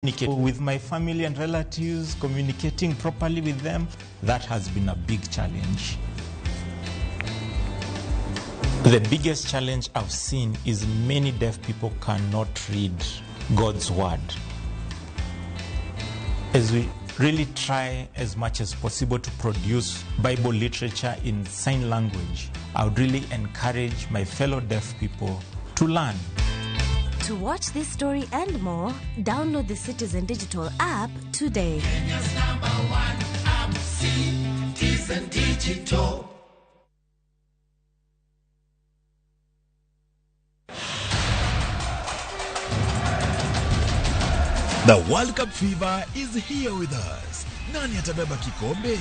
Communicate with my family and relatives, communicating properly with them, that has been a big challenge. The biggest challenge I've seen is many deaf people cannot read God's word. As we really try as much as possible to produce Bible literature in sign language, I would really encourage my fellow deaf people to learn. To watch this story and more, download the Citizen Digital app today. Kenya's number one app, Citizen Digital. The World Cup fever is here with us. Nani atabeba kikombe?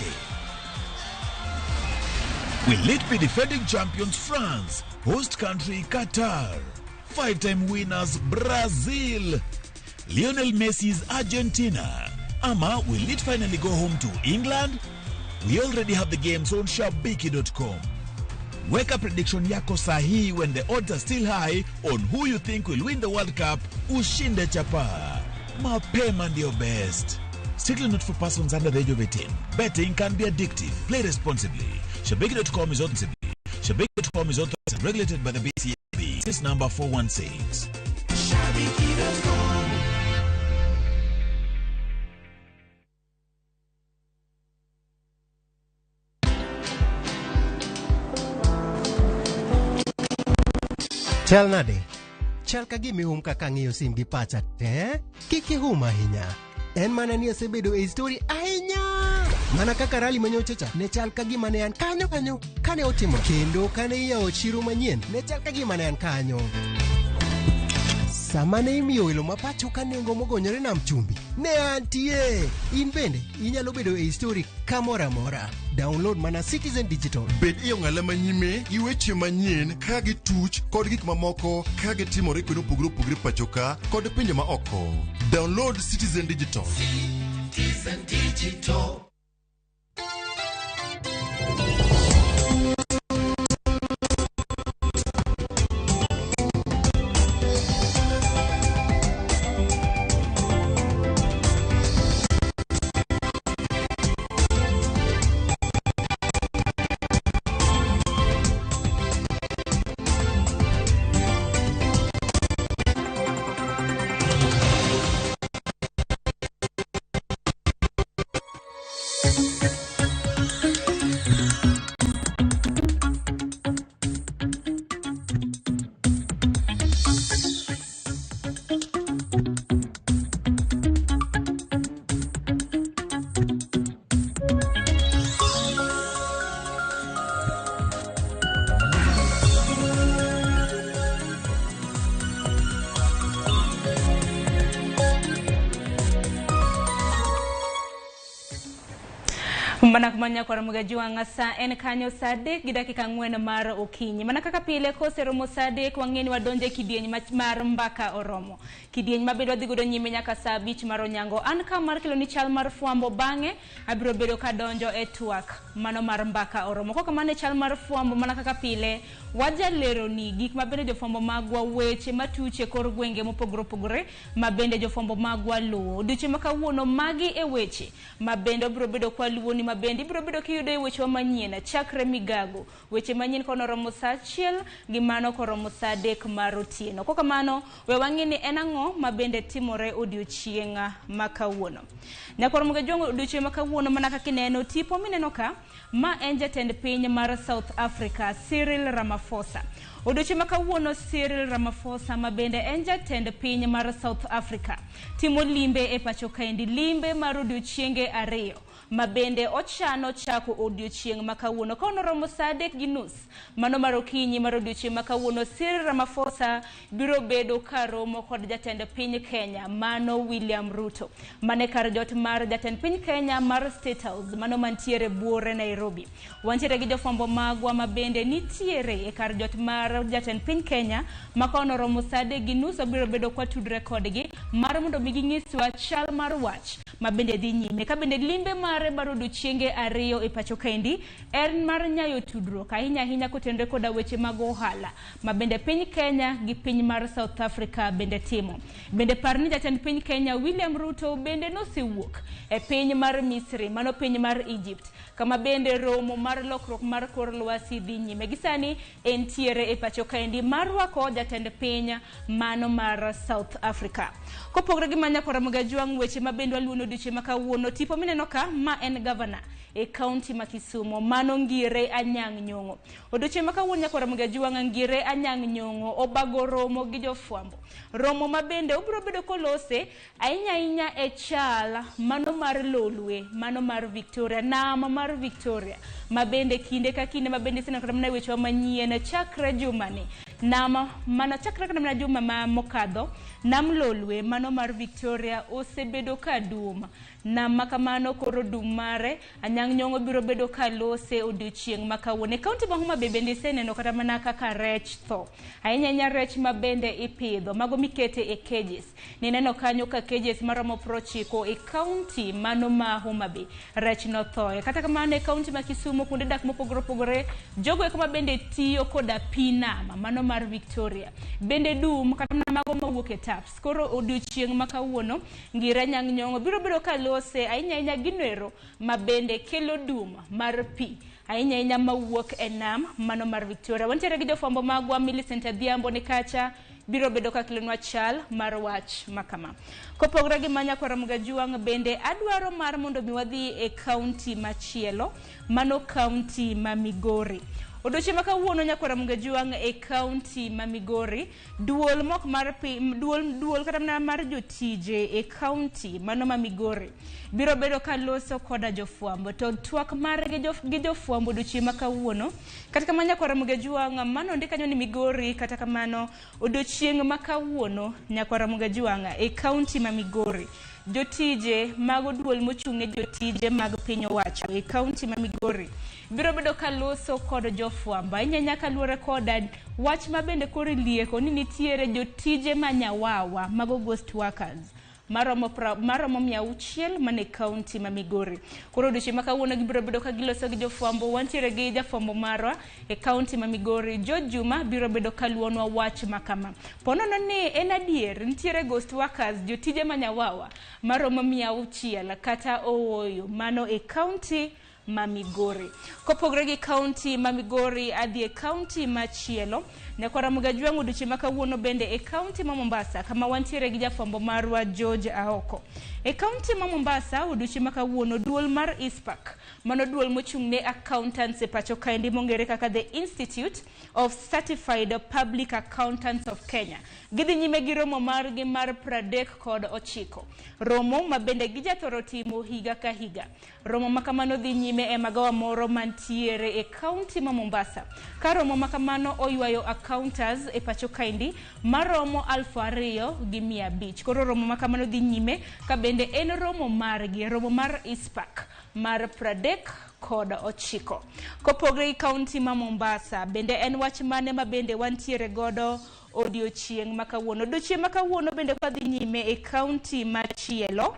Will it be defending champions France, host country Qatar, five-time winners Brazil, Lionel Messi's Argentina, ama will it finally go home to England? We already have the games on shabiki.com. Weka prediction yako sahihi when the odds are still high on who you think will win the World Cup, ushinde chapa. Mapema ndio best. Strictly not for persons under the age of 18. Betting can be addictive. Play responsibly. Shabiki.com is authorized. Shabiki.com is authorized and regulated by the BCB. This number 416. Shabiki.com. Chal nade? Chal ka gima ihum kaka ang'iyo sim gi pacha te. Kik ihum ahinya. En mana ni asebedo e story ahinya. Mana kaka rally manyocha cha ne chal ka gima ne an kanyo kanyo kane otimo kendo kane iyawo chiro manyien ne chal ka gima ne an kanyo. Sama ne imiyo welo ma pacho ka nengo mogonyore nam chumbi, ne antie. In bende inyalo bedo e story kamoro amora. Download mana Citizen Digital. Bed e ong'ala manyime gi weche manyien ka gituch kod gik mamoko ka gitimore kuonde mopogore opogore pacho ka kod pinje ma oko. Download Citizen Digital. Citizen Digital. Mana kumanya kwa ramuga juanga sa en kanyo sa 3 gi dakika 4 mar okinyi. Mana kaka pile koseromo sa 3 wang'eni wadonje kidieny mar mbaka oromo. Kidieny mabedo wadhi godo nyime nyaka sa 5 mar onyango. An ka mar kelo ni chal mar fwambo bang'e abiro bedo kadonjo e twak mano mar mbaka oromo. Kok kamano e chal mar fwambo mana kaka pile wajalero ni gik mabende jofwambo magwa weche matuche kor gwenge mopogore opogore mabende jofwambo magwa luwo. Odiochieng' ma kawuono magi e weche mabende obiro bedo kwa luwo ni mabende ibiro bedo kiyudo e weche manyien chakre migago. Weche manyien kono romo sa 1 gi mano koromo sa 3 mar otieno. Kok kamano we wang'i ni en ang'o mabende timore odiochieng' ma kawuono. Nyakwar Mugajongo odiochieng' ma kawuono mana kaka ineno tipo mineno ka ma en jatend piny mar South Africa Cyril Ramaphosa. Odiochieng' ma kawuono Cyril Ramaphosa mabende en jatend piny mar South Africa timo limbe e pacho kaendi, limbe mar odiochienge 2 mabende ochano chako odiochieng' ma kawuono. Ka onoromo sa 3:30 mano mar okinyi mar odiochieng' ma kawuono Cyril Ramaphosa biro bedo karomo kod jatend piny Kenya mano William Ruto mane kar jot mar jatend piny Kenya mar State House mano mantiere buore Nairobi. Wantiere gi jofwambo magwa mabende nitiere e kar jot mar jatend piny Kenya ma ka onoromo sa 3:30 biro bedo kwa tudre kodgi mar mondo mi ginyiswa chal mar wach ma bende dhi nyime. Ka bende limbe mare mar odiochienge 2 e pacho kaendi en mar nyayo tudruok ahinya ahinya kotenore koda weche mag ohala ma bende piny Kenya gi piny mar South Africa bende timo. Bende par ni jatend piny Kenya William Ruto bende nosewuok e piny mar Misri, mano piny mar Egypt, kama bende romo mar lokruok mar kor lwasi dhi nyime. Gi sani entiere e pacho kaendi mar rwako jatend piny mano mar South Africa. Kopogore gi manya kora Ramogi weche ma bende waluono odiochieng' ma kawuono, tipo mineno ka ma en gavana e kaunti ma Kisumo, mano Ngire Anyang' Nyong'o. Odiochieng' ma kawuono nyakora Ramogi Ajwang' Ngire Anyang' Nyong'o obago romo gi jofwambo. Romo ma bende obiro bedo kolose ahinya ahinya e chal mano mar Lolwe, mano mar Victoria, nam mar Victoria, ma bende kinde ka kinde ma bende iseneno kata mana wechewa manyien chakre jumani. Nam mana chakre kata mana juma ma mokadho, nam Lolwe mano mar Victoria osebedo ka dum. Nam ma kamano koro dum mare Anyang' Nyong'o biro bedo ka lose odiochieng' ma kawuono. E kaunti ma Homa Bay bende iseneno kata mana kaka rech tho. Ahinya ahinya rech ma bende ipidho, mago mikete e cages. Nineno kanyo ka cages maromo 90 e kaunti mano ma Homa Bay rech nothoe. Kata kamano e kaunti ma Kisumu kuonde dak mopogore opogore, jogo eko ma bende tiyo koda pi nam mano mar Victoria bende dum kata mana mago mawuok e taps. Koro odiochieng' ma kawuono Ngire Anyang' Nyong'o biro bedo ka lose ahinya ahinya ginoero ma bende kelo dum mar pi ahinya ahinya mawuok e nam mano mar Victoria. Wantiere gi jofwambo magwa Millicent Adhiambo ni kacha biro bedo ka kelonwa chal mar wach makama. Kopogore gi manya kwa Ramogi Ajwang' bende adwaro mar mondo mi wadhi e kaunti machielo, mano kaunti ma Migori. Odiochieng' ma kawuono nyakwa Ramogi Ajwang' e kaunti ma Migori, duol mok mar duol kata mana mar jotije e kaunti mano ma Migori biro bedo ka loso koda jofwambo. To twak margi gi jofwambo odiochieng' ma kawuono, kata kamano nyakwa Ramogi Ajwang' mano ondik kanyo ni Migori, kata kamano odiochieng' ma kawuono nyakwa Ramogi Ajwang' e kaunti ma Migori, jotije mago duol mochung' ne jotije mag piny owacho e kaunti ma Migori biro bedo ka loso kod jofwambo ahinya ahinya kaluwore koda wach ma bende koro ilieko ni nitiere jotije ma nyawawa mago ghost workers maromo 600 mane kaunti ma Migori. Koro odiochieng' ma kawuono gibiro bedo ka giloso gi jofwambo. Wantiere gi jafwambo marwa e kaunti ma Migori, George Juma, biro bedo ka luonwa wach ma kama. Ponono ni en adier nitiere ghost workers, jotije ma nyawawa maromo 600 kata ooyo, mano e kaunti ma Migori. Kopogore gi kaunti ma Migori, adhi e kaunti machielo. Nyakwa Ramogi Ajwang' odiochieng' ma kawuono bende e kaunti ma Mombasa, kama wantiere gi jafwambo marwa George Aoko. E kaunti ma Mombasa odiochieng' ma kawuono duol mar ISPAC, mano duol mochung' ne accountants e pacho kaendi mong'ere kaka The Institute of Certified Public Accountants of Kenya, gidhi nyime gi romo margi mar 39. Romo ma bende gijathoro timo higa ka higa. Romo ma kamano dhi nyime e magawa moro mantiere e kaunti ma Mombasa. Ka romo ma kamano oywayo accountants e pacho kaendi maromo 2500. Koro romo ma kamano dhi nyime ka bende en romo margi, romo mar ISPAC mar 39. Kopogore gi kaunti ma Mombasa, bende en wach mane ma bende wantiere godo odiochieng' ma kawuono? Odiochieng' ma kawuono bende kwadhi nyime e kaunti machielo,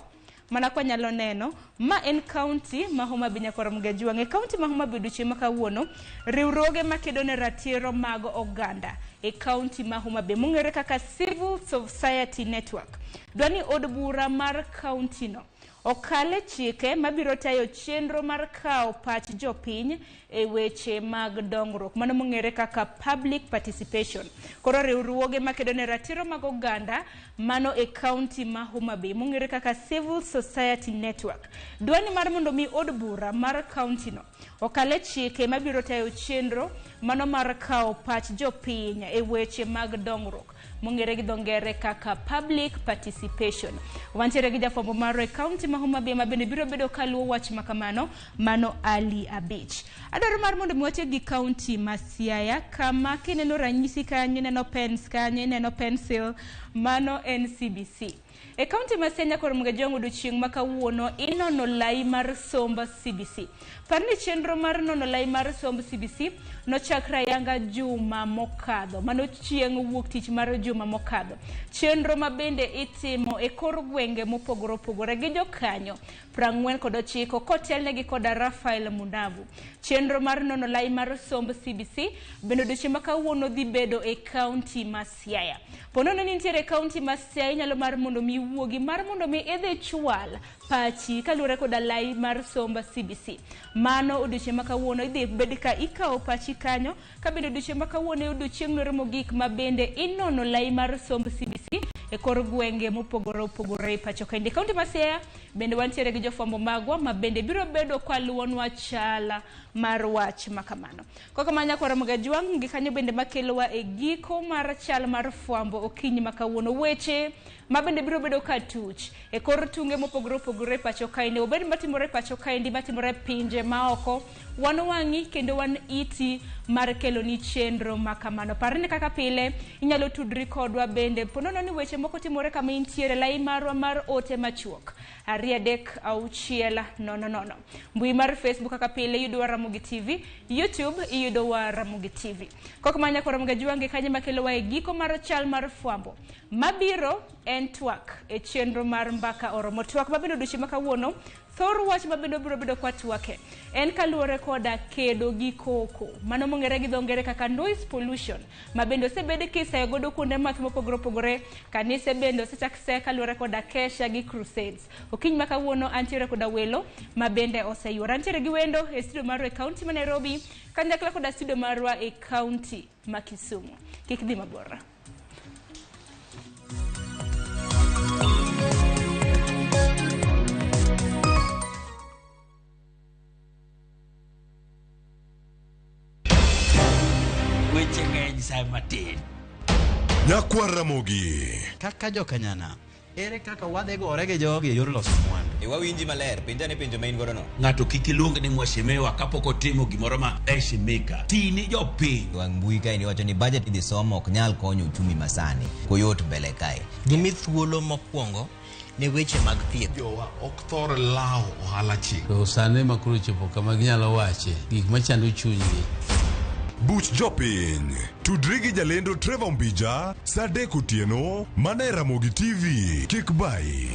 mana kwa nyalo neno, ma en kaunti ma Homa Bay nyakwa Ramogi Ajwang'. E kaunti ma Homa Bay odiochieng' ma kawuono, riwruoge makedo ne ratiro mag oganda e kaunti ma Homa Bay mong'ere kaka Civil Society Network dwa ni od bura mar kaunti no okale chike mabiro tayo chenro mar kawo pach jopiny e weche mag dongruok, mano mong'ere kaka public participation. Koro riwruoge makedo ne ratiro mag oganda mano e kaunti ma Homa Bay mong'ere kaka Civil Society Network dwa ni mar mondo mi od bura mar kaunti no okale chike mabiro tayo chenro mano mar kawo pach jopiny e weche mag dongruok mong'ere gi dho ngere kaka public participation. Wantiere gi jafwambo marwa e kaunti ma Homa Bay ma bende biro bedo kaluwo wach ma kamano, mano Ali Abich. Adwaro mar mondo mi watiek gi kaunti ma Siaya, kama kineno ranyisi kanyo, ineno pens kanyo, ineno pencil, mano en CBC. E kaunti ma Siaya kod Mgajwang' odiochieng' ma kawuono inono lai mar somb CBC. Par ni chenro mar nono lai mar somb CBC nochakre ayanga juma mokadho. Mano chieng' wuok tich mar juma mokadho. Chenro ma bende itimo e kor gwenge mopogore opogore gi jokanyo 49 kotelnegi koda Rafael Munavu. Chenro mar nono lai mar somb CBC bende odiochieng' ma kawuono dhi bedo e kaunti ma Siaya. Ponono ni nitiere kaunti ma Siaya inyalo mar mondo mi iwuogi mar mondo mi idhi chwal pachi kaluwore koda lai mar somb CBC. Mano odiochieng' ma kawuono idhi bed ka ikawo pachi kanyo ka bende odiochieng' ma kawuono e odiochieng' noro mogik ma bende inono lai mar somb CBC e kor gwenge mopogore opogore e pacho kaendi. Kaunti ma Siaya bende wantiere gi jofwambo magwa ma bende biro bedo kaluwonwa chala mar wach makamano. Kok kamano nyakwara Mgajwang' gi kanyo bende makelowa e giko mar chal mar fwambo okinyi ma kawuono. Weche ma bende biro bedo ka tuch e kor tunge mopogore opogore e pacho kaendi, obed matimore e pacho kaendi, matimore e pinje maoko, wan wang'i kendo wan iti mar keloni chenro makamano. Par ni kaka pile inyalo tudri kodwa bende ponono ni weche moko timore kama intiere, lai marwa mar ote machuok 236 00. Mbui mar Facebook kaka pile iyudowa Ramogi TV, YouTube iyudowa Ramogi TV. Kok kamano nyakwara Mgajwang' gi kanyo makelowa e giko mar chal mar fwambo. Mabiro en twak e chenro mar Mbaka Oromo. Twak mabende odiochieng' ma kawuono, thor wach mabende obiro bedo kwa twake en kaluwore koda kedo gi koko mano mong'ere gi dho ngere kaka noise pollution ma bende osebed kisayo godo kuonde math mopogore opogore. Kanise bende osechak se kaluwore koda kesha gi crusades. Okinyi ma kawuono antiere koda welo ma bende oseyuora. Antiere gi wendo e studio marwa e kaunti ma Nairobi kanyakla koda studio marwa e kaunti ma Kisumu. Kik dhi mabor. Weche ng'eny sa matin. Nyakwar Ramogi. Kaka jokanyana, ere kaka wadhi gore gi jogi e yor loso mwandu? E wawinji maler, penja ne penjo ma in godo no. Ng'ato kik iluong ni mheshimiwa kapok otimo gimoro ma heshimika. Ti ni jopiny. Wang' mbui kae ni wacho ni budget idhi somo ok nyal konyo uchumi masani. Koyot mbele kae. Gimi thuolo mokwongo ne weche mag thieth. Jowa ok thor lawo ohala chik. To sani ma koro chopo kama ginyalo wache gik machando chunygi. Buch jopiny. Tudri gi jalendo Trevor Mbija saa 3 otieno mana e Ramogi TV. Kik bayi.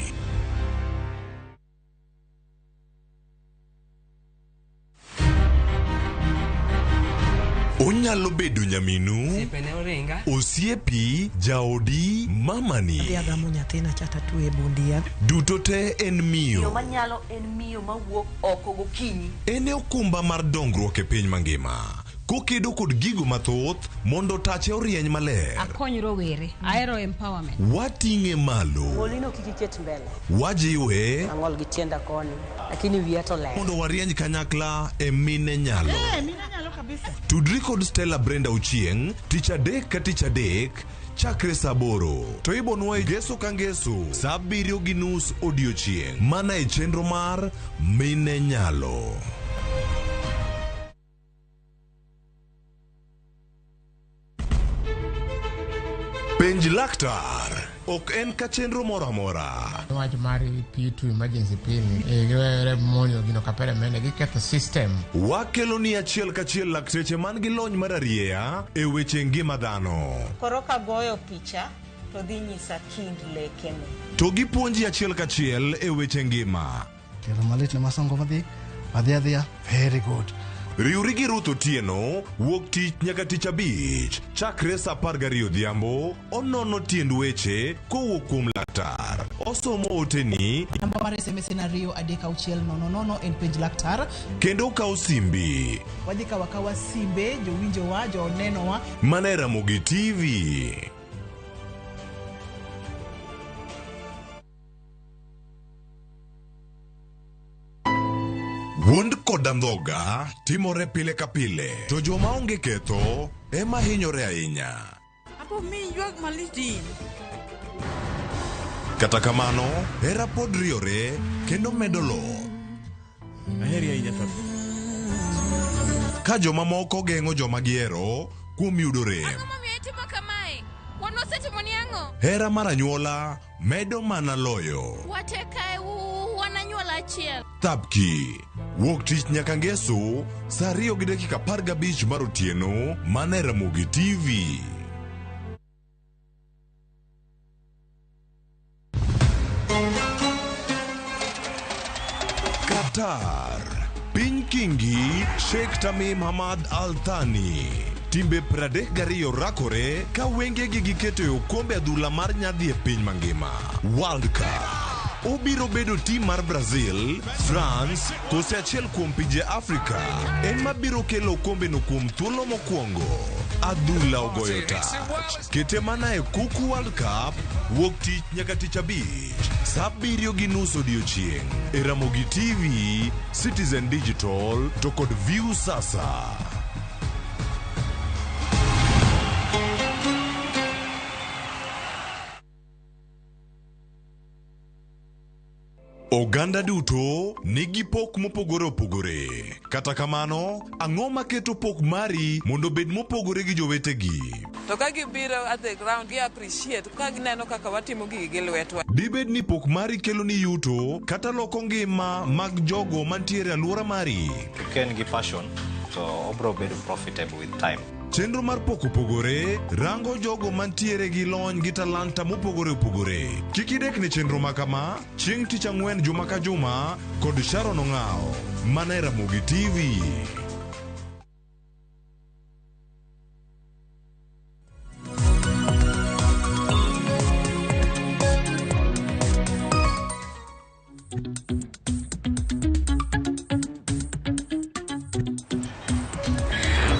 Onyalo bedo nyaminu, Osiepe ne oringa. osiepi, jaodi, mamani. Adhi agamo nyathina cha tatwe e bund yath. Duto te en Miyo miyo. manyalo en miyo mawuok oko gokinyi. En e okumba mar dongruok e piny mangima. Kokedo kod gigo mathoth mondo tache orieny maler. Akony rowere. Ahero empowerment. Wating'e malo. Ng'olino kik iket mbele. Wajiwe Ang'ol gi tienda koni, lakini wiya to ler. mondo warieny kanyakla e mine nyalo. Mine nyalo kabisa. Tudri kod Stella Brenda Ochieng' tich adek ka tich adek chakre saa 8 to ibonwa e ngeso ka ngeso saa 7:30 odiochieng' mana e chenro mar Mine Nyalo. Penj laktar ok en ka chenro moro amora. Wach mar P2 emergency pill ni giwere monjo gino kapere mene giketho system. Wakelo ni achiel kachiel lakteche man gi lony mar arieya e weche ngima dhano. Koro kagoyo picha to dhi nyisa kind lekene. To gipuonji achiel kachiel e weche ngima. Tielo malit ne masongo madhi adhi adhiya very good. Riwri gi Ruth Otieno wuok tich nyaka tich abich chakre saa 12 odhiambo onono tiend weche kowuok kuom laktar. Osomo oteni Namba mar SMS en 23600 en penj laktar. kendo okawo simbi Wadhi kawo akawa simbe jowinjowa, jonenowa. mana e Ramogi TV. Wuond kod andhoga timore pile ka pile, to joma onge ketho ema hinyore ahinya. Apo mi ywak malit in. Kata kamano, hera pod riore kendo medo loth. Aheri ahinya Fabi. Ka jomamoko geng'o joma gihero kuom yudo rem. Ang'o momiyo itimo kamae? Wan wasetimoni ang'o? Hera mar anyuola medo mana loyo. Wate kae wan anyuola achiel. Thapki. Wuok tich nyaka ngeso, saa 2:15 mar otieno, mana e Ramogi TV. Qatar. Piny Kingi, Sheikh Tamim Hamad Al Thani. Timbe 32 rakore ka wengegi giketo e okombe adhula mar nyadhi e piny mangima. World Cup. Obiro bedo tim mar Brazil, France, kose achiel kuom pinje Afrika ema biro kelo okombeno kuom thuolo mokwongo. Adhula ogoyo tach. Kete mana e Kuku World Cup, wuok tich nyaka tich abich, saa 7:30 odiochieng' e Ramogi TV, Citizen Digital to kod View Sasa. Oganda duto nigi pok mopogore opogore. Kata kamano, ang'o maketo pok mari mondo obed mopogore gi jowetegi? To ka gibiro at the ground, gi appreciate ka gineno kaka watimo gigi gi lwetwa. Dibed ni pok mari kelo ni yuto kata loko ngima mag jogo mantiere e alwora mari? Ka en gi passion to obro bedo profitable with time. Chenro mar pok opogore rango jogo mantiere gi lony gi talanta mopogore opogore. Kik idek ne chenro ma kama chieng' tich ang'wen juma ka juma kod Sharon Ong'awo mana e Ramogi TV.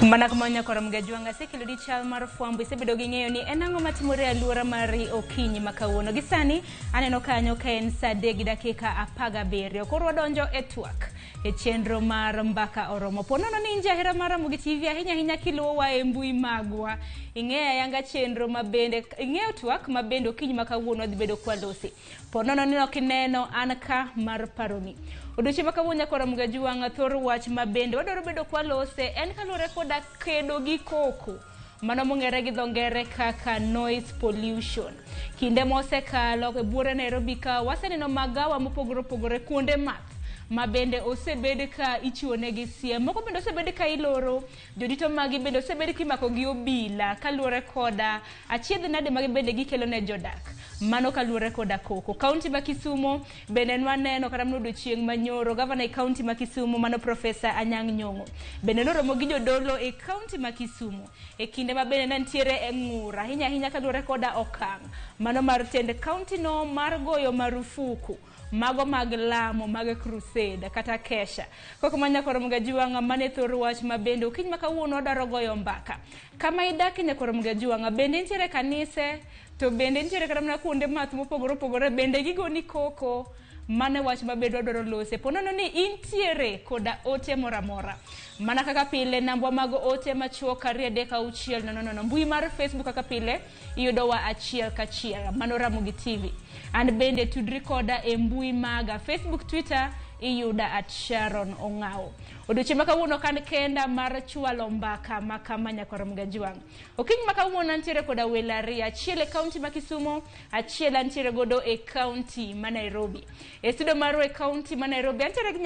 Mana kama nyakoro Mgajwang' asekelo di chal mar fwambo isebedo gi ng'eyo ni en ang'o matimore e alwora mari okinyi ma kawuono. Gi sani aneno kanyo ka en saa 3:17. Koro wadonjo e twak e chenro mar Mbaka Oromo. Po nono ni in jahera mar Ramogi TV ahinya ahinya kiluwowa e mbui magwa. Ing'eyo ayanga chenro mabende ing'eyo twak mabende okinyi ma kawuono wadhi bedo kwalosi. Po nono ni ok ineno an ka mar paroni. Odiochieng' ma kawuono nyakoro Mgajwang' thor wach mabende wadwaro bedo kwalose en kaluwore koda kedo gi koko mano mong'ere gi dho ngere kaka noise pollution. Kinde mosekalo e buore Nairobi ka waseneno magawa mopogore opogore kuonde math ma bende osebed ka ichiwo negi siem, moko bende osebed ka iloro, jodito magi bende osebed kimako gi obila kaluwore koda achiedh nade ma bende gikelo ne jodak. Mano kaluwore koda koko. Kaunti ma Kisumo bende nwaneno kata mana odiochieng' manyoro, gavana e kaunti ma Kisumo mano Profesa Anyang' Nyong'o bende noromo gi jodolo e kaunti ma Kisumo e kinde ma bende ne nitiere e ng'ur ahinya ahinya kaluwore koda okang' mano mar tend kaunti no mar goyo marufuku mago mag lamo mag crusade kata kesha. Koko ma nyakoro Mgajwang' mane thor wach ma bende okinyi ma kawuono wadwaro goyo mbaka. Kama idake nyakoro Mgajwang' bende nitiere kanise to bende nitiere kata mana kuonde math mopogore opogore bende gigoni koko. Mano wach ma bende wadwaro lose. Po nono ni intiere koda ote moro amora. Mana kaka pile nambwa mag ote machuok 2 3 6 0 0. Mbui mar Facebook kaka pile iyudowa achiel kachiel. Mano Ramogi TV. An bende tudri koda e mbui maga Facebook, Twitter iyuda at Sharon Ong'awo. Odiochieng' ma kawuono kan kenda mar chwalo mbaka ma kama nyakoro Mgajwang'. Okinyi ma kawuono antiere koda welo ariyo, achiel e kaunti ma Kisumo, achiel antiere godo e kaunti ma Nairobi. E studio marwa e kaunti ma Nairobi antiere gi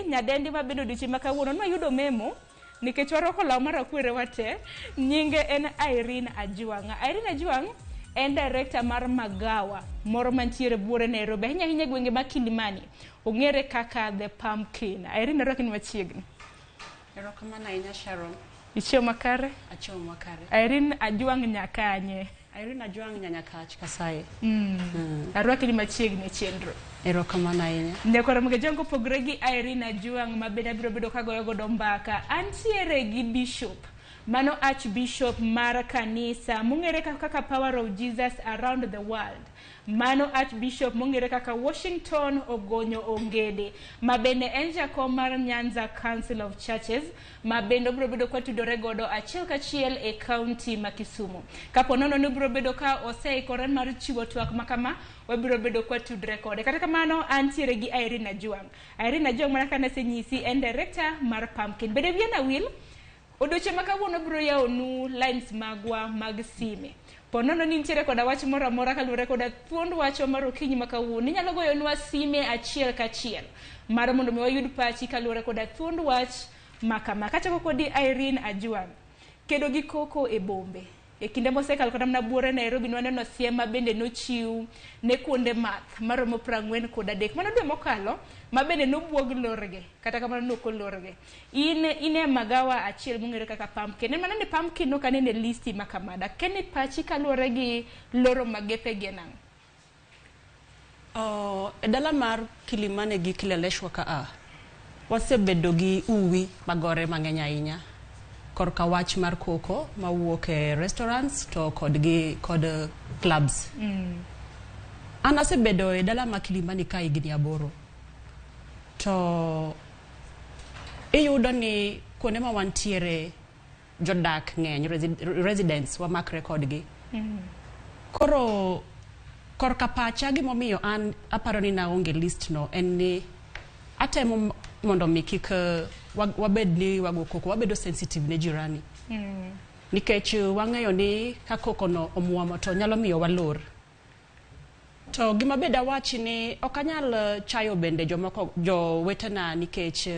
nyadendi ma bende odiochieng' ma kawuono nwayudo memo nikech warwako law marakwere wate. Nyinge en Irene Ajwang'. Irene Ajwang' en director mar magawa moro mantiere buore Nairobi, ahinya ahinya e gwenge ma Kilimani. Ong'ere kaka The Pumpkin. Irene, arwaki machiegni. Erokamano ahinya Sharon. Ichiewo makare? Achiewo makare. Irene Ajwang' nyakanye? Irene Ajwang' Nyanyakach Kasaye. Arwaki machiegni e chenro. Erokamano ahinya. Nyakwara Mgajwang' kopogore gi Irene Ajwang' ma bende abiro bedo kagoyo godo mbaka, antiere gi Bishop mano Archbishop mar kanisa mong'ere kaka Power of Jesus Around the World. Mano Archbishop mong'ere kaka Washington Ogonyo Ongede ma bende en jakom mar Nyanza Council of Churches ma bende obiro bedo kwatudore godo achiel kachiel e kaunti ma Kisumu. Kapo nono ni obiro bedo ka oseikore mar chiwo twak ma kama, wabiro bedo kwatudre kode. Kata kamano antiere gi Irene Ajwang'. Irene Ajwang' mana kaka nasenyisi en director mar Pumpkin. Bende wiya na wil, odiochieng' ma kawuono biro yawonu lines magwa mag sime. Ponono ni nitiere koda wach moro amora kaluwore koda thuond wachwa mar okinyi ma kawuono, inyalo goyonwa sime achiel kachiel mar mondo mi wayud pachi kaluwore koda thuond wach ma kama. Kachako kodi Irene Ajwang', kedo gi koko e bombe. E kinde mosekalo kata mana buore Nairobi nwaneno siem ma bende nochiw ne kuonde math maromo 43. Mano dwe mokalo ma bende nobuog lorgi, kata kamano nok olorgi. In e magawa achiel mong'ere kaka Pumpkin. En mana ni Pumpkin ok anene listi ma kamada. Keni pachi kaluwore gi loro magepe gi en ang'o? E dala mar Kilimani gi Kileleshwa ka a, wasebedo gi uwi magore mang'eny ahinya korka wach mar koko mawuok e restaurants to kod clubs. An asebedo e dala ma Kilimani ka higni 8. To iyudo ni kuonde ma wantiere jodak ng'eny, residents wamakre kodgi. Koro korka pacha gimomiyo an aparo ni naonge list no en ni atemo mondo mi kik wabed ni wago koko, wabedo sensitive ne jirani. Nikech wang'eyo ni ka koko no omuomo to nyalo miyo walor. To gima bende awachi ni ok anyal chayo bende jomoko jowetena nikech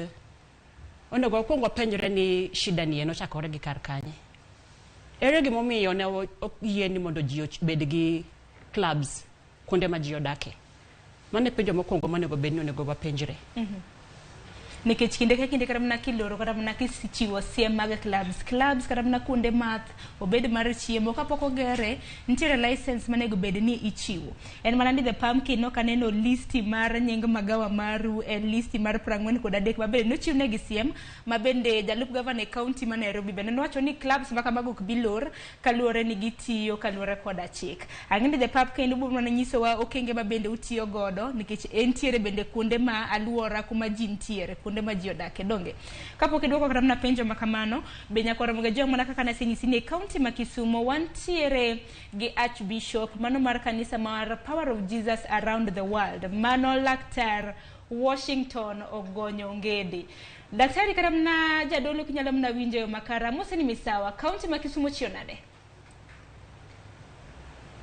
onego wakwong wapenjre ni shida ni en ochakore gi kar kanye. Ere gimomiyo ne ok yie ni mondo ji obed gi clubs kuonde ma ji odake? Mano e penjo mokwongo monego bed ni onego wapenjre. Nikech kinde ka kinde kata mana kiloro kata mana kichiwo siem mag clubs kata mana kuonde math obed mar chiemo kapok ogere nitiere license manego bed ni ichiwo. En mana ni The Pumpkin ok aneno listi mar nying magawa maru e listi mar 43 mabende nochiw negi siem ma bende jalup gavana e county ma Nairobi bende nowacho ni clubs ma kamago ok bi lor kaluwore ni gitiyo kaluwore koda chik. Ang'e ni The Pumpkin ubiro mana nyisowa okenge ma bende utiyo godo nikech entiere bende kuonde ma aluora kuma ji nitiere, kuonde ma ji odake donge. Kapok idwoko kata mana penjo ma kamano, be nyakwara Mogajwang' mana kaka nasenyisi ni e county ma Kisumo wantiere gi Archbishop mano mar kanisa mar Power of Jesus Around the World, mano Laktar Washington Ogonyo Ngede. Daktari kata mana jadolo kinyalo mana winjo yo makara, amose ni misawa, county ma Kisumo chiew nade?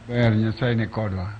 Ber, Nyasaye ni kodwa.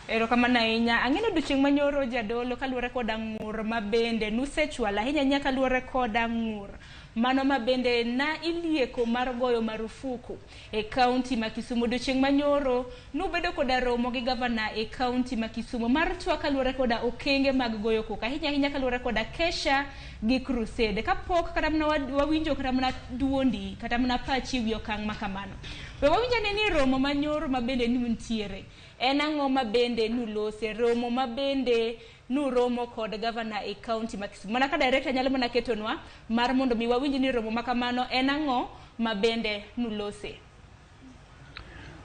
Erokamano ahinya. Ang'e ni odiochieng' manyoro jadolo kaluwore koda ng'ur ma bende nusechwalo ahinya ahinya kaluwore koda ng'ur mano ma bende na ilieko mar goyo marufuku e county ma Kisumo. Odiochieng' manyoro nubedo koda romo gi gavana e county ma Kisumo mar twak kaluwore koda okenge mag goyo koko ahinya ahinya kaluwore koda kesha gi crusade. Kapok kata mana wawinjo kata mana duondi kata mana pachi ewi okang' ma kamano, we wawinjo ane ni romo manyoro ma bende nuntiere en ang'o ma bende nulose, romo ma bende nuromo kod gavana e county ma Kisumu. Mana ka director nyalo mana ketonwa mar mondo mi wawinj ni romo ma kamano en ang'o ma bende nulose.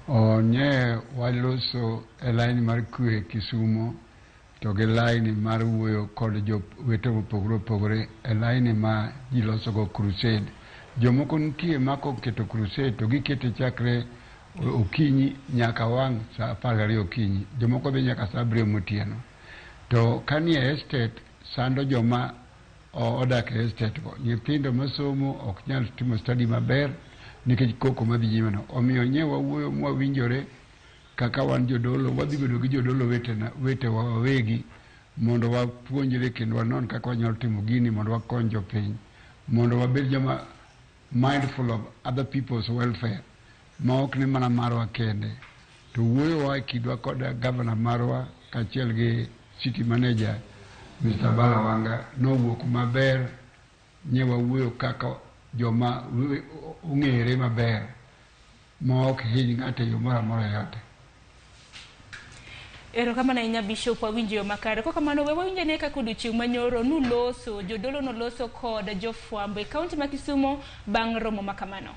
Nye waloso e line mar kwe Kisumo to gi line mar wuoyo kod jowete mopogore opogore e line ma ji losogo crusade. Jomoko nitie ma koketo crusade to gikete chakre okinyi nyaka wang' saa 12 okinyi, jomoko dhi nyaka saa 7 motieno. To kanie estate sando joma odak e estate go, nyithindo masomo ok nyal timo study maber nikech koko madhi nyime no. Omiyo nye wawuoyo mwawinjore kaka wan jodolo, wadhi bedo gi jodolo wetewa wawegi mondo wapuonjre kendo wanon kaka wanyalo timo gini mondo wakony jopiny, mondo wabed joma mindful of other people's welfare ma ok ni mana marwa kende. To wuoyowa e kindwa kod gavana marwa kaachiel gi city manager Mr. Balawanga nowuok maber. Nye wawuoyo kaka joma ong'ere maber ma ok hiny ng'ato e yo moro amora yote. Erokamano ahinya Bishop, wawinjo yo makare. Kokamano we wawinjo ane kaka odiochieng' manyoro nuloso, jodolo noloso kod jofwambo e county ma Kisumo bang' romo ma kamano.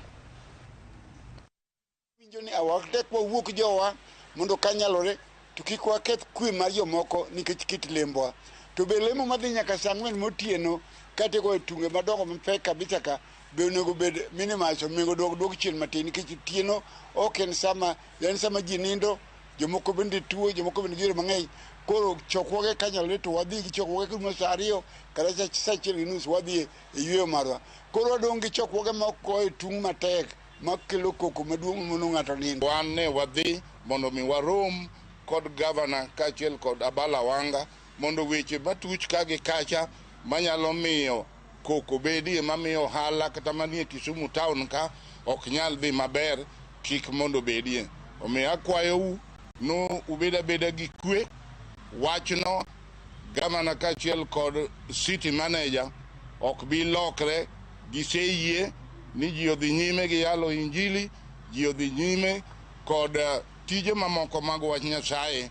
Winjo ni awatek wawuok jowa mondo kanyalore to kik waketh kwe mar jomoko nikech kit lembwa. To be lemo madhi nyaka saa 4 motieno katieko e tunge madongo mapek kabisa ka be onego bed minimize, onego duok chien matin nikech otieno ok en sama, en sama ji nindo, jomoko bende tuo, jomoko bende yore mang'eny. Koro chokruoge kanyalore to wadhi gi chokruoge kuom saa 2 kata saa 1:30 wadhi e yueyo marwa. Koro wadong' gi chokruoge ma ok goyo tung' matek Makelo koko maduong' mono ng'ato nindo. Wan ne wadhi mondo mi warom kod gavana kaachiel kod Abala Wanga mondo weche matuch ka gi kacha manyalo miyo koko bedie mamiyo ohala kata manie Kisumu town ka ok nyal dhi maber kik mondo bedie. Omiyo akwayou no ubed abeda gi kwe wachno gavana kaachiel kod city manager ok bi lokre giseyie ni ji odhi nyime gi yalo injili ji odhi nyime kod tije mamoko mag wach Nyasaye.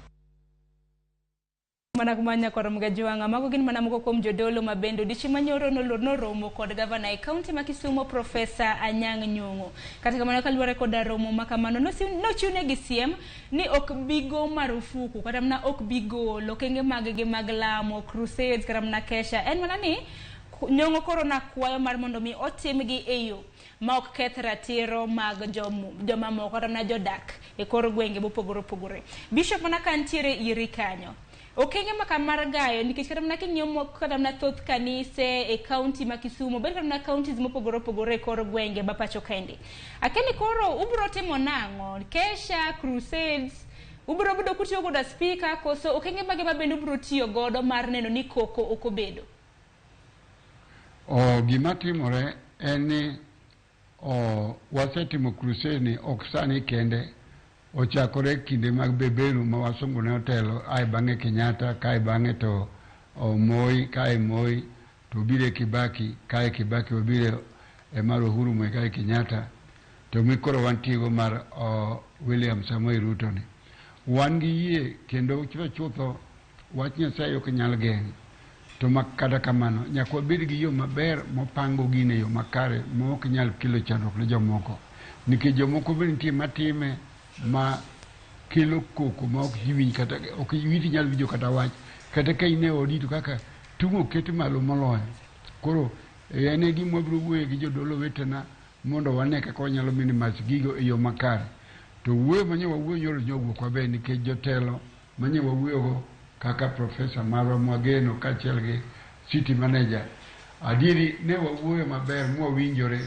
Mana kumanya kor Mgajwang'a mago gin mana moko kuom jodolo ma bende odiechieng' manyoro noromo kod gavana e kaunti ma Kisumu Profesa Anyang' Nyong'o. Kata kamano kaluwore koda romo ma kamano nochiwnegi siem ni ok bi go marufuku kata mana ok bi golo okenge mag gi mag lamo, crusades kata mana kesha. En mana ni Nyong'o koro nakwayo mar mondo mi otimgi e yo ma ok keth ratiro mag jomamoko kata mana jodak e kor gwenge mopogore opogore. Bishop mana ka ntiere iri kanyo. Okenge ma kamar gayo nikech kata mana king'iyo kata mana thoth kanise e kaunti ma Kisumu, bed kata mana counties mopogore opogore e kor gwenge ma pacho kaendi. Akeni koro ubro timo nang'o? Kesha, crusades, ubro bedo kutiyo koda speaker koso okenge mage ma bende ubro tiyo godo mar neno ni koko ok obedo? Gima timore en ni wasetimo crusade ni ok sani kende ochakore kinde mag beberu ma wasungu ne otelo ae bang'e Kenyatta kae bang'e to Moi kae Moi to obiro e Kibaki kae Kibaki obiro e mar Uhuru Muigai Kenyatta to mi koro wantiego mar William Samoei Ruto ni. Wan gi yie kendo chutho chutho wach Nyasaye ok nyal geng'. To ma kata kamano nyaka wabed gi yo maber mopango gine e yo makare ma ok nyal kelo chandruok ne jomoko. Nikech jomoko be nitie matime ma kelo koko ma ok iwinj kata ok iwinj nyal winjo kata wach kata ka in e odi to kaka tung' oket malo moloyo. Koro en e gima wabiro wuoye gi jodolo wetena mondo wane kaka wanyalo minimize gigo e yo makare. To wuoyo manye wawuoyo nyoro nyowuok maber nikech jotelo manye wawuoyogo kaka profesa marwa mwageno kaachiel gi city manager adieri ne wawuoyo maber mwawinjore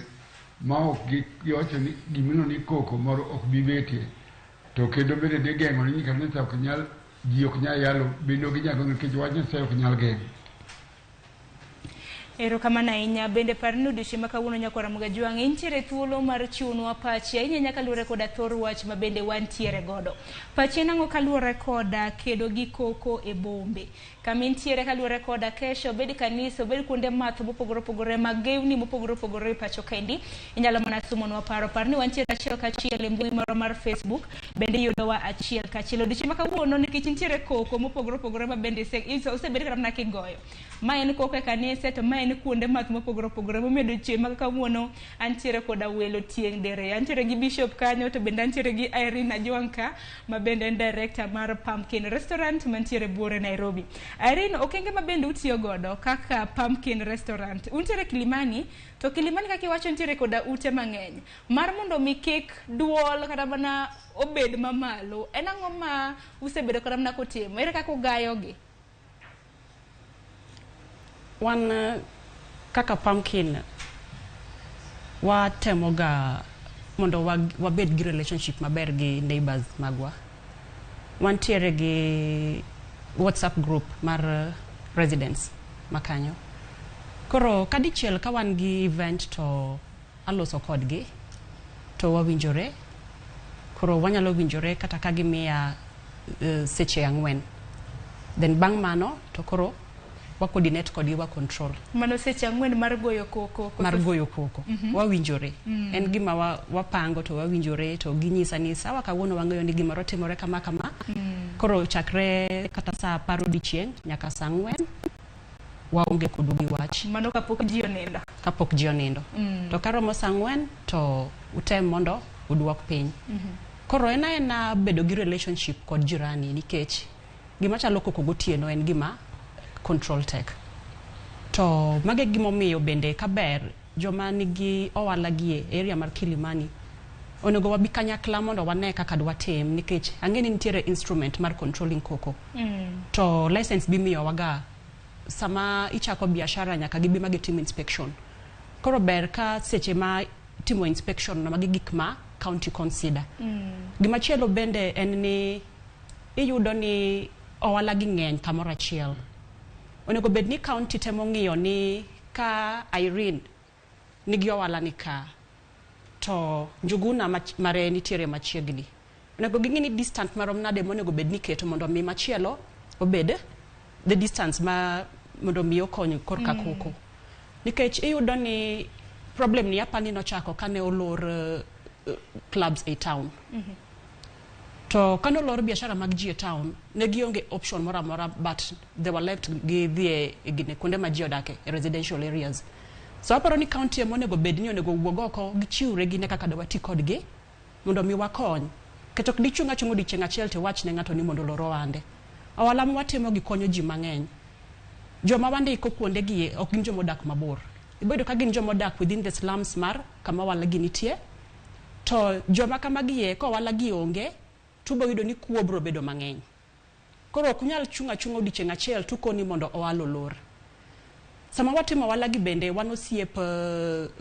ma ok giwacho ni gimiluongo ni koko moro ok bi betie to kendo bende ne geng'o ni kanisa ok nyal ji ok nyal yalo bende ok ginyal geng'o nikech wach Nyasaye ok nyal geng'o. Erokamano ahinya. Bende par ni odiochieng' ma kawuono nyakwara Mgajwang' intiere thuolo mar chiwonwa pachi ahinya ahinya kaluwore koda thor wach ma bende wantiere godo. Pachi en ang'o kaluwore koda kedo gi koko e bombe? Kama intiere kaluwore koda kesha, obed kanisa, obed kuonde math mopogore opogore mag gewni mopogore opogore e pacho kaendi, inyalo mana sumonwa paro. Par ni wantiere achiel kachiel e mbui marwa mar Facebook, bende iyudowa achiel kachiel. Odiochieng' ma kawuono nikech nitiere koko mopogore opogore ma bende osebed kata mana kigoyo. Ma en koko e kanise to ma en kuonde math mopogore opogore. Momiyo odiochieng' ma kawuono antiere koda welo tieng' diriyo. Antiere gi Bishop kanyo to bende antiere gi Irene Ajwang' ka ma bende en director mar Pumpkin Restaurant mantiere buore Nairobi. Irene, okenge ma bende utiyo godo kaka Pumpkin Restaurant. Untiere Kilimani, to Kilimani kaka iwacho nitiere koda ute mang'eny. Mar mondo mi kik duol kata mana obed mamalo, en ang'o ma usebedo kata mana kutimo? Ere kaka ugayogi? Wan kaka Pumpkin watemoga mondo wabed gi relationship maber gi neighbors magwa. Wantiere gi WhatsApp group mar residents makanyo. Koro kadichiel ka wan gi event to aloso kodgi to wawinjore. Koro wanyalo winjore kata ka gimiya seche 4. Then bang' mano to koro wa coordinate kodgi wa control. Mano seche 4 mar goyo koko. Mar goyo koko. Wawinjore. En gima wapango to wawinjore to ginyisa ni sawa kawuono wang'eyo ni gimoro timore kama kama. Koro chakre kata saa 10 odiochieng' nyaka saa 4 waonge kodu gi wach. Mano kapok ji onindo. Kapok ji onindo. To karomo saa 4 to utem mondo uduok piny. Koro en aena bedo gi relationship kod jirani nikech gima chalo koko gotieno en gima control tek. To mage gimomiyo bende kaber joma nigi ohala gi e area mar Kilimani onego wabi kanyakla mondo wane kaka dwatim nikech ang'e ni nitiere instrument mar controlling koko. To license bimiyowaga sama ichako biashara nyaka gibi ma gitim inspection. Koro ber ka seche ma timo inspection no, magi gik ma county consider. Gimachielo bende en ni iyudo ni ohala gi ng'eny kamoro achiel. Onego bed ni county temo ng'iyo ni ka Irene nigi ohala ni ka to Njuguna mare nitiere machiegni. Onego ging'i ni distance marom nade monego bed ni keto mondo mi machielo obed the distance ma mondo mi okony korka koko. Nikech iyudo ni problem ni apani nochako kane olor clubs e town. To kane olor biashara mag ji e town, ne gionge option moro amora, but they were left gi dhi e gine kuonde ma ji odake, e residential areas. So aparo ni county ema onego bed ni onego wuog oko gichiwre gine kaka dawati kodgi mondo mi wakony. Nikech ok dichung' achung'a odiochieng' achiel to iwach ne ng'ato ni mondo olor ohande. Ohala ma watimo gi konyo ji mang'eny. Joma wandiko kuonde gi ok gin joma odak mabor. Iboyudo ka gin joma odak within the slums mar kama ohala gi nitie. To joma kamagi e ka ohala gi onge, to ubo yudo ni kuo biro bedo mang'eny. Koro ok unyal chung' achung'a odiochieng' achiel tukoni mondo ohala olor. Sama watimo ohala gi bende wan osiep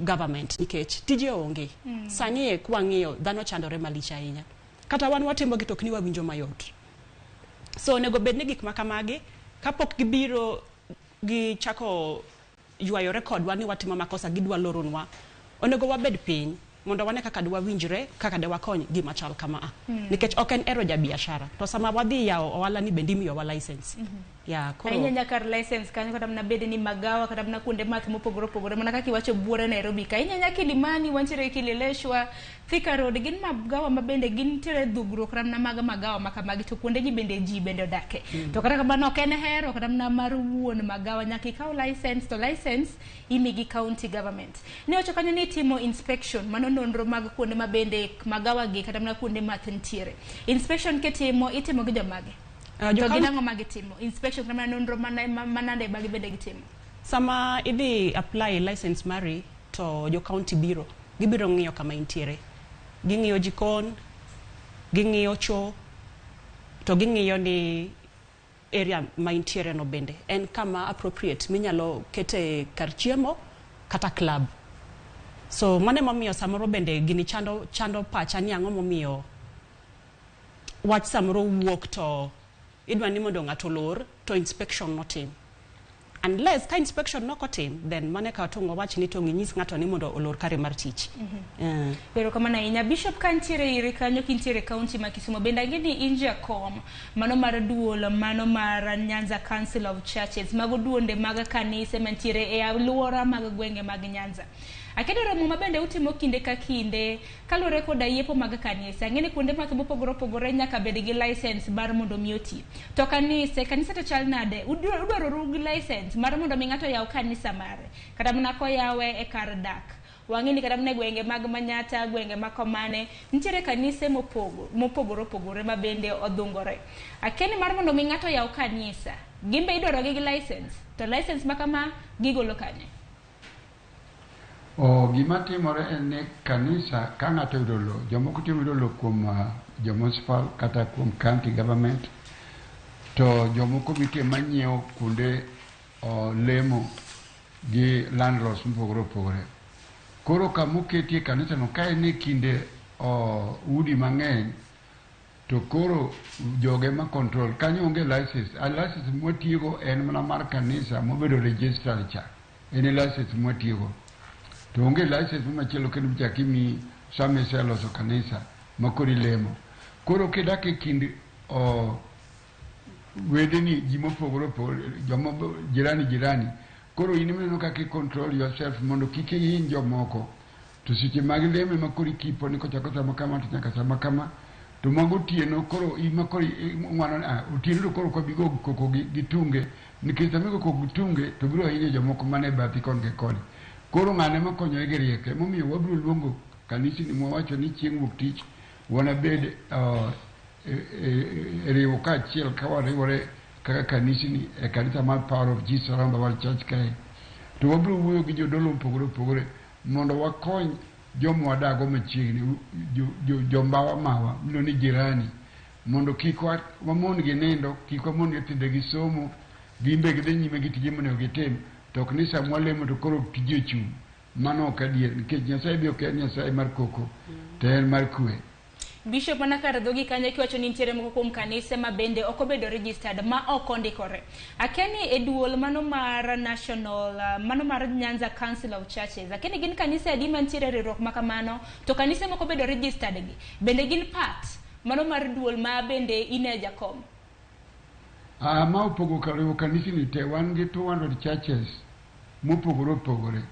government nikech tije onge. Sani e kwang'iyo dhano chandore malich ahinya. Kata wan watimo gi to ok ni wawinjo mayot. So onego bed ni gik ma kamagi kapok gibiro gichako ywayore kodwa ni watimo makosa gidwa loronwa, onego wabed piny mondo wane kaka dwawinjre kaka dewakony gima chal kama a. Nikech ok en ero jabiashara to sama wadhi yawo ohala ni bende imiyowa license. Ya koro Ahinya nyaka kar license kanyo, kata mana bed ni magawa, kata mana kuonde math mopogore opogore, mana kaka iwacho buore Nairobi ka. Ahinya nyaka Kilimani, wantiere Kileleshwa, Thika Road, gin magawa ma bende gintiere dhugruok kata mana mag magawa ma kamagi, to kuonde gi bende ji bende odake. To kata kamano ok en hero kata mana mar wuon magawa, nyaka ikaw license, to license imigi county government. Ne wacho kanyo ni itimo inspection, mano nonro mag kuonde ma bende magawa gi kata mana kuonde math nitiere. Inspection kitimo, itimo gi jomage? To gin ang'o ma gitimo? Inspection kata mana nonro manade ma bende gitimo? Sama idhi apply license mari to jo county biro, gibiro ng'iyo kama intiere. Ging'iyo jikon, ging'iyo choo, to ging'iyo ni area ma intiere no bende en kama appropriate minyalo kete kar chiemo kata club. So mano emomiyo samoro bende gini chando pacha ni ang'o momiyo wach samoro wuok to idwa ni mondo ng'ato olor to inspection notim. Unless ka inspection nok otim, then mano eka tong' wawach ni tong' inyis ng'ato ni mondo olor kare mar tich. Erokamano ahinya. Bishop, ka nitiere iri kanyo kintiere county ma Kisumu, bende ang'e ni in jakom mano mar duol mano mar Nyanza Council of Churches, mago duonde mag kanise mantiere e alwora mag gwenge mag Nyanza. Akedo romo ma bende utimo kinde ka kinde kaluwore koda yiepo mag kanise. Ang'e ni kuonde math mopogore opogore nyaka bed gi license mar mondo mi oti. To kanise, kanisa to chal nade? Udwaroru gi license mar mondo mi ng'ato oyaw kanisa mare, kata mana koyawe e kar dak. Wang'e ni kata mana e gwenge mag Manyata, gwenge ma Komane, nitiere kanise mopogore opogore ma bende odhungore. Akia ni mar mondo mi ng'ato oyaw kanisa, gin be idwarogi gi license, to license ma kama gigolo kanye? Gima timore en ni kanisa ka ng'ato oyudo lowo, jomoko timo yudo lowo kuom jo municipal kata kuom county government, to jomoko nitie manyiewo kuonde lemo gi landlords mopogore opogore. Koro kama oketie kanisa no ka en e kinde udi mang'eny, to koro joge ma control kanyo onge license. A license mwatiyogo en mana mar kanisa mobedo registered cha, en e license mwatiyogo. To onge license machielo kendo michak imiyi sama iseloso kanisa ma koro ilemo. Koro kidak e kind wedeni ji mopogore opogore, joma jirani jirani, koro in imineno kaka i control yourself mondo kik ihiny jomoko. To seche mag lemo ema koro ikipo ni kochako sama kama to nyaka sama kama, to mago otieno koro ima koro ing'wano ni otieno to koro ok wabi go koko gi tunge, nikech sama igo koko gi tunge to biro hinyo jomoko man e bathi koni gi koni. Koro ng'ano ema konyore gi rieko, emomiyo wabiro luongo kanisni mwawacho ni chieng' wuok tich wanabed e riwo kaachiel ka wariwore kaka kanisni e kanisa mar Power of Jesus Around the World Church kae. To wabiro wuoyo gi jodolo mopogore opogore mondo wakony joma wadago machiegni, jombawa mawa miluongo ni jirani, mondo kik wamon gi nindo, kik wamon nyithindegi somo, gin be gidhi nyime gi tije monego gitim, to ok ni sama walemo to koro tije ochung'. Mano ok adier nikech Nyasaye be ok en Nyasaye mar koko to en mar kwe. Bishop, mana kar dhogi kanyo kiwacho ni nitiere moko kuom kanise ma bende ok obedo registered, ma ok ondikore. Akia ni e duol mano mar national, mano mar Nyanza Council of Churches, akia ni gin kanise adi mantiere e riwruok ma kamano, to kanise mok obedo registered gi bende gin part mano mar duol ma bende in e jakom? Ma opogo kariwo kanisni te, wan gi 200 churches mopogore opogore.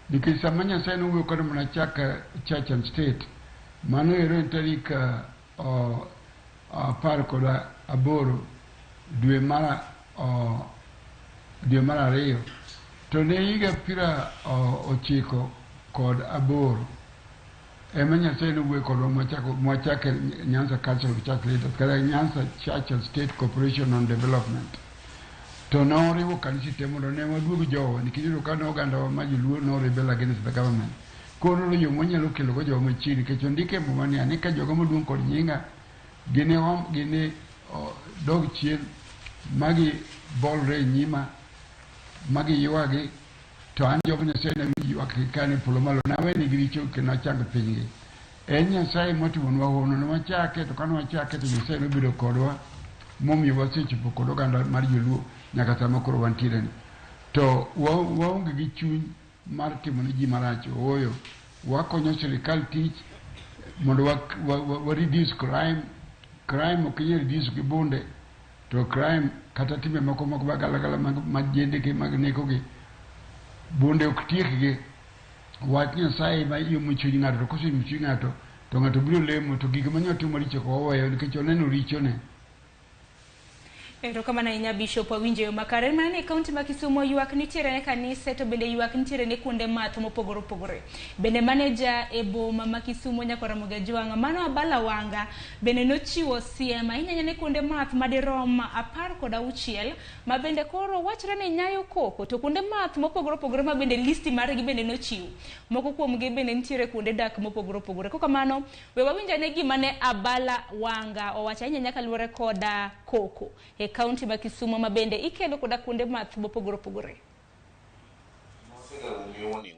Nikech sama Nyasaye nowuoyo kod mana chak Church and State, mano ero en tarik 18 dwe mar 2 to ne higa 98 ema Nyasaye nowuoyo kodwa mwachake Nyanza Council of Church Leaders kata Nyanza Church and State Corporation on Development. To noriwo kanise te mondo ne waduog jowa nikech iyudo ka ne ogandawa ma joluo no rebel against the government. Koro yo mwanyalo kelo go jowa machiegni nikech ondike e Muma niya ni ka joga maduong' kod nyinga gine dog chien magi bolre e nyima magi ywagi to an Jehova Nyasaye nawinj ywakgi ka an e polo malo nawenegi richo kendo nachang pinygi. En Nyasaye motimonwa hono ne wachake to kane wachake to Nyasaye nobedo kodwa momiyo wasechopo kod oganda mar joluo nyaka sama koro wantiere ni. To waonge gi chuny mar timo ne ji marach, ooyo. Wakonyo sirikal tich mondo wa reduce crime. Crime ok inyal reduce gi bunde, to crime kata timbe moko moko magalagala mag jendeke mag nekogi, bunde ok tiekgi. Wach Nyasaye ma yomo chuny ng'ato, to koseyomo chuny ng'ato to ng'ato biro lemo to gik manyalo timo maricho ok oweyo nikech oneno richone. Erokamano ahinya Bishop, wawinjo yo makare. En mana ni e kaunti ma Kisumu ywak nitiere ne kanise to bende ywak nitiere ne kuonde math mopogore opogore. Bende maneja e boma ma Kisumu Nyakwa Ramogi Ajwang' mano Abala Wanga bende nochiwo siem ahinya ne kuonde math madirom 16 ma bende koro wachre ni nyayo koko to kuonde math mopogore opogore ma bende listi margi bende nochiw. Moko kuomgi bende nitiere kuonde dak mopogore opogore. Kokamano, we wawinj ane gima ne Abala Wanga owacho ahinya nyaka luwore koda koko e kaunti ma Kisumu ma bende ikelo koda kuonde math mopogore opogore.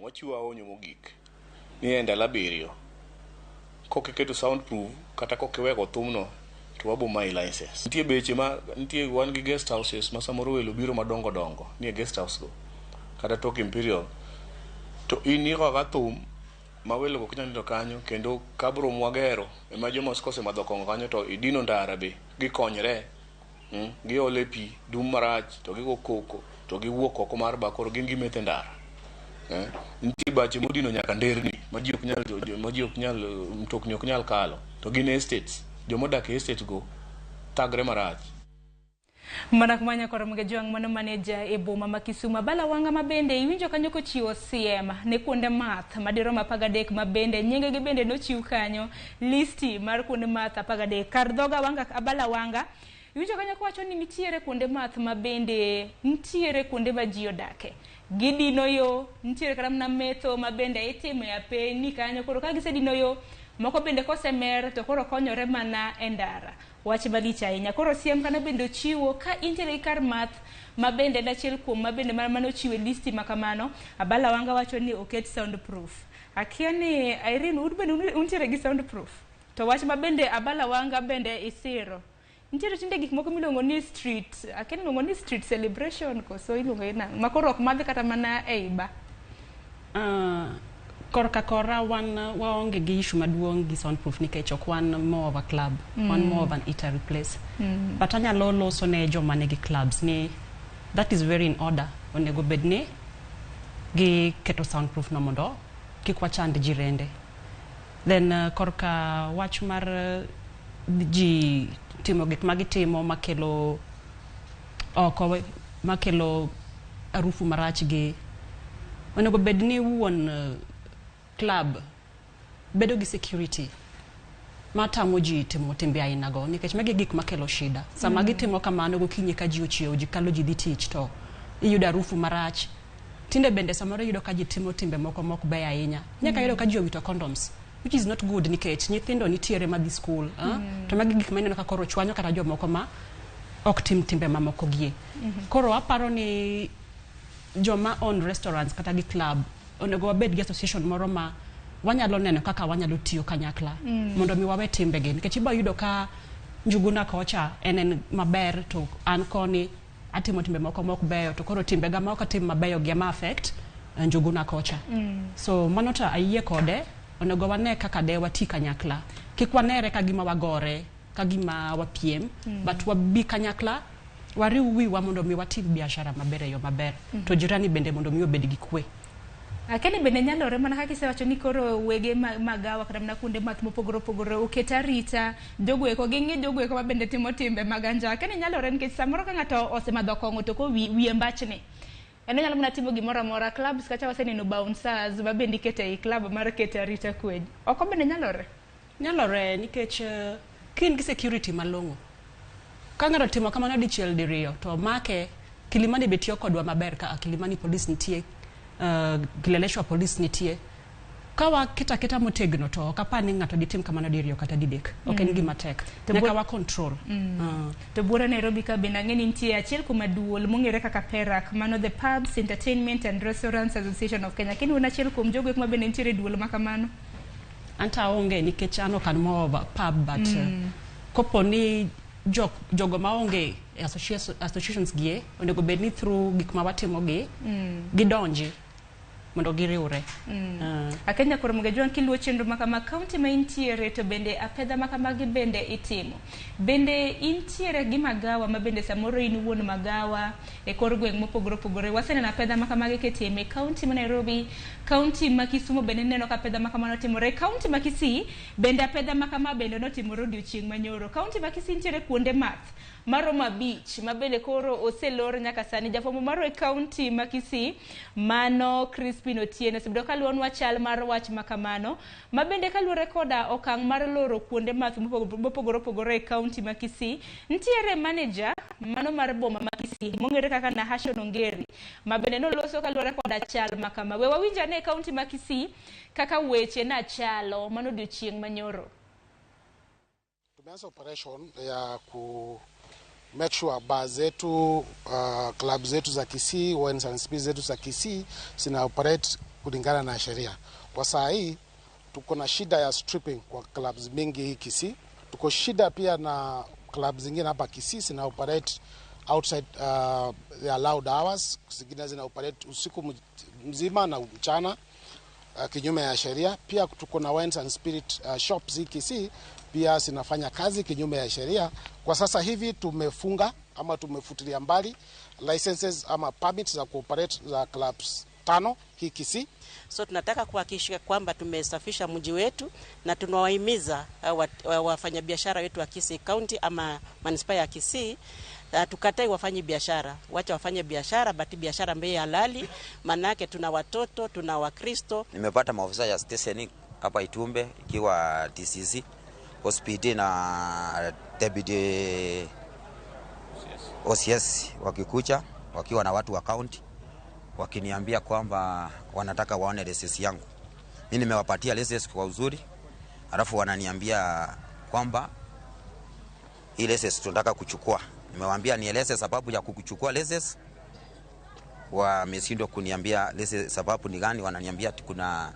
Wachiwo aonyo mogik ni e ndalo 7 kok iketo soundproof kata kok iwego thumno to wabo mayi license. Nitie beche ma nitie wan gi guest houses ma samoro welo biro madongo dongo nie guest house go kata tok Imperial to in irwako thum ma welo go ok nyal nindo kanyo kendo kabro mwagero ema joma kosemadho kong'o kanyo to idino ndara be gikonyre, giole pi dum marach to gigo koko to giwuok oko mar bar koro gin gimetho e ndara. Nitie bache modino nyaka nderni ma ji ok nyal mtokni ok nyal kalo to gin estates, jomodak e estate go thagre marach. Mana kuma Nyakwa Ramogi Ajwang' mano maneja e boma ma Kisumu Abala Wanga ma bende iwinjo kanyo kochiwo siem ne kuonde math madirom 13 ma bende nyingegi bende nochiw kanyo listi mar kuonde math 13 kar dhoga Wanga Abala Wanga iwinjo kanyo kowacho ni nitiere kuonde math ma bende nitiere kuonde ma ji odake gidino yo, nitiere kata mana metho ma bende itimo e apeni kanyo koro ka gisedino yo moko bende kosemer to koro konyore mana e ndara. Wach malich ahinya. Koro siem kana bende ochiwo ka intiere gi kar math ma bende en achiel kuom ma bende manochiwo e listi ma kamano, Abala Wanga wacho ni oket soundproof. Akia ni Irene un bende untiere gi soundproof. To wach ma bende Abala Wanga bende isiro. Nitiere tinde gik moko miluongo ni street, akia ni iluongo ni street celebration koso iluongo ni nang'o? Ma koro ok madh kata mana ei bar. Korka kora wan waonge gi issue maduong' gi soundproof nikech ok wan more of a club, wan more of an eatery place. But anyalo loso ne joma nigi clubs ni that is very in order. Onego bed ni giketo soundproof no mondo kik wachand jirende. Then korka wach mar ji timo gik magitimo makelo oko makelo harufu marach gi onego bed ni wuon club bedo gi security matamo ji timo timbe aina go nikech magi gik makelo shida. Sama gitimo kamano gokinyi ka ji ochiewo ji kalo ji dhi tich to iyudo harufu marach. Tinde bende samoro iyudo ka ji timo timbe moko mok beyo ahinya. Nyaka iyudo ka ji owito condoms which is not good nikech nyithindo nitiere madhi school, to magi gik maneno ka koro chwanyo kata jomoko ma ok tim timbe mamoko gie. Koro aparo ni joma own restaurants kata gi club onego wabed gi association moro ma wanyalo neno kaka wanyalo tiyo kanyakla mondo mi wawe timbegi nikech ibo yudo ka Njuguna kocha en en maber to an koni atimo timbe moko mok beyo to koro timbega ma ok atim mabeyo gi ema affect Njuguna kocha. So mano to ayie kode, onego wane kaka de wati kanyakla. Kik wanere ka gima wagore, ka gima wapiem, but wabi kanyakla wariw wiwa mondo mi watim biashara maber e yo maber. To jirani bende mondo mi obed gi kwe. Akeni bende nyalore mana kaka isewacho ni koro wege magawa kata mana kuonde math mopogore opogore oket arita jogo eko ging'i jogo eko mabende timo timbe mag anjawa. Akeni nyalore nikech samoro ka ng'ato osemadho kong'o to ko wiye mbachni. En onyalo mana timo gimoro amora. Clubs kacha waseneno bouncers ma bende iketo ei club mar keto arita kwe. Oko bende nyalore? Nyalore nikech ka in gi security malong'o. Ka ng'ato otimo kamano dichiel diriyo to make Kilimani be tiyo kodwa maber ka Kilimani police nitie, Kileleshwa police nitie. Ka waketo aketa motegno to ok apar ni ng'ato ditim kamano diriyo kata didek. Ok en gima tek. Nyaka wa control. To buora Nairobi ka bende ang'e ni nitie achiel kuom duol mong'ere kaka PERAK, mano the Pubs, Entertainment and Restaurants Association of Kenya. Kendo un achiel kuom jogo eko ma bende nitiere e duol ma kamano? Anta aonge nikech an ok an more of a pub but kopo ni jogo maonge e associations gie onego bed ni through gik ma watimo gi gidonji mondo giriwre. Akenya koro Mugajwang' kiluwo chenro ma kama kaunti ma intiere to bende apedha ma kamagi bende itimo. Bende intiere gi magawa ma bende samoro in wuon magawa e kor gweng' mopogore opogore. Waseneno apedha ma kamagi kitime e kaunti ma Nairobi, kaunti ma Kisumu bende ineno ka apedha ma kamano timore. Kaunti ma Kisii bende apedha ma kama bende notimore odiochieng' manyoro. Kaunti ma Kisii nitiere kuonde math maromo 5 ma bende koro oselor nyaka sani. Jafwambo marwa e kaunti ma Kisii mano Crispin Otieno osebedo kaluwonwa chal mar wach ma kamano ma bende kaluwore koda okang' mar loro kuonde math mopogore opogore e kaunti ma Kisii. Nitiere manager mano mar boma ma Kisii mong'ere kaka Nahashon Ongeri ma bende noloso kaluwore koda chal ma kama. We wawinj ane e kaunti ma Kisii kaka weche nachalo mano odiochieng' manyoro. Tumeanza operation ya ku make sure bar zetu, club zetu za Kisii, wines and spirits zetu za Kisii zina operate kulingana na sheria. Kwa saa hii tuko na shida ya stripping kwa clubs mingi hii Kisii. Tuko shida pia na clubs zingine hapa Kisii zina operate outside the allowed hours, zingine zina operate usiku mzima na mchana kinyume ya sheria. Pia tuko na wines and spirit shops hii Kisii pia zinafanya kazi kinyume ya sheria. Kwa sasa hivi tumefunga ama tumefutilia mbali licenses ama permits za kuoperate za clubs 5 hii Kisii. So tunataka kuhakikisha kwamba tumesafisha mji wetu na tunawahimiza wafanyabiashara wetu wa Kisii County ama manispaa ya Kisii, tukatai wafanye biashara, wacha wafanye biashara, but biashara ambayo halali, manake tuna watoto, tuna Wakristo. Nimepata maofisa ya station hapa Itumbe ikiwa DCC, OSPD na Deputy OCS wakikucha wakiwa na watu wa county wakiniambia kwamba wanataka waone lesesi yangu. Mimi nimewapatia lesesi kwa uzuri, alafu wananiambia kwamba hii lesesi tunataka kuchukua. Nimewaambia nieleze sababu ya kukuchukua lesesi, wameshindwa kuniambia lesesi sababu ni gani. Wananiambia kuna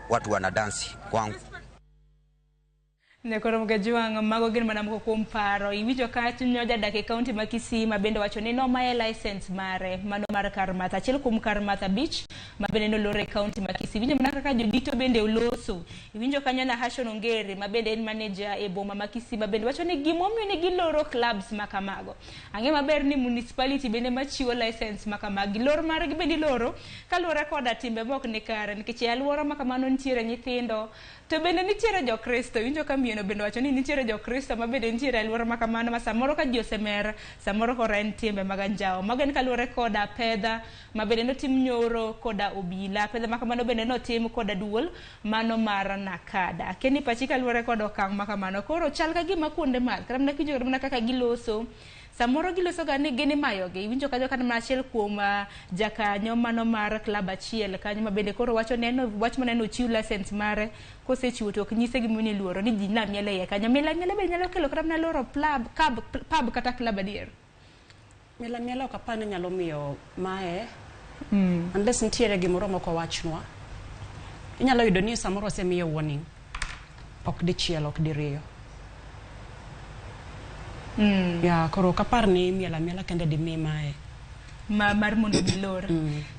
watu wanadansi kwangu. Nyakoro Mugajwang' mago gin mana moko kuom paro. Iwinjo ka nyo jadak e kaunti ma Kisii ma bende wacho ni nomaye license mare mano mar kar math, achiel kuom kar math 5 ma bende nolor e kaunti ma Kisii. Iwinjo mana kaka jodito bende oloso. Iwinjo kanyo Nahashon Ongeri ma bende en manager e boma ma Kisii ma bende wacho ni gimomiyo ne giloro clubs ma kamago. Ang'e maber ni municipality bende machiwo license ma kamagi. Lor margi bende iloro kaluwore koda timbe mok ni kare nikech e alwora ma kamano nitiere nyithindo to bende nitiere Jokristo. Iwinjo ka miyo bende wacho ni nitiere Jokristo ma bende nitiere e alwora ma kamano ma samoro ka ji osemer, samoro koro en timbe mag anjawo. Mago en kaluwore koda pedha ma bende notim nyoro koda obila. Pedha ma kamano bende notim koda duol mano mar Nakada. Keni pachi kaluwore koda okang' ma kamano. Koro chal ka gima kuonde math, kata mana kiwinjo kata mana kaka giloso, samoro giloso ga ni gin imayogi. Iwinjo kanyo kata mana achiel kuom jakanyo mano mar club achiel kanyo ma bende koro wacho neno wach maneno ochiw license mare kosechiwo to ok nyise gimomiyo iluoro ni ji na miel e iye kanyo. Miel amiela bende nyalo kelo kata mana loro pub kata club adier. Miel amiela ok apar ni nyalo miyo mae unless nitiere gimoro mok owachnwa. Inyalo yudo ni samoro osemiye warning. Ok dichiel, ok diriyo. Ya, koro ok apar ni miel amiela kende dimi mae. Ma mar mondo gilor.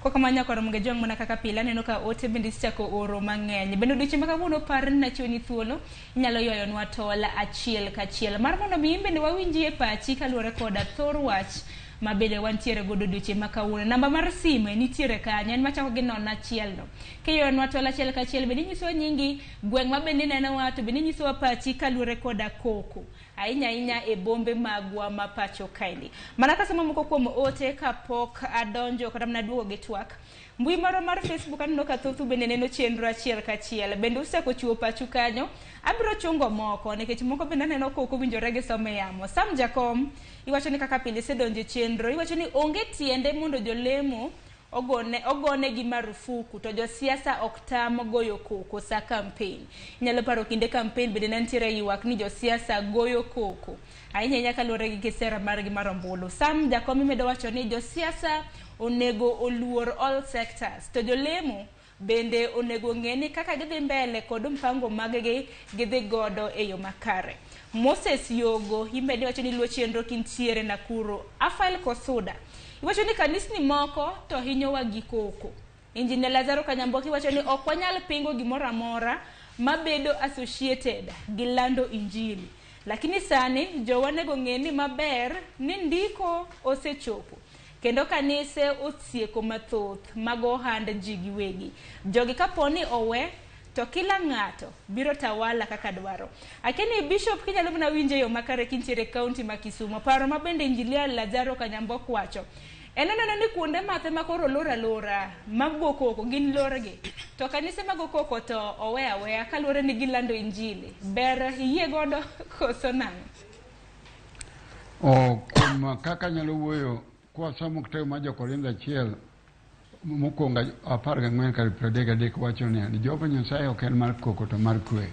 Kwa kamano nyakwar Mugejwang' mana kaka pile aneno ka ote bende isechako oro mang'eny. Bende odiochieng' ma kawuono par ni nachiwoni thuolo inyalo ywayonwa tol achiel kachiel mar mondo mi in bende wawinji e pachi kaluwore koda thor wach ma bende wantiere godo odiochieng' ma kawuono. Namba mar sime nitiere kanyo en machako gi nono achiel no. Kiywayonwa tol achiel kachiel bende inyisowa nyingi, gweng' ma bende inenowa to bende inyisowa pachi kaluwore koda koko ahinya ahinya e bombe magwa ma pacho kaendi. Mana kasomo moko kuom ote kapok adonjo kata mana duogo gi twak. Mbui marwa mar Facebook aneno ka thothu bende neno chenro achiel kachiel. Bende usechako chiwo pachu kanyo. Abiro chungo moko nikech moko bende aneno ka ok owinjore gi somo e yamo. Sam Jakom iwacho ni kaka pile isedonjo e chenro. Iwacho ni onge tiende mondo jolemo ogonegi marufuku to josiasa ok tam goyo koko sa campaign. Inyalo paro kinde campaign bende ne nitiere ywak ni josiasa goyo koko ahinya ahinya kaluwore gi sera margi mar ombulu. Sam Jakom imedo wacho ni josiasa onego oluor all sectors to jolemo bende onego ng'e ni kaka gidhi mbele kod mpango mag-gi gidhi godo e yo makare. Moses Yogo imedo wacho ni luo chenro kintiere Nakuru. Afael Kosuda iwacho ni kanisni moko to hinyowa gi koko. Engineer Lazaro Kanyamboki wacho ni ok wanyal pingo gimoro amora mabedo associated gi lando injili. Lakini sani jowa onego ng'e ni maber ni ndiko osechopo kendo kanise osieko mathoth mag ohand ji giwegi. Jogi kaponi owe to kila ng'ato biro tawala kaka dwaro. Akeni Bishop kinyalo mana winjo e yo makare kintiere e kaunti ma Kisumu. Paro ma bende Injinia Lazaro Kanyambok wacho. En oneno ni kuonde mathe ma koro olor alora mag go koko gin lorgi. To kanise mag go koko to owe aweya kaluwore ni gilando injili. Ber iyie godo koso nang'o? Kuom kaka anyalo wuoyo kwasomo kitabu mar Jo-Korintho achiel mokwongo 14 kar 33 wacho niya ni Jehova Nyasaye ok en mar koko to mar kwe.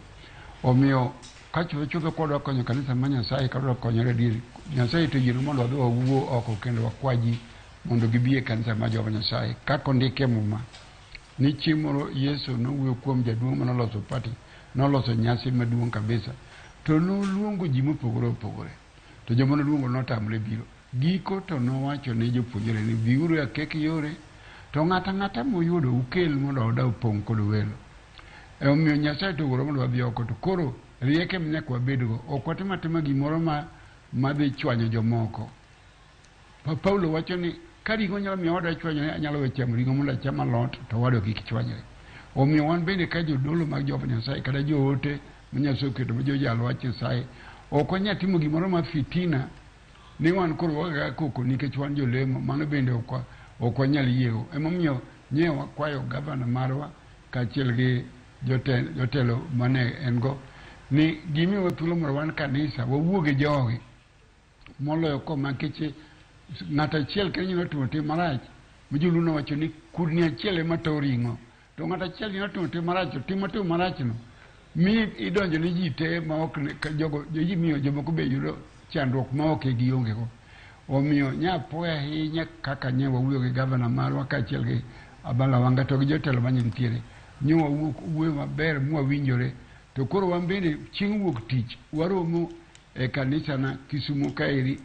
Omiyo ka chutho chutho kwadwa konyo kanisa mar Nyasaye ka wadwa konyore adier, Nyasaye to oyienwa mondo wadhi wawuo oko kendo wakwa ji mondo gibi e kanisa mar Jehova Nyasaye kaka ondiki e Muma ni chieng' moro Yesu nowuoyo kuom jaduong' manoloso party, noloso nyasi maduong' kabisa to noluongo ji mopogore opogore to joma noluongo notamre biro. Giko to nowacho ne jopuonjre ni biuru e akek yore to ng'ato ang'ata muyudo ukel mondo oda opong' kod welo. Omiyo Nyasaye to owuoro mondo wadhi oko to koro rieko ema nyaka wabedgo. Ok watim atima gimoro madhi chwanyo jomoko. Paulo wacho ni ka ring'o nyalo miyo owadwa chwanyore, anyalo we chamo ring'o mondo acham alot to owadwa kik chwanyre. Omiyo wan bende ka jodolo mag Jehova Nyasaye kata joote ma Nyasaye oketo ma jojal wach Nyasaye, ok wanyal timo gimoro ma fitina ni wan koro waga koko nikech wan jolemo, mano bende ok wanyal yiego. Emomiyo nye wakwayo gavana marwa kaachiel gi jotelo mane en go ni gimiwa thuolo mondo wan kanisa wawuo gi jogi moloyo koma nikech ng'ato achiel kende nyalo timo tim marach ma joluo nowacho ni kudni achiel ema towo ring'o to ng'ato achiel nyalo timo tim marach to tim matimo marachno mi idonjo ne ji te ma ok jogo ji miyo jomoko be yudo chandruok ma ok gionge go. Omiyo nyapuoyo ahinya kaka nye wawuoyo gi gavana marwa kaachiel gi Abala Wanga to gi jotelo manye nitiere. Nye wawuoyo maber mwawinjore to koro wan bende chieng' wuok tich waromo e kanisa na Kisumo kaeri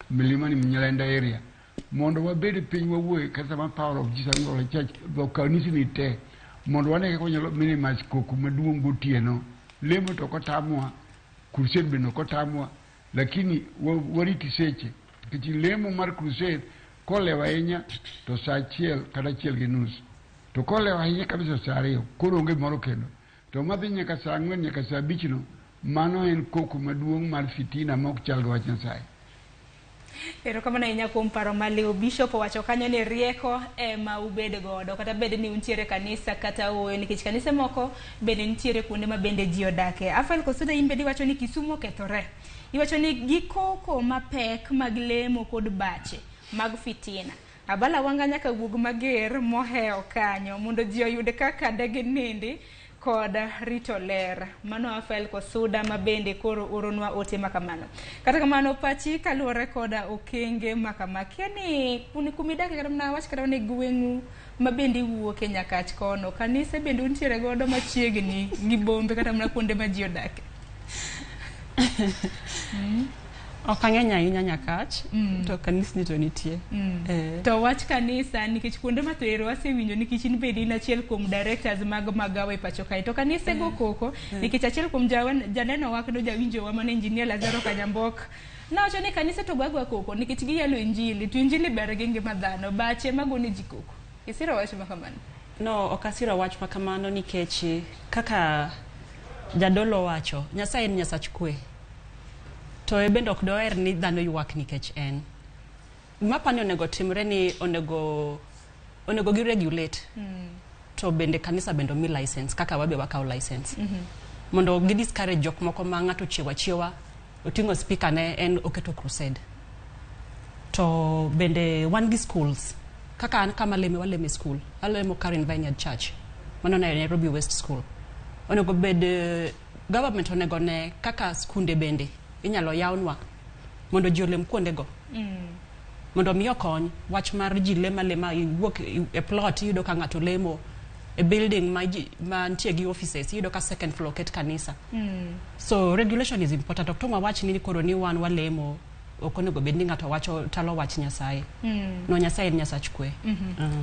Milimani Nyalenda area mondo wabed piny wawuoye kata ma Power of Jesus Holy Church dho kanisni te mondo wane kaka wanyalo minimize koko maduong' gotieno. Lemo to ok otamwa, crusade bende ok otamwa, lakini wariti seche nikech lemo mar crusade kolewo ahinya to saa 1 kata 1:30 to kolewo ahinya kabisa saa 2 koro onge moro kendo to madhi nyaka saa 4 nyaka saa 5 no mano en koko maduong' mar fitina ma ok chal gi wach Nyasaye. Erokamano ahinya kuom paro maliw. Bishop owacho kanyo ni rieko ema ubed godo kata bed ni untiere kanisa kata ooyo nikech kanise moko bende nitiere kuonde ma bende ji odake. Afael Kosuda in bende iwacho ni Kisumu okethore. Iwacho ni gikoko mapek mag lemo kod bache mag fitina. Abala Wanga nyaka wuog mager mohewo kanyo mondo ji oyud kaka deginindi kod rito ler. Mano Rafael Kosuda ma bende koro oronwa ote makamano. Kata kamano pachi kaluwore koda okenge makama. Kia ni kumidake kata mana wach kata mana e gweng'u ma bende iwuoke Nyakach kono, kanise bende untiere godo machiegni gi bombe kata mana kuonde ma ji odake. Ok ang'eny ahinya Nyakach, to kanisni to nitie. To wach kanisa nikech kuonde mathoth wasewinjo nikech in bende in achiel kuom directors mag magawa e pacho kae. To kanise go koko nikech achiel kuom janeno wa kendo jawinjowa mane engineer Lazaro Kanyambok nowacho ni kanise to go agoya koko nikech giyalo injili to injili ber gi ngima dhano bache magone ji koko. Isiro wach ma kamano? No, ok asiro wach ma kamano nikech kaka jadolo wacho, Nyasaye en Nyasach kwe. To e bende ok doher ni dhano ywak nikech en. Gima apani onego timre ni onego gi regulate. To bende kanisa bende omi license kaka wabe wakawo license. Mondo gi discourage jok moko ma ng'ato ochiewo achiewa oting'o speaker ne en oketo crusade. To bende wan gi schools. Kaka an kama aleme waleme school. Alemo Karen Vineyard Church. Mano Nairobi West School. Onego bed government onego ne kaka skunde bende inyalo yawnwa mondo ji olem kuondego. Mondo mi okony wach mar ji lemo alema iwuok e plot iyudo ka ng'ato lemo e building ma ji mantie gi offices iyudo ka second floor oket kanisa. So regulation is important. Ok tong' wawach ni koro ni wan walemo ok onego bed ni ng'ato wacho talo wach Nyasaye. No Nyasaye en Nyasach kwe.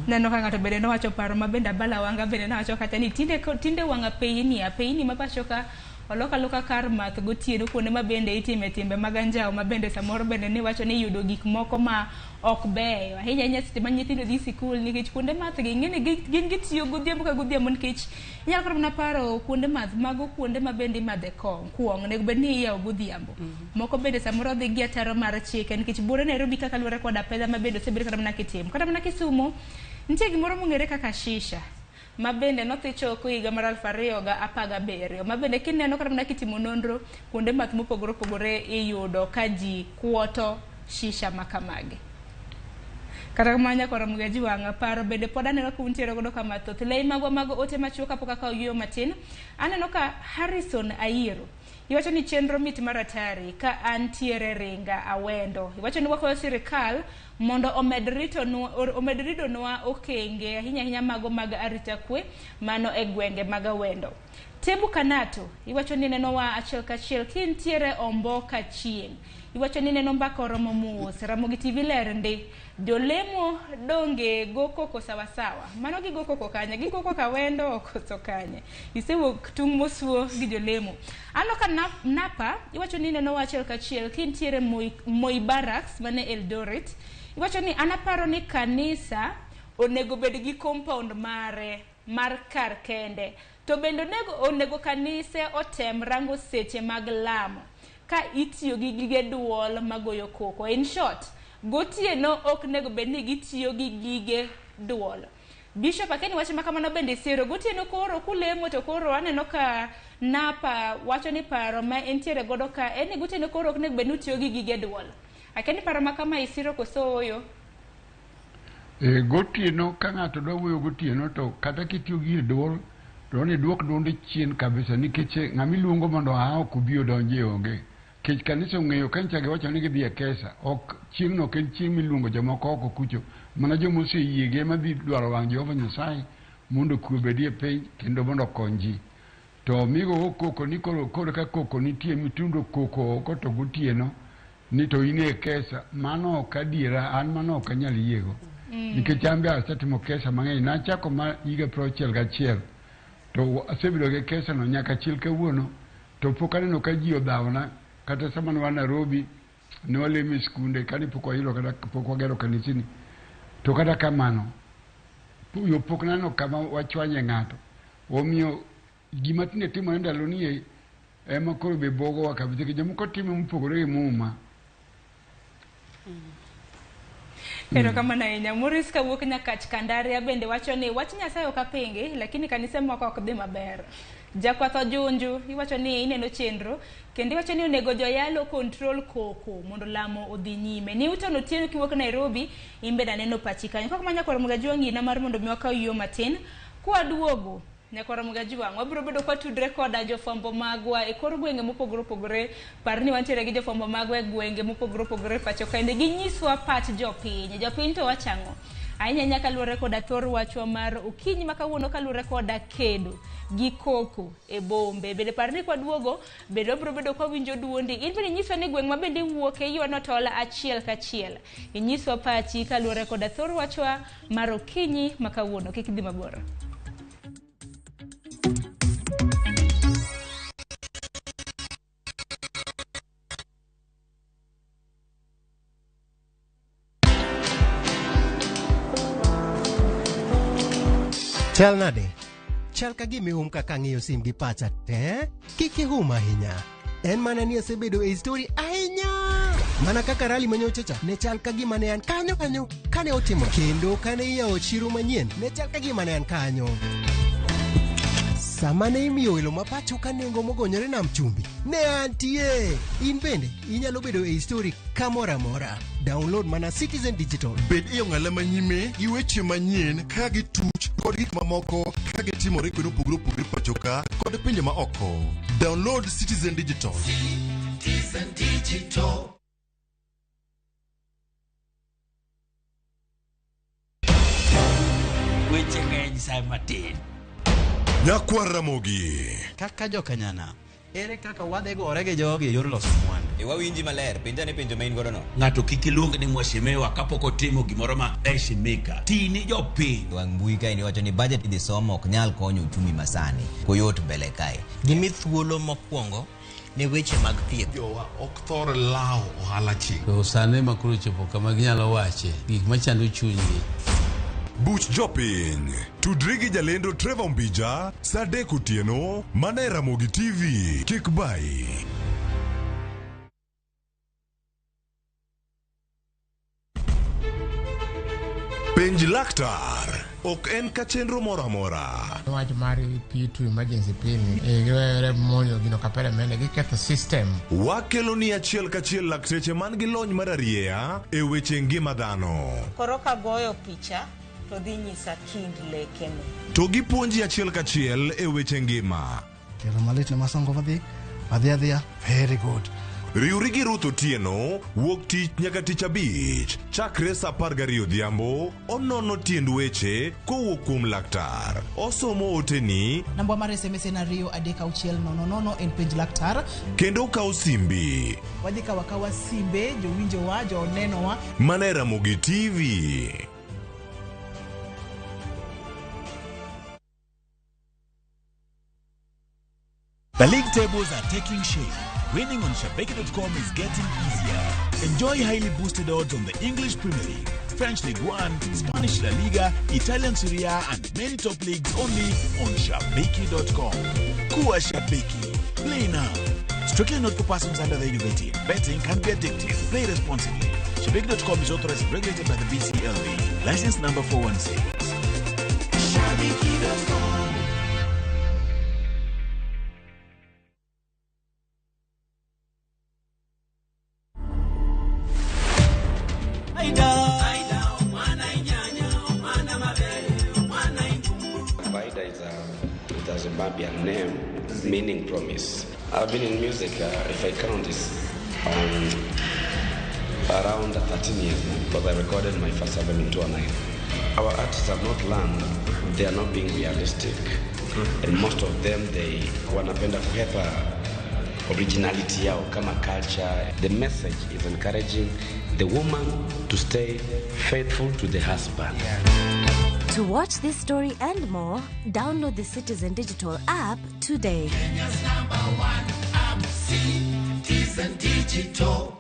Neno ka ng'ato bende nowacho paro ma bende Abala Wanga bende nowacho kacha ni tinde wang' apeyni ma pacho ka olok aloka kar math gotieno kuonde ma bende itime timbe mag anjawo ma bende samoro bende niwacho ni iyudo gik moko ma ok beyo ahinya ahinya seche ma nyithindo dhi sikul nikech kuonde math gi ing'eni gin gitiyo godhiambo ka godhiambo nikech inyalo kata mana paro kuonde math mago kuonde ma bende imadhe kong'o kuong' onego bed ni iyawo godhiambo. Moko bende samoro dhi gi ataro mar chike nikech buore Nairobi kaka luwore koda pesa ma bende osebed kata mana kitimo. Kata mana Kisumu nitie gimoro mong'ere kaka shisha ma bende nodhi choko higa mar 2017 ma bende kineno kata mana kitimo nonro kuonde math mopogore opogore iyudo ka ji kuoto shisha ma kamagi. Kata kamano nyakwar Ramogi wang'a paro bende pod aneno ka untiere godo ka mathoth. Lei magwa mag ote machuok kapok akawo yueyo matin. Aneno ka Harrison Airo iwacho ni chenro mit mar atari ka antiere Ringa Awendo. Iwacho ni wakwayo sirikal mondo omed ridonwa okenge ahinya ahinya mago mag arita kwe mano e gwenge mag Awendo. Tebu Kanato iwacho ni nenowa achiel kachiel kintiere Omboka chieng'. Iwacho ni neno mbaka oromo mos, Ramogi TV ler ndi. Jolemo donge go koko sawasawa. Mano gigo koko kanye? Gigo koko Awendo koso kanye? Isewuok tung' mosuo gi jolemo. Aneno ka Napa iwacho ni nenowa achiel kachiel kintiere Moi Barracks mane Eldoret. Iwacho ni an aparo ni kanisa onego bed gi compound mare mar kar kende. To bende onego kanise otem rango seche mag lamo ka itiyo gi gige duol magoyo koko. In short, gotieno ok nego bed ni gitiyo gi gige duol. Bishop Akeni wacho ma kamano bende siro gotieno koro kulemo to koro aneno ka Napa wacho ni paro ma entiere godo ka en ni gotieno koro ok nego bed ni utiyo gi gige duol. Akeni paro ma kama isiro koso ooyo? Gotieno ka ng'ato dwa wuoyo gotieno to kata kitiyo gi gir duol to ni duok duondi chien kabisa nikech ng'ama iluongo mondo oa oko obi odonji onge. Nikech kanisa ong'eyo ka nyicha giwacho ni gidhi e kesa, ok chieng'no ok en chieng' miluongo jomoko oko kucho, mana joma oseyie ema dhi dwaro wang' Jehova Nyasaye mondo kwe obedie e piny kendo mondo okony ji. To migo koko ni koro ka koko nitie mitundo koko oko to gotieno ni to in e kesa, mano ok adiera, an mano ok anyal yiego. Nikech an be asetimo kesa mang'eny, nachako ma higa 61 to asebedo gi kesa no nyaka chil kawuono to pok aneno ka ji odhawona. Kata sama ne wan Nairobi ne walemo e skunde kane pok wayudo kata pok wagero kanisni. To kata kamano yo pok naneno kama wachwanye ng'ato. Omiyo gima tinde timore ndaloni ema koro be bwogowa kabisa nikech jomoko time mopogore gi Muma. Erokamano ahinya. Maurice kawuok Nyakach Kandaria bende wacho ni wach Nyasaye ok apingi, lakini kanise moko ok dhi maber. Jakwath Ojunju iwacho ni ineno chenro kendo iwacho ni onego joyalo control koko mondo lamo odhi nyime. Newton Otieno kiwuok Nairobi in bende aneno pachi kanyo. Kaka manya kwaro mga jwang'ina mar mondo mi wakaw yo matin kwaduogo. Nyakwara Mgajuang, wabiro bedo kwa tudre koda jofwambo magwa e kor gwenge mopogore opogore. Par ni wantiere gi jofwambo magwa e gwenge mopogore opogore pacho kaende. Ginyiswa pach jopiny. Jopiny to wachang'o? Ahinya ahinya kaluwore koda thor wachwa mar okinyi ma kawuono kaluwore koda kedo gi koko e bombe. Bende par ni kwaduogo, bende wabiro bedo kwawinjo duondi. In bende inyiswa ni gweng' ma bende iwuoke iywano tol achiel kachiel. Inyiswa pachi kaluwore koda thor wachwa mar okinyi ma kawuono. Kik idhi mabor. Chal nade? Chal ka gima ihum kaka ang'iyo sim gi pacha te. Kik ihum ahinya. En mana ni asebedo e story ahinya. Mana kaka rally manyocha cha ne chal ka gima ne an kanyo kanyo kane otimo. Kendo kane iyawo chiro manyien ne chal ka gima ne an kanyo. Sama ne imiyo welo ma pacho ka nengo mogonyore nam chumbi, ne antie. In bende inyalo bedo e story kamoro amora. Download mana Citizen Digital. Bed e ong'ala manyime gi weche manyien ka gituch kod gik mamoko ka gitimore kuonde mopogore opogore pacho ka kod pinje ma oko. Download Citizen Digital. Citizen Digital. Weche ng'eny sa matin. Nyakwar Ramogi. Kaka jokanyana, ere kaka wadhi gore gi jogi e yor loso mwandu? E wawinji maler, penja ne penjo ma in godo no. Ng'ato kik iluong ni mheshimiwa kapok otimo gimoro ma heshimika. Ti ni jopiny. Wang' mbui kae ni wacho ni budget idhi somo ok nyal konyo uchumi masani. Koyot mbele kae. Gimi thuolo mokwongo ne weche mag thieth. Jowa ok thor lawo ohala chieng'. To sani ma koro chopo kama ginyalo wache gik machando chunygi. Buch jopiny. Tudri gi jalendo Trevor Mbija saa 3 otieno mana e Ramogi TV. Kik bayi. Penj laktar ok en ka chenro moro amora. Wach mar P2 emergency pin giwere monjo gino kapere mende giketho system. Wakelo ni achiel kachiel lakteche man gi lony mar arieya e weche ngima dhano. Koro kagoyo picha to dhi nyisa kind lekene. To gipuonji achiel kachiel e weche ngima. Kelo malit ne Masongo madhi adhi adhiya. Very good. Riwri gi Ruth Otieno wuok tich nyaka tich abich chakre saa 12 odhiambo onono tiend weche kowuok kuom laktar. Osomo oteni Namba mar SMS en 2 3 6 0 0 en penj laktar. kendo okawo simbi Wadhi kawo akawa simbe jowinjowa, jonenowa. mana e Ramogi TV. The league tables are taking shape. Winning on Shabiki.com is getting easier. Enjoy highly boosted odds on the English Premier League, French League One, Spanish La Liga, Italian Serie A, and many top leagues only on Shabiki.com. Kuwa Shabiki. Play now. Strictly not for persons under the age of 18. Betting can be addictive. Play responsibly. Shabiki.com is authorized and regulated by the BCLB. License number 416. Shabiki.com. Vaida is a Zimbabwean name meaning promise. I've been in music, if I count, it's around 13 years now, because I recorded my first album in 2009. Our artists have not learned, they are not being realistic, and most of them, they wanapenda kuhepa originality yao kama culture. The message is encouraging the woman to stay faithful to the husband. To watch this story and more, download the Citizen Digital app today. Kenya's number one app, Citizen Digital.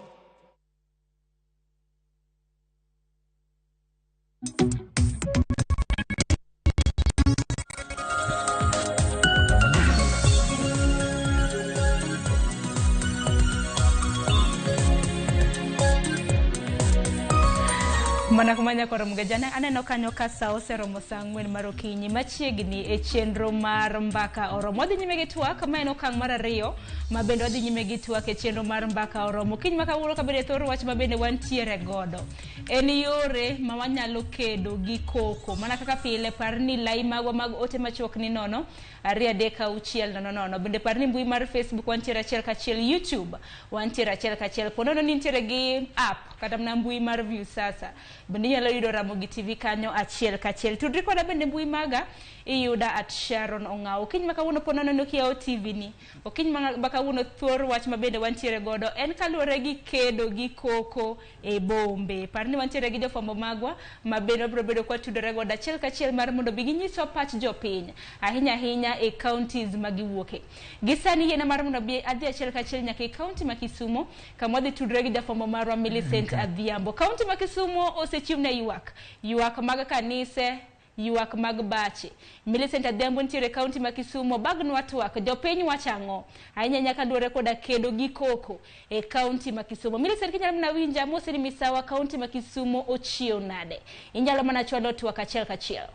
Mana Mana kuma nyakwar Mgajane aneno kanyo ka sa oseromo sa 4 mar okinyi machiegni e chenro mar mbaka oromo. Wadhi nyime gi twak, ma en okang' mar ariyo ma bende wadhi nyime gi twak e chenro mar mbaka oromo. Kiny ma kawuono kabende thor wach ma bende wantiere godo en yore ma wanyalo kedo gi koko. Mana kaka pile, par ni lai magwa mag ote machuok ni 0 2 3 6 0 0. Bende par ni mbui mar Facebook wantiere achiel kachiel, YouTube wantiere achiel kachiel. Po nono ni nitiere gi app kata mana mbui mar Viusasa, bende inyalo yudo Ramogi TV kanyo achiel kachiel. Tudri koda bende mbui maga, iyuda at Sharon Ong'awo. Okinyi ma kawuono po nono ni okiyawo TV ni, okinyi ma kawuono thor wach ma bende wantiere godo en kaluwore gi kedo gi koko e bombe. Par ni wantiere gi jofwambo magwa ma bende wabiro bedo kwa tudore godo achiel kachiel mar mondo bi ginyiswa pach jopiny ahinya ahinya e counties ma giwuoke. Gi sani yiena mar mondo bi adhi achiel kachiel nyaka e county ma Kisumo kama wadhi tudore gi jafwambo marwa Millicent Adhiambo. County ma Kisumo osechiwne ywak, ywak mag kanise, ywak mag bache. Millicent Adhiambo nitiere e county ma Kisumo, bagnwa twak, jopiny wacho ang'o? Ahinya ahinya kaluwore koda kedo gi koko e county ma Kisumo. Millicent kinyalo mana winja, amosi ni misawa county ma Kisumo ochiew nade? Inyalo mana chwalo twak achiel kachiel.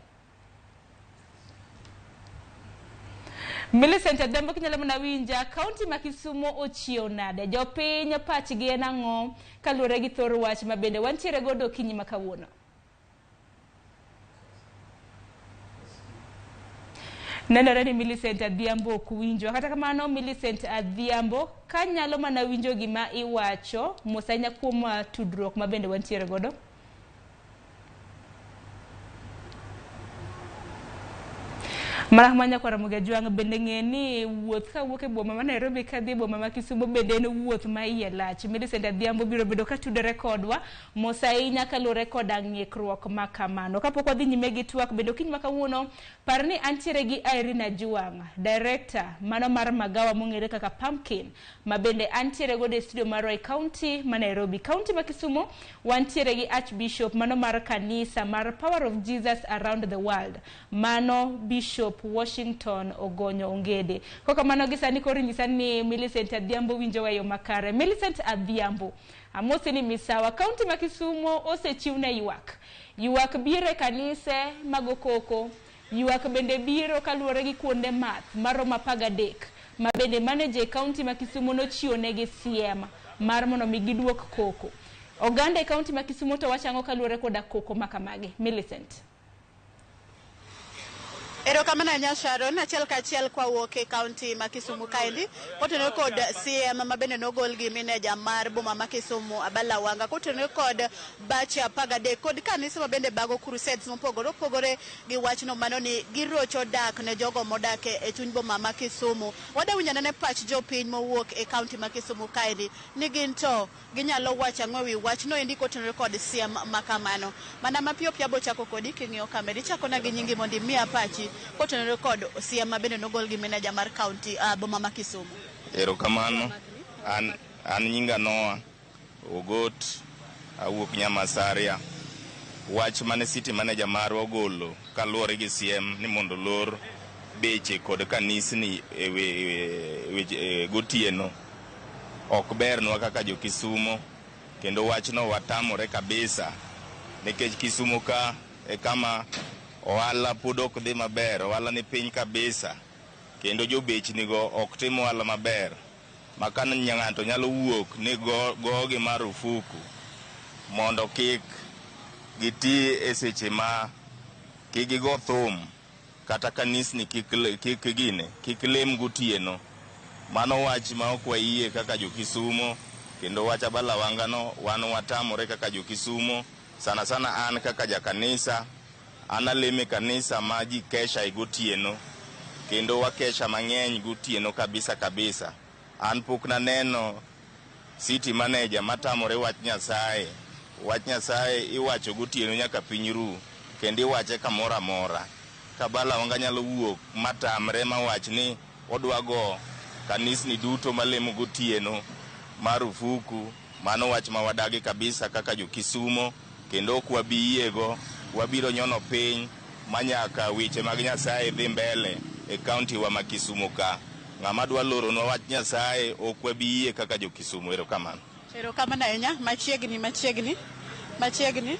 Millicent Adhiambo kinyalo mana winja, county ma Kisumo ochiew nade? Jopiny pachgi en ang'o kaluwore gi thor wach ma bende wantiere godo okinyi ma kawuono? Nenore ni Millicent Adhiambo ok winjwa. Kata kamano Millicent Adhiambo kanyalo mana winjo gima iwacho, mos ahinya kuom tudruok ma bende wantiere godo. Mana ma nyakwar Ramogi Ajwang' bende ng'e ni wuoth kawuok e boma ma Nairobi kadhi e boma ma Kisumo bende en wuoth ma iye lach. Millicent Adhiambo biro bedo ka tudore kodwa mos ahinya kaluwore koda ng'ikruok ma kamano. Kapok wadhi nyime gi twak bende okinyi ma kawuono, par ni antiere gi Irene Ajwang', director mano mar magawa mong'ere kaka Pumpkin, ma bende antiere godo e studio marwa e county ma Nairobi. County ma Kisumo wantiere gi Archbishop mano mar kanisa mar Power of Jesus Around the World, mano Bishop Washington Ogonyo Ongede. Kokamano gi sani koro inyisa ni Millicent Adhiambo winjowa e yo makare. Millicent Adhiambo, amosi ni misawa. County ma Kisumo osechiwne ywak. Ywak biro e kanise mag okoko, ywak bende biro kaluwore gi kuonde math maromo 13 ma bende manager e county ma Kisumo nochiwo negi siem mar mondo mi giduok koko. Oganda e county ma Kisumo to wacho ang'o kaluwore koda koko ma kamagi? Millicent. Erokamano ahinya Sharon, achiel kachiel kwawuok e kaunti ma Kisumu kaendi kotenore kod CM ma bende nogol gi meneja mar boma ma Kisumu Abala Wanga kotenore kod bache 13 kod kanise ma bende bago crusades mopogore opogore gi wachno mano ni girocho dak ne jogo modak e chuny boma ma Kisumu. Wadwa winjo anena pach jopiny mowuok e kaunti ma Kisumu kaendi ni gin to ginyalo wacho ang'o ewi wachno endi kotenore kod siem ma kamano. Mana mapiyo piyo abo chako kodi king'iyo kamera. Ichakona gi nyingi mondo imiya pachi kotenore kod siem ma bende nogol gi meneja mar kaunti boma ma Kisumu. Erokamano. An nyinga Noah Ogot, awuok Nyamasaria. Wach mane city manager marwa ogolo kaluwore gi siem ni mondo olor beche kod kanisni e gotieno ok bernwa kaka jo Kisumo, kendo wachno watamore kabisa nikech Kisumo ka e kama ohala pod ok dhi maber, ohala ni piny kabisa kendo jobechnigo ok tim ohala maber ma ka ng'ato nyalo wuok ni gogi marufuku mondo kik giti e seche ma kik gigo thum kata kanisni kik gine kik lem gotieno. Mano wach ma ok wayie kaka jo Kisumo, kendo wach Abala Wanga no wan watamore kaka jo Kisumo. Sana sana an kaka jakanisa, an alemo e kanisa ma ji kesha e gotieno, kendo wakesha mang'eny gotieno kabisa kabisa. An pok naneno city manager matamore wach Nyasaye. Wach Nyasaye iwacho gotieno nyaka piny ru, kendo iwache kamoro amora. Ka Abala Wanga nyalo wuok matamre mawach ni odwa go kanisni duto malemo gotieno marufuku, mano wach ma wadagi kabisa kaka jo Kisumo, kendo ok wabi yiego. Wabiro nyono piny manyaka weche mag Nyasaye dhi mbele e kaunti wa ma Kisumo ka. Ng'ama dwa loronwa wach Nyasaye ok wabi yie kaka jo Kisumo. Erokamano. Erokamano ahinya. Machiegni, machiegni, machiegni.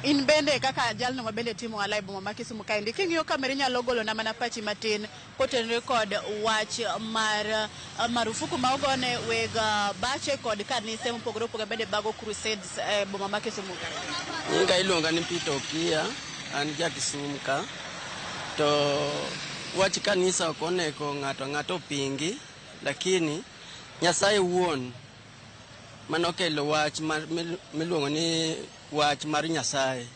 In bende kaka jalno ma bende timo ohala e boma ma Kisumu kaendi, king'iyo kamera inyalo golo na mana pachi matin kotenore kod wach mar marufuku ma ogone weg bache kod kanise mopogore opogore bende bago crusades e boma ma Kisumu kaendi. Nyinga iluonga ni Peter Okia, an ja Kisumu ka. To wach kanisa ok onego ng'ato ang'ata opingi, lakini Nyasaye wuon manokelo wach miluongo ni wach mar Nyasaye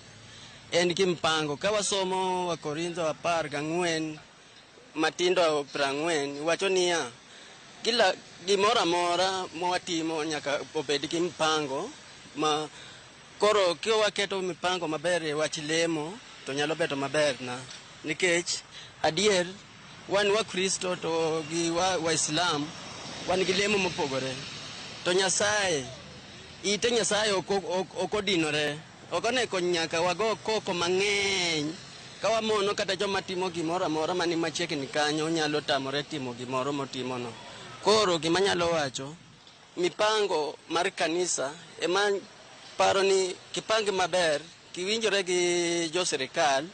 en gi mpango. Ka wasomo Wakorintho 14 matindo 40 wacho niya, kila gimoro amora mwatimo nyaka obed gi mpango ma koro kiwaketo mipango maber e wach lemo to nyalo bedo maber na, nikech adier wan Wakristo to gi Waislam wan gi lemo mopogore, to Nyasaye ite Nyasaye ok odinore, ok onego nyaka wago koko mang'eny ka wamono kata joma timo gimoro amora mani machiegni kanyo nyalo tamore timo gimoro motimono. Koro gima anyalo wacho, mipango mar kanisa ema paro ni kipangi maber kiwinjore gi jo sirikal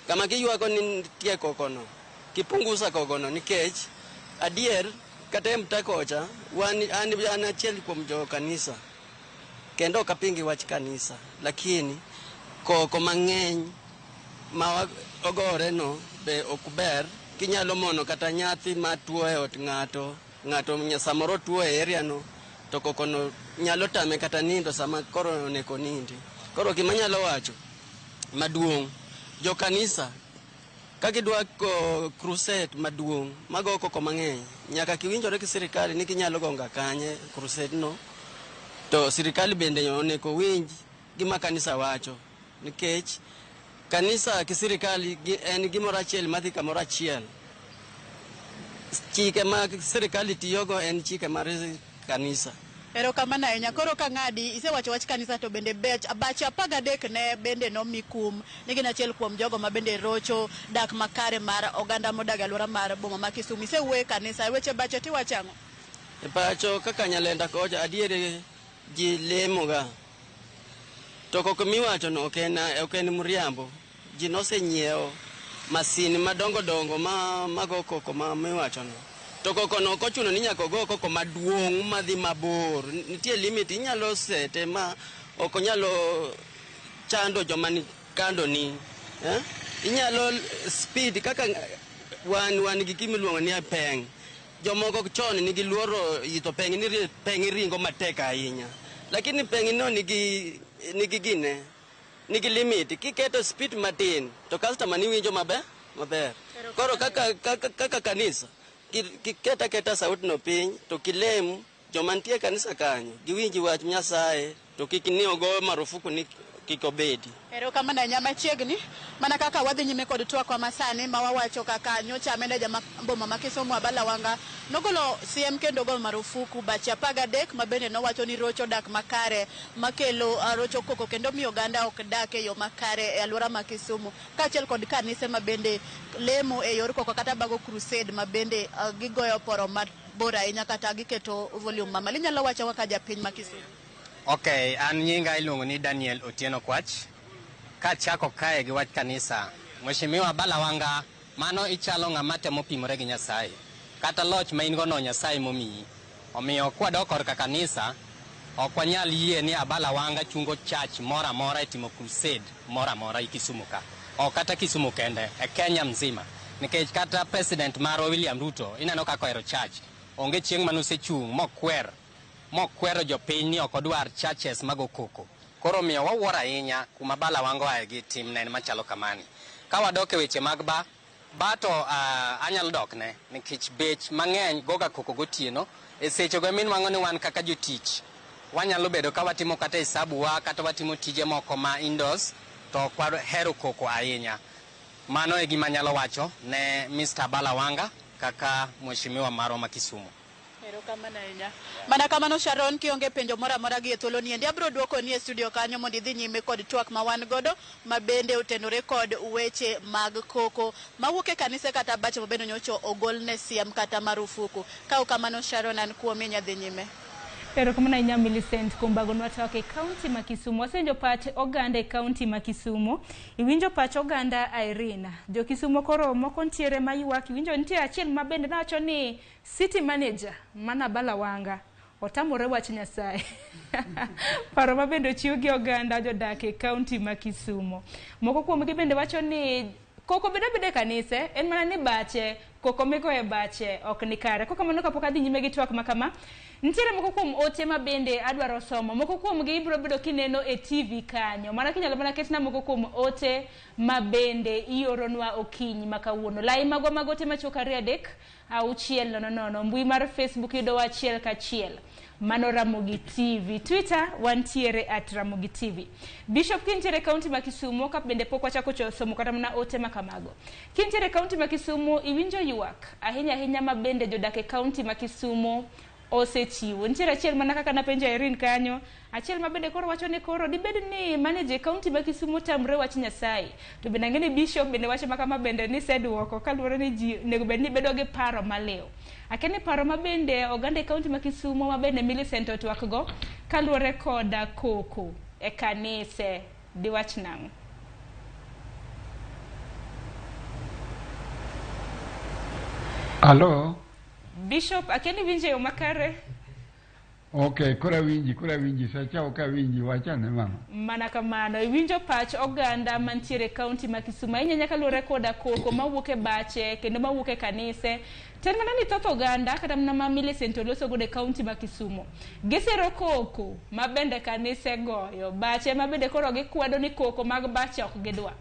kama giywago ni nitie kokono, kipunguza kokono, nikech adier kata e mtaa kocha wan an achiel kuom jo kanisa kendo ok apingi wach kanisa, lakini koko mang'eny ma ogore no be ok ber. Kinyalo mono kata nyathi matuo e ot ng'ato samoro tuo e area no, to kokono nyalo tame kata nindo sama koro onego nindi. Koro gima anyalo wacho maduong', jo kanisa ka gidwa crusade maduong' mago koko mang'eny, nyaka kiwinjore gi sirikal ni ginyalo gonga kanye crusade no, to sirikal bende onego winj gima kanisa wacho, nikech kanisa gi sirikal en gimoro achiel madhi kamoro achiel. Chike mag sirikal tiyogo en chike mar kanisa. Erokamano ahinya. Koro ka ng'adi isewacho wach kanisa to bende bache 13 ne bende nomi kum ni gin achiel kuom jogo ma bende rocho dak makare mar oganda modak e alwora mar boma ma Kisumu. Isewuoyo e kanisa, weche bache tiwacho ang'o? E pacho kaka Nyalenda kocha adier ji lemoga, to koko miwacho no ok en mriambo. Ji nosenyiewo masin madongo dongo mago koko miwacho no, to koko no ok ochuno ni nyaka ogo koko maduong' madhi mabor. Nitie limit inyalo sete ma ok onyalo chando joma ni kando ni, Inyalo speed kaka wan gi gimiluongo ni peng. Jomoko chon nigi luoro idho peng, ni peng ringo matek ahinya, lakini peng no nigi gine, nigi limit. Kiketo speed matin to customer ni winjo maber. Koro kaka kanisa kiketa keta sauti no piny to kilem joma nitie kanisa kanyo giwinji wach Nyasaye, to kik ni ogo marufuku ni kik obedi. Erokamano ahinya. Machiegni mana kaka wadhi nyime kod twakwa masani ma wawacho kaka nyocha meneja ma boma ma Kisumu Abala Wanga nogolo siem kendo ogolo marufuku bache 13 ma bende nowacho ni rocho dak makare makelo rocho koko kendo miyo oganda ok dak e yo makare e alwora ma Kisumu, kaachiel kod kanise ma bende lemo e yor koko kata bago crusade ma bende gigoyo poro mabor ahinya kata giketo volume mamalo. Inyalo wacho kaka japiny ma Kisumu? Okay, an nyinga iluongo ni Daniel Otieno Kwach. Kachako kae gi wach kanisa, Mheshimiwa Abala Wanga, mano ichalo ng'ama temo pimore gi Nyasaye. Kata loch ma in go no Nyasaye momiyi. Omiyo kwadok korka kanisa, ok wanyal yie ni Abala Wanga chungo church moro amora e timo crusade moro amora e Kisumu ka. Ok kata Kisumu kende, e Kenya mzima. Nikech kata president marwa William Ruto, ineno kaka ohero church. Onge chieng' manosechung' mokwero jopiny ni ok odwar churches mago koko. Koro miyo wawuoro ahinya kuma Abala Wanga oaye gi timne machalo kamani. Ka wadok e weche mag ba to anyalo dokne nikech bech mang'eny goga koko gotieno. E sechego minwang'o ni wan kaka jotich wanyalo bedo ka watimo kata hesabu wa kata watimo tije moko ma indoors to ok wahero koko ahinya. Mano e gima anyalo wacho ne Mr. Abala Wanga kaka mheshimiwa marwa ma Kisumu. Erokamano ahinya. Mana kamano Sharon, kionge penjo moro amora gi e thuolo ni endi abiro duoko ni e studio kanyo mondo idhi nyime kod twak ma wan godo ma bende otenore kod weche mag koko mawuok e kanise kata bache ma bende nyocha ogol ne siem kata marufuku. Ka ok kamano Sharon, an kuomi inyadhi nyime. Erokamano ahinya Millicent kuom bagonwa twak e kaunti ma Kisumu. Wasenjo pach oganda e kaunti ma Kisumu. Iwinjo pach oganda Irene. Jo Kisumu koro moko ntiere maywak. Iwinjo nitie achiel ma bende nowacho ni city manager mana Abala Wanga otamore wach Nyasaye. Paro ma bende ochiw gi oganda jodak e kaunti ma Kisumu. Moko kuomgi bende wacho ni koko beda beda e kanise en mana ni bache koko migoyo e bache ok ni kare. Kokamano kapok adhi nyime gi twak ma kama, nitiere moko kuom ote ma bende adwaro somo. Moko kuomgi ibiro bedo kineno e TV kanyo. Mana kinyalo mana ketna moko kuom ote ma bende ioronwa okinyi ma kawuono. Lai magwa mag ote machuok 2 3 6 0 0. Mbui mar Facebook yudowa achiel kachiel. Mano Ramogi TV. Twitter wantiere at Ramogi TV. Bishop kintiere kaunti ma Kisumu ka bende pok wachako somo kata mana ote ma kamago. Kintiere kaunti ma Kisumu iwinjo ywak ahinya ahinya ma bende jodak e kaunti ma Kisumu osechiwo. Nitiere achiel mana kaka napenjo Irene kanyo, achiel ma bende koro wacho ni koro dibed ni manager e kaunti ma Kisumu tamre wach Nyasaye. To bende ang'e ni bishop bende wacho ma kama bende ni seduoko kaluwore ni ji onego bed ni bedo gi paro maliw. Akia ni paro ma bende oganda e kaunti ma Kisumu ma bende Millicent otwak go kaluwore koda koko e kanise diwach nang'o? Alo? Bishop, akia ni winjo e yo makare? Okay, koro awinji, sacha ok awinji, wachane mama. Mana kamano, iwinjo pach oganda mantiere e kaunti ma Kisumu ahinya nyaka luwore koda koko mawuok e bache kendo mawuok e kanise. To en mana ni thoth oganda kata mana ma Millicent oloso godo e kaunti ma Kisumu gisiro koko ma bende kanise goyo, bache ma bende koro gikwedo ni koko mag bache ok gidwa.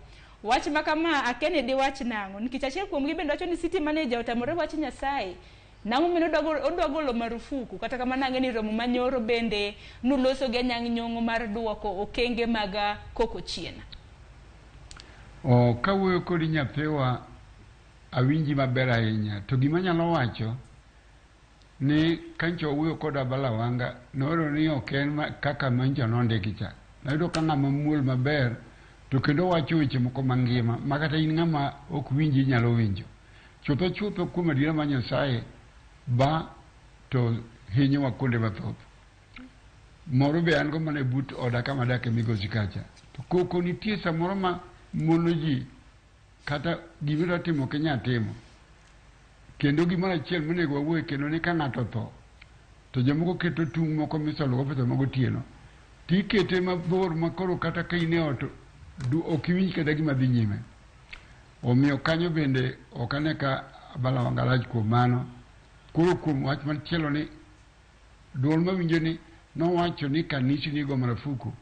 Wach ma kama akia ni diwach nang'o nikech achiel kuomgi bende wacho ni city manager otamore wach Nyasaye. Nang'o mino odwa golo marufuku kata kamano ang'e ni romo manyoro bende nuloso gi Anyang' Nyong'o mar duoko okenge mag koko chien. O kawuoyo kodi nyathiwa awinji maber ahinya to gima anyalo wacho ni kancho wuoyo kod Abala Wanga noyudo ni ok en kaka mancho nondiki cha. Noyudo ka ng'ama muol maber to kendo wacho weche moko mangima ma kata in ng'ama ok winji inyalo winjo. Chutho chutho kuom adiera mar Nyasaye ba to hinyowa kuonde mathoth. Moro be an go mana e but oda kama adake Migosi kacha. To koko nitie samoro ma mono ji kata gima idwa timo ok inyal timo. Kendo gimoro achiel monego wawuoye kendo ni ka ng'ato otho to jomoko keto tung' moko misolo go pesa mag otieno tikete mabor ma koro kata ka in e ot ok iwinj kata gima dhi nyime. Omiyo kanyo bende ok ane ka Abala Wanga rach kuom mano. Koro kuom wach machielo ni duol mawinjo ni nowacho ni kanisni igo marufuku.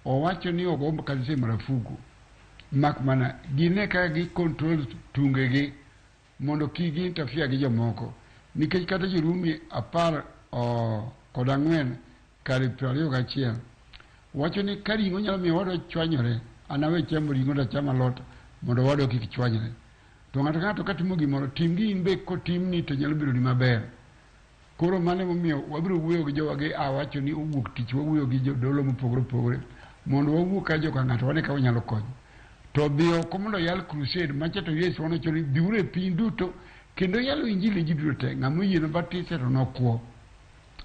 Owacho ni ogo kanise marufuku. Mak mana gine kaka gi control tungegi mondo kik gi interfere gi jomoko. Nikech kata Jorumi 14 kar 21 wacho ni ka ring'o nyalo miyo wadwa chwanyore, an awe chamo ring'o to acham alot mondo wadwa kik chwanyre. To ng'ato ka ng'ato katimo gimoro, tim gi in be kotimni to nyalo bedoni maber. Koro mano emomiyo wabiro wuoyo gi jowa gi awacho ni owuok tich wawuoyo gi jodolo mopogore opogore mondo wawuo ka joka ng'ato wane ka wanyalo konyo. To dhi oko mondo oyal crusade macha to Yesu nowacho ni dhiuru e piny duto kendo yalo injili ji duto te. Ng'ama oyie nobatise to nokwo.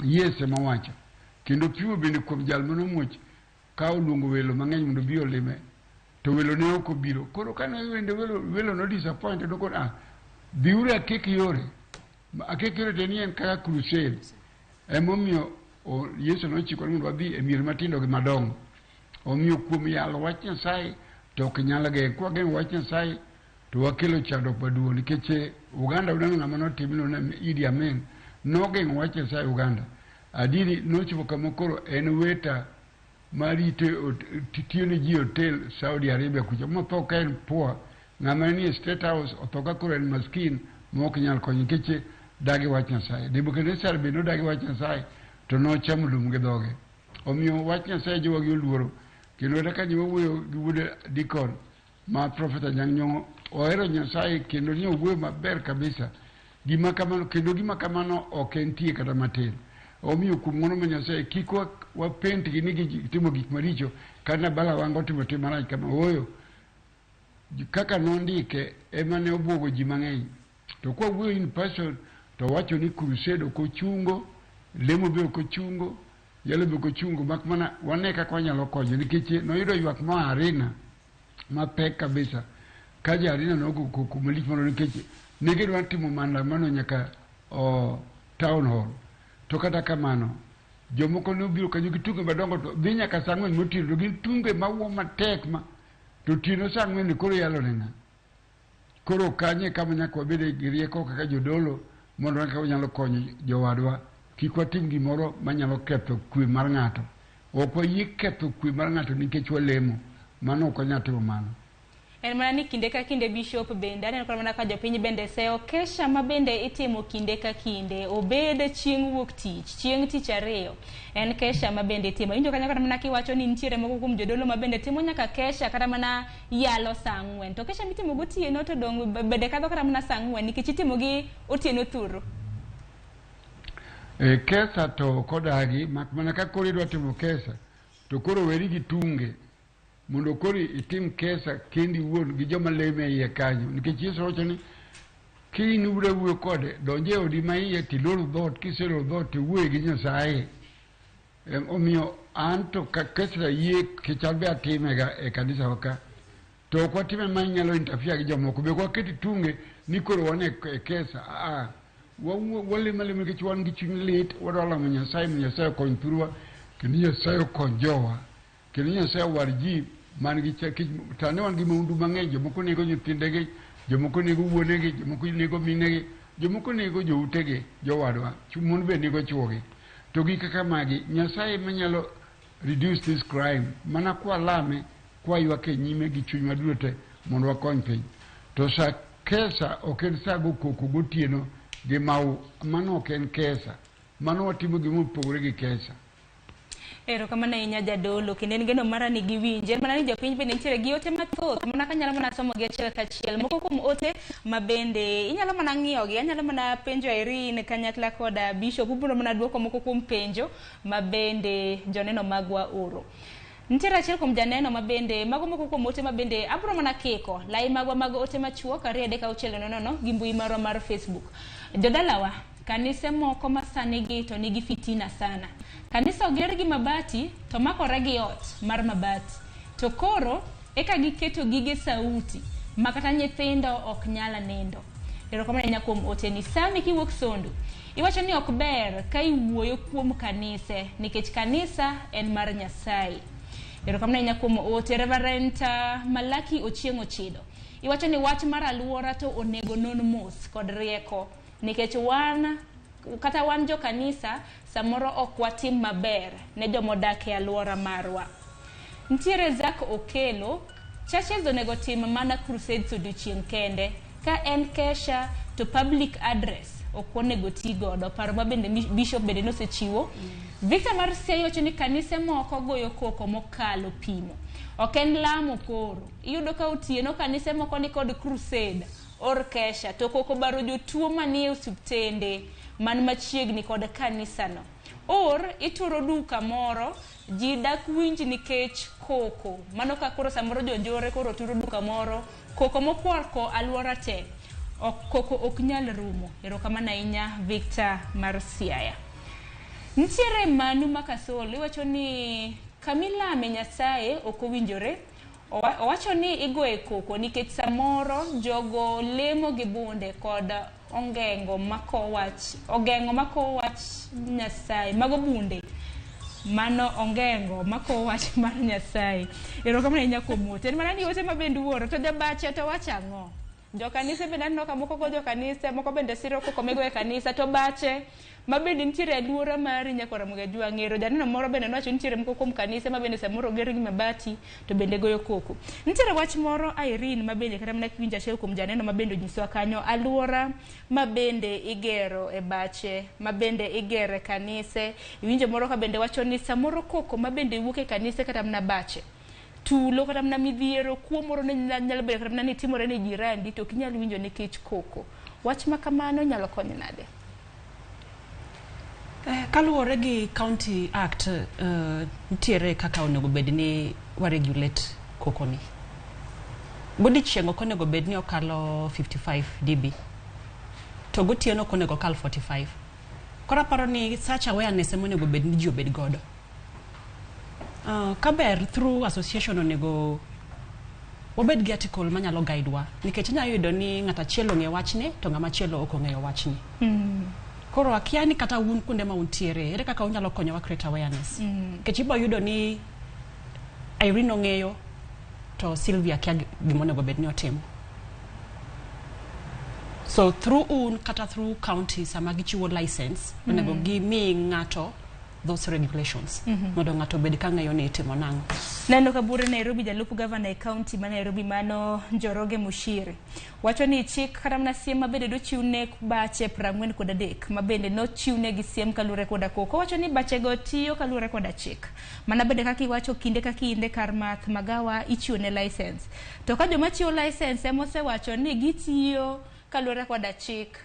Yesu ema owacho. Kendo pimo bende kuom jal manomuoch ka oluongo welo mang'eny mondo obi olime to welo ne ok obiro. Koro kane wende welo no disappointed nokon dhiuru akek yore. Akek yore to en kaka crusade. Emomiyo Yesu nochiko ni mondo wadhi e mier matindo gi madongo. Omiyo kuom yalo wach Nyasaye to ok nyal geng'. Kwa geng'o wach Nyasaye to wakelo chandruok maduong' nikech Uganda uneno ng'ama notimno ne Idi Amin nogeng'o wach Nyasaye Uganda. Adieri nochopo kama koro en weta marito tiyo ne ji hotel Saudi Arabia kucha motho ka en poor. Ng'ama nie State House otho ka koro en maskin ma ok nyal konyo nikech dagi wach Nyasaye. Nebukadnezar bende nodagi wach Nyasaye to nochamo lum gi dhoge. Omiyo wach Nyasaye jowagi oluoro. Kendo kata ka wawuoyo gi wuod Deacon ma Professor Anyang' Nyong'o ohero Nyasaye kendo ni owuoyo maber kabisa. Gima kamano kendo gima kamano ok entie kata matin. Omiyo kuom ng'wono mar Nyasaye kik wapent gi ni gitimo gik maricho kata Abala Wanga otimo tim marach kama. Ooyo. Kaka nondike ema ne obwogo ji mang'eny. To kwa wuoyo in person to wacho ni crusade ok ochungo Lemo be ok ochungo, yalo be ok ochungo, mak mana wane kaka wanyalo konyo nikech noyudo ywak moa Arena mapek kabisa. Ka jo Arena nogo koko malich molo nikech ne gidwa timo maandamano nyaka o town hall. To kata kamano, jomoko ne obiro kanyo gi tunge madongo to dhi nyaka saa ang'wen motieno to gin tunge mawuo matek ma to otieno saa ang'wen ni koro yalo ne ng'a? Koro kanyo e kama nyaka wabede gi rieko kaka jodolo mondo wane kaka wanyalo konyo jowadwa kik watim gimoro manyalo ketho kwe mar ng'ato. Ok wayie ketho kwe mar ng'ato nikech walemo. Mano ok wanyal timo mano. En mana ni kinde ka kinde Bishop bende aneno kata mana ka jopiny bende seyo kesha ma bende itimo kinde ka kinde obed chieng' wuok tich, chieng' tich ariyo en kesha ma bende itimo. Iwinjo kanyo kata mana kiwacho ni nitiere moko kuom jodolo ma bende timo nyaka kesha kata mana yalo saa ang'wen. To kesha mitimo gotieno to dong' bende kadho kata mana saa ang'wen nikech itimo gi otieno thuru. E, kesa to ok odagi mak mana ka koro idwa timo kesa to koro weri gi tunge mondo koro itim kesa kendi iwuon gi joma leme iye kanyo nikech Yesu wacho ni ka in ibiro wuoyo kode donj e odi ma iye tilor dhoot kiseloro dhoot tiwuoye gi Nyasaye. Omiyo an to ka kesa yie nikech an be atimega e kanisa wa ka to ok watime ma inyalo interfere gi jomoko be ok waket tunge ni koro wan e kesa aa walemo alema nikech wan gi chuny lit wadwa lamo Nyasaye mondo Nyasaye okony thurwa kendo Nyasaye okony jowa kendo Nyasaye owar ji man gi sani wan gi maundu mang'eny jomoko nego nyithindegi jomoko nego wuonegi jomoko nego minegi jomoko nego joutegi jowadwa mon be nego chuogi to gik kaka magi Nyasaye manyalo reduce this crime mana kwalame kwaywak e nyime gi chunywa duto te mondo wakony piny to sa kesa ok en sa go koko gotieno gi mau mano ok en kesa mano watimo gima opogore gi kesa. Erokamano ahinya jadolo, kendo en geno mara ni giwinje. En mana ni jopiny bende nitiere gi ote mathoth, mana kanyalo mana somo gi achiel kachiel. Moko kuom ote ma bende inyalo mana ng'iyogi, anyalo mana penjo Irene kanyakla koda Bishop, ubiro mana duoko moko kuom penjo ma bende joneno magwa oro. Nitiere achiel kuom janeno ma bende, mago moko kuom ote ma bende abiro mana kiko, lai magwa mag ote machuok 2 3 6 0 0 gi mbui marwa mar Facebook. Jodalawa, kanise moko masani gi to nigi fitina sana. Kanisa oger gi mabati to makore gi ot mar mabati. To koro eka giketo gige sauti ma kata nyithindo ok nyal nindo. Erokamano ahinya kuom oteni. Sami kiwuok Sondu, iwacho ni ok ber ka iwuoyo kuom kanise nikech kanisa en mar Nyasaye. Erokamano ahinya kuom ote. Reverend Malaki Ochieng' Ochido, iwacho ni wach mar aluora to onego non mos kod rieko nikech wan kata wan jo kanisa samoro ok watim maber ne jomodak e aluora marwa. Nitiere Zack Okelo, churches onego tim mana crusades odiochieng' kende. Ka en kesha to public address ok onego ti godo. Paro ma bende Bishop bende nosechiwo. Victor mar Siaya wacho ni kanise moko goyo koko mokalo pimo. Ok en lamo koro. Iyudo ka otieno kanise moko ni kod crusade or kesha to koko baro jotuo manie osiptende man machiegni kod kanisano. Or ituro duka moro ji dak winj nikech koko. Mano ka koro samoro jonjore koro turo duka moro koko mokwako aluora te. Ok, koko ok nyal rumo. Erokamano ahinya Victor mar Siaya. Nitiere Manu Makasol iwacho ni kamilame Nyasaye ok owinjore. Owacho ni igoye koko nikech samoro jogo lemo gi bunde kod ongengo mako wach, ogengo mako wach Nyasaye. Mago bunde. Mano ongengo mako wach mar Nyasaye. Erokamano ahinya kuom ote. En mana ni ote ma bende uoro to jabache to wacho ang'o? Jokanise bende aneno ka moko go jokanise, moko bende siro koko migoyo e kanisa to bache ma bende nitiere e aluora mari nyaka Ramogi Ajwang' ero. Janeno moro bende nowacho ni nitiere moko kuom kanise ma bende samoro oger gi mabati to bende goyo koko. Nitiere wach moro Irene ma bende kata mana kiwinjo achiel kuom janeno ma bende onyiswa kanyo aluora ma bende igero e bache ma bende igero e kanise. Iwinjo moro ka bende wacho ni samoro koko ma bende wuok e kanise kata mana bache tulo kata mana midhiero kuo moro ne nyalo bedo kata mana ni timore ne jirandi to ok inyal winjo nikech koko. Wach ma kamano nyalo konyo nade? Kaluwore gi County Act nitiere kaka onego bed ni wa regulate koko ni. Godiechieng' ok onego bed ni okalo 55 dB to gotieno ok onego okal 45. Koro aparo ni such awareness ema onego bed ni ji obed godo. Kaber through association onego wabed gi article manyalo guide wa nikech inyalo yudo ni ng'at achiel ong'eyo wachni to ng'ama chielo ok ong'eyo wachni. Koro akia ni kata un kuonde ma untiere, ere kaka unyalo konyowa create awareness? Nikech ibo yudo ni Irene ong'eyo to Sylvia kia gima onego bed ni otimo. So through un kata through county sama gichiwo license, onego gimi ng'ato those regulations mondo ng'ato obed ka ng'eyo ni itimo nang'o. Neno ka bure Nairobi, jalup gavana e kaunti ma Nairobi mano Njoroge Muchiri wacho ni chik kata mana siem ma bende dochiw ne bache 43 ma bende nochiwnegi siem kaluwore koda koko. Owacho ni bachego tiyo kaluwore koda chik. Mana bende kaka iwacho kinde ka kinde kar math magawa ichiwo ne license. To ka joma chiwo license ema osewacho ni gitiyo kaluwore koda chik,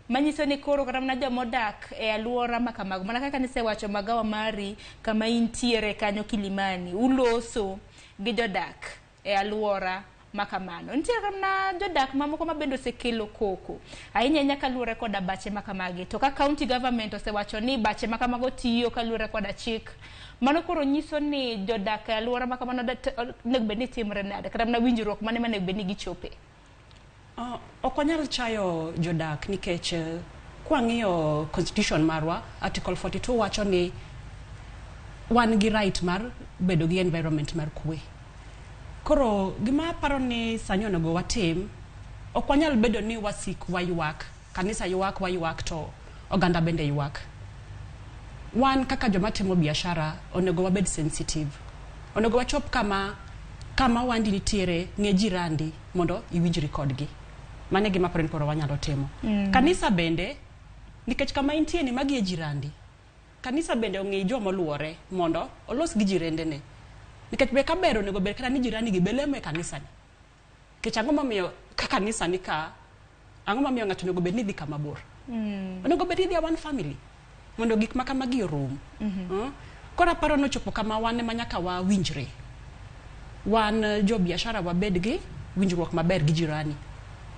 manyiso ni koro kata mana joma odak e aluora ma kamago, mana kaka nisewacho magawa mari kama intiere kanyo Kilimani, uloso gi jodak e aluora ma kamano. Nitiere kata mana jodak mamoko ma bende osekelo koko ahinya ahinya kaluwore koda bache ma kamagi. To ka county government osewacho ni bache ma kamago tiyo kaluwore koda chik, mano koro nyiso ni jodak e aluora ma kamano onego bed ni timre nade, kata mana winjruok mane manego bed ni gichope. Ok wanyal chayo jodak nikech kwang'iyo constitution marwa, article 42 wacho ni wan gi right mar bedo gi environment mar kwe. Koro gima aparo ni sani onego watim, ok wanyal bedo ni wasik waywak, kanisa ywak waywak to oganda bende ywak. Wan kaka joma timo biashara onego wabed sensitive. Onego wachop kama wandi nitiere, ng'e jirandi mondo iwinjri kodgi. Mano e gima aparo ni koro wanyalo timo. Kanisa bende, nikech kama intie ni magi e jirandi. Kanisa bende ong'i joma oluore mondo olos gi jirendene. Nikech be kaber onego bed kata ni jirani gi be lemo e kanisa ni. Nikech ang'o momiyo ka kanisa ni ka, ang'o momiyo ng'ato onego bed ni dhi kama bor? Onego bed ni dhi a one family mondo gik ma kamagi orum. Koro aparo nochopo kama wan ema nyaka wawinjre. Wan jo biashara wabed gi winjruok maber gi jirani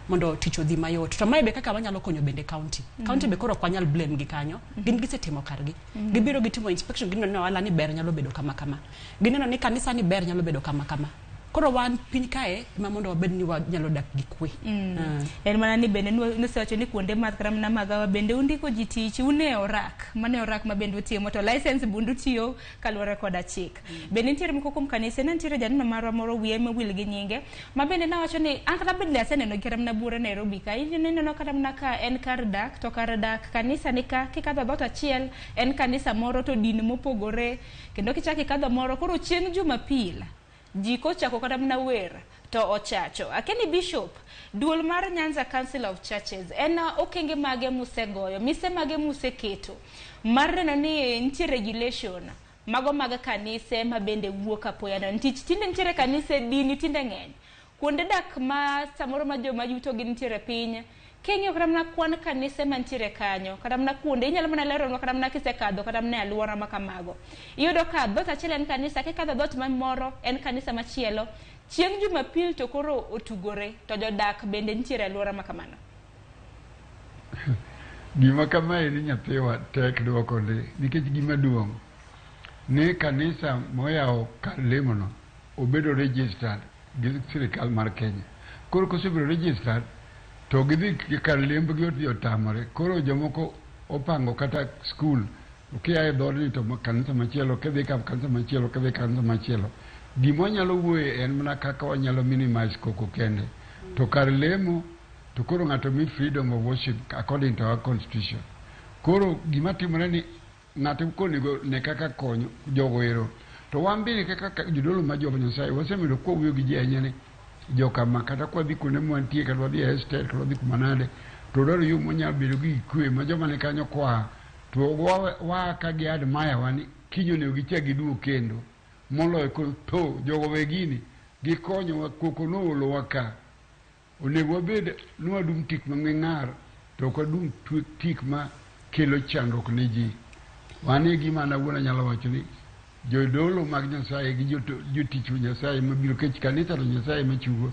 mondo tich odhi mayot. To mae be kaka wanyalo konyo bende county. County be koro ok wanyal blame gi kanyo. Gin gisetimo kargi. Gibiro gitimo inspection, gineno ni ohala ni ber nyalo bedo kama kama. Gineno ni kanisa ni ber nyalo bedo kama kama. Koro wan piny kae ema mondo wabed ni wanyalo dak gi kwe. En mana ni bende nosewacho ni kuonde math kata mana magawa bende undiko ji tich, une e orak, mano e orak ma bende utimo to license bundu tiyo kaluwore koda chik. Bende nitiere moko kuom kanise, ne nitiere janeno marwa moro wiye mowil gi nyinge, ma bende nawacho ni an kata bende aseneno gi kata mana buore Nairobi ka, ineno kata mana ka en kar dak, to kar dak kanisa ni ka, kikadho dhoot achiel en kanisa moro to din mopogore, kendo kichako ikadho moro, koro chieng' Jumapil ji kochako kata mana wer to ochacho. Akeni Bishop, duol mar Nyanza Council of Churches en okenge mage musegoyo, mise mage museketo mar neno ni nitie regulation mago mag kanise ma bende wuok apoya nono. Nikech tinde nitiere kanise, dini tinde ng'eny. Kuonde dak ma samoro ma joma yuto gi nitiere piny, king'iyo kata mana kwan kanise mantiere kanyo, kata mana kuonde, inyalo mana leronwa kata mana kisekadho kata mana e aluora ma kamago. Iyudo ka dhoot achiel en kanisa, kikadho dhoot moro en kanisa machielo. Chieng' Jumapil to koro otugore, to jodak bende nitiere e aluora ma kamano. Gima kamae ni nyathiwa tek duoko ndi nikech gima duong' ni kanisa moyawo kar lemono obedo registered gi sirikal mar Kenya. Koro kosebedo registered to gidhi kar lembgi odhi otamore. Koro jomoko opango kata skul, kia e dhoodni to kanisa machielo, kidhi ka kanisa machielo, kidhi kanisa machielo. Gima wanyalo wuoye en mana kaka wanyalo minimize koko kende. To kar lemo to koro ng'ato mi freedom of worship according to our constitution. Koro gima timore ni ng'ato konego ne kaka konyo jogo ero. To wan bende kaka jodolo ma Jehova Nyasaye wasebedo kwawuoyo gi ji ahinya ni jokama kata kwadhi kuonde mwantie kata wadhi e estate kata wadhi kuma nade to dwaro yo mwanyalo bedo gi kwe ma joma ni kanyo koa to waa ka gi admire wa ni kiny onego gichak giduog kendo moloyo koro to jogo we gini gikonyowa koko noolowa ka onego wabed ni wadum tik mang'we ng'ar to ok wadum tik ma kelo chandruok ne ji. Mano e gima an awuon anyalo wacho ni jodolo mag Nyasaye gi jotich Nyasaye mabiro kech kanisa to Nyasaye ema chungo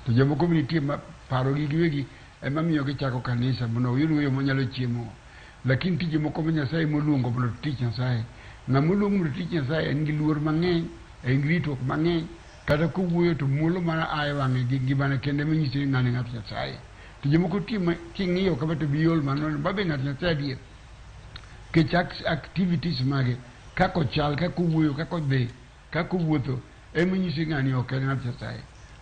to jomoko be nitie ma parogi giwegi ema miyo gichako kanisa mondo oyud yo monyalo chiemo. Lakini tije moko ma Nyasaye moluongo mondo tich Nyasaye. Ng'ama oluong mondo tich Nyasaye en gi luor mang'eny, en gi ritruok mang'eny, kata kowuoyo to muolo mana a e wang'e gi ngimane kende manyiso ni ng'ani ng'at Nyasaye. To jomoko king'iyo kama to biol mano ni babe ng'at Nyasaye adier. Nikech activities mage, kaka ochal, kaka owuoyo, kaka odhi, kaka owuotho, ema nyiso ni ng'ani ok en ng'at Nyasaye.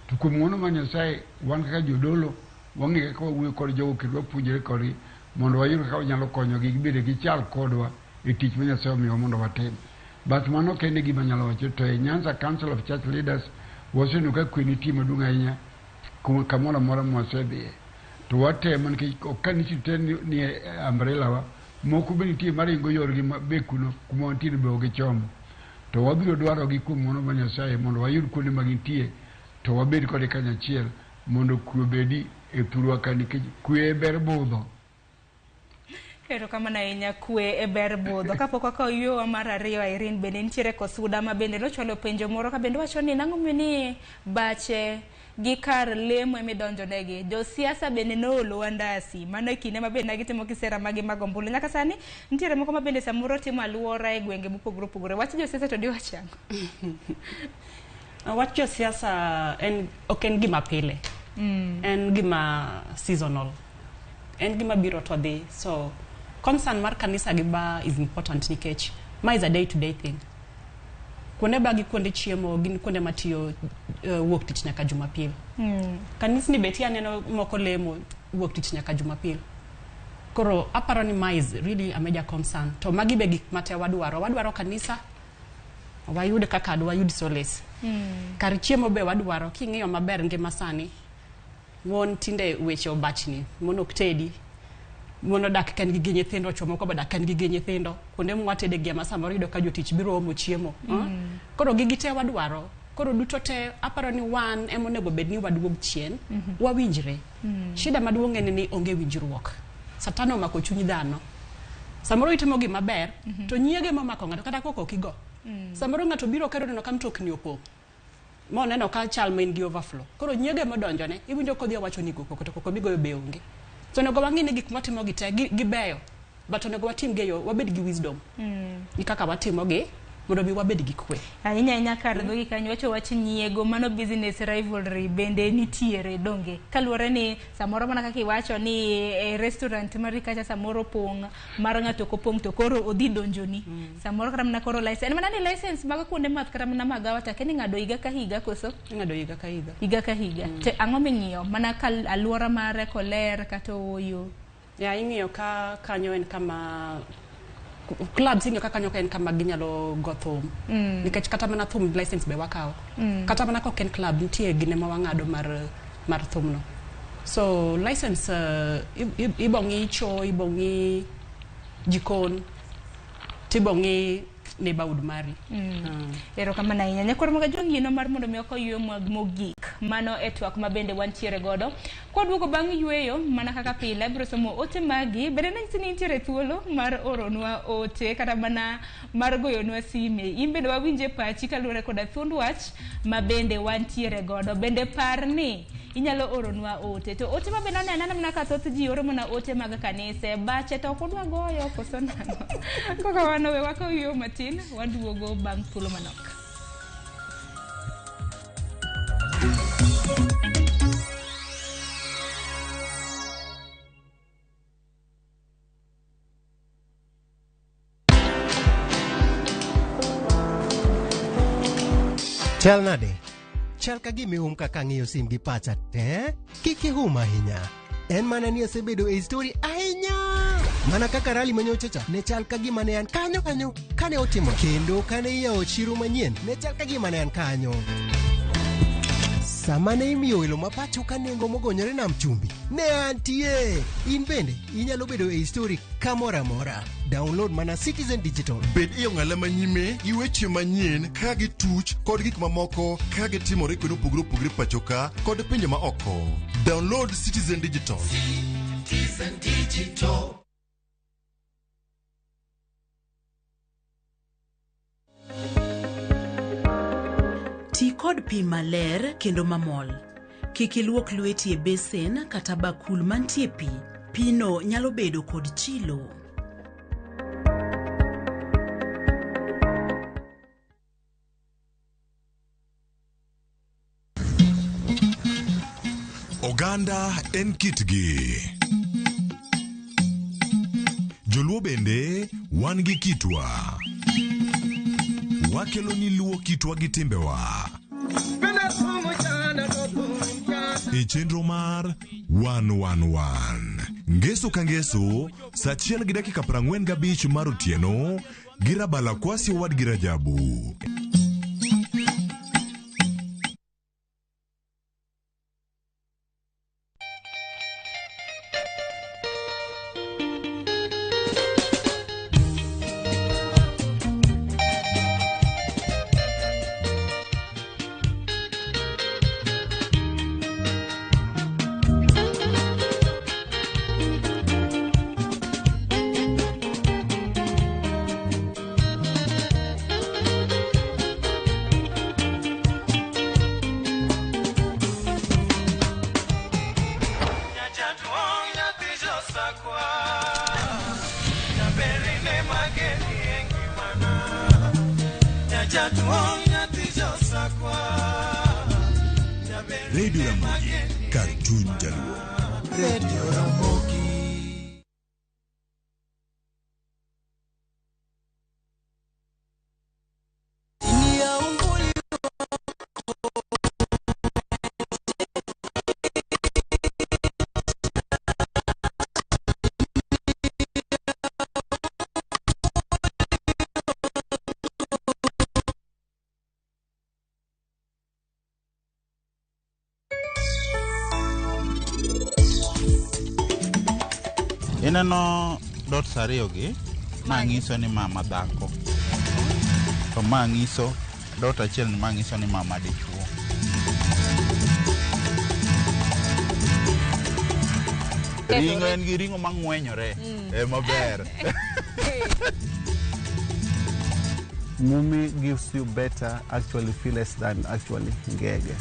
To kuom ng'wono mar Nyasaye, wan kaka jodolo, wang'e kaka wawuoyo kod jogo kendo wapuonjre kodgi mondo wayud kaka wanyalo konyogi gibede gichal kodwa e tich ma Nyasaye omiyowa mondo watim. But mano kende gima anyalo wacho. To e Nyanza Council of Church Leaders, waseneno ka kwe nitie maduong' ahinya kamoro amora mwasedhiye. To watemo nikech ok kanisa te ni e umbrella wa, moko be nitie maringo yorgi be kuno kuma wantiere be ok gichomo. To wabiro dwarogi kuom ng'wono mar Nyasaye mondo wayud kuonde ma gintie to wabed kodgi kanyachiel mondo kwe obedi e thurwa ka nikech kwe e ber budho. Erokamano ahinya kwe e ber budho. Kapok wakawo yueyowa mar ariyo Irene bende nitiere Kosuda ma bende nochwalo penjo moro ka bende wacho ni nang'o ni bache gi kar lemo emidonjo negi. Josiasa bende noolowa ndasi. Mano e kinde ma bende gitimo kisera magi mag ombulu. Nyaka sani nitiere moko ma bende samoro timo aluora e gwenge mopogore opogore. Wach josiasa to diwach ang'o? Wach josiasa en ok en gima pile. En gima seasonal. En gima biro to dhi. So concern mar kanisa gi bar is important nikech ma is a day to day thing. Kuonde bar gi kuonde chiemo gin kuonde matiyo wuok tich nyaka Jumapil. Kanisni be ti aneno moko lemo wuok tich nyaka Jumapil. Koro aparo ni ma is really a major concern. To magi be gik mate wadwaro. Wadwaro kanisa, wayud kaka dwayud solace. Kar chiemo be wadwaro. King'iyo maber ngima sani, mon tinde weche obachni, mon ok tedi. Mon odak kendgi gi nyithindo, chuo moko be odak kendgi gi nyithindo. Kuonde mwatede gi ema samoro iyudo ka jotich biro omo chiemo. Koro gigi te wadwaro. Koro duto te aparo ni wan ema onego bed ni waduog chien, wawinjre. Shida maduong' en ni onge winjruok. Satan omako chuny dhano. Samoro itimo gima ber, to nyiege momako ng'ato kata kok ok igo. Samoro ng'ato biro kero neno ka mtokni opong'. Moneno ka chal ma in gi overflow. Koro nyiege modonjone, iwinjo kodhi owacho ni go koko to koko migoyo be onge. So onego wang'i ni gik mwatimo gi te gibeyo. But onego watim gi e yo, wabed gi wisdom. Gi kaka watimo gi mondo mi wabed gi kwe. Ahinya ahinya kar dhogi kanyo wacho wach nyiego mano business rivalry bende nitiere donge kaluwore ni samoro mana kaka iwacho ni e restaurant mari kacha samoro opong' mar ng'ato ok opong' to koro odhi donjoni samoro kata mana koro license en mana ni license mag kuonde math kata mana magawa to akia ni ng'ado higa ka higa koso Ing'ado higa ka higa. Higa ka higa. To ang'o ming'iyo mana ka aluora mare koler kata ooyo? Ya ing'iyo ka kanyo en kama clubs ing'iyo ka kanyo ka en kama ginyalo go thum. Nikech kata mana thum license be wakawo. Kata mana kok en club nitie gine ma wang'ado mar thumno. So license ibo ng'i cho, ibo ng'i jikon, tibo ng'i neighborhood mari. Erokamano ahinya. Nyakwar Magajo ng'ino mar mondo mi oko yweyo mag mogik. Mano e twak ma bende wantiere godo. Kwaduogo bang' yweyo mana kaka pile abiro somo ote magi. Bende nanyisi ni nitiere thuolo mar oronwa ote kata mana mar goyonwa sime. In bende wawinje pachi kaluwore koda thuond wach ma bende wantiere godo. Bende par ni inyalo oronwa ote. To ote ma bende aneno mana ka thoth ji oro mana ote mag kanise. Bache to ok udwa goyo koso nang'o. Kaka wano we wakaw yweyo matin waduogo bang' thuolo manok. Chal nade? Chal ka gima ihum kaka ang'iyo sim gi pacha, eh? Kik ihum ahinya. En mana ni asebedo e story ahinya. Mana kaka rally manyocha cha ne chal ka gima ne an kanyo kanyo kane otimo kendo kane iyawo chiro manyien ne chal ka gima ne an kanyo. Sama ne imiyo welo ma pacho ka nengo mogonyore nam chumbi, ne antie. In bende inyalo bedo e story kamoro amora. Download mana Citizen Digital. Bed e ong'ala manyime gi weche manyien ka gituch kod gik mamoko ka gitimore kuonde mopogore opogore pacho ka kod pinje ma oko. Download Citizen Digital. Citizen Digital. Ti kod pi maler kendo mamol. Kik iluok lweti e besen kata bakul mantie pi. Pino nyalo bedo kod chilo. Oganda en kitgi. Joluo bende wan gi kitwa. Wakelo ni luo kitwa gi timbewa. E chenro mar 111 Ngeso ka ngeso saa achiel gi dakika 45 mar otieno gi Rabala Kwasi owadgi Rajabu. Radio Ramogi, kar chuny jaluo. Radio Ramogi. Ineno dots ariyogi, ma nyiso ni mama dhako. To ma nyiso dot achiel ni ma nyiso ni mama dichuo. Ring'o en gi ring'o mang'wenyore maber. Mumi gives you better actually feelings than actually ngege.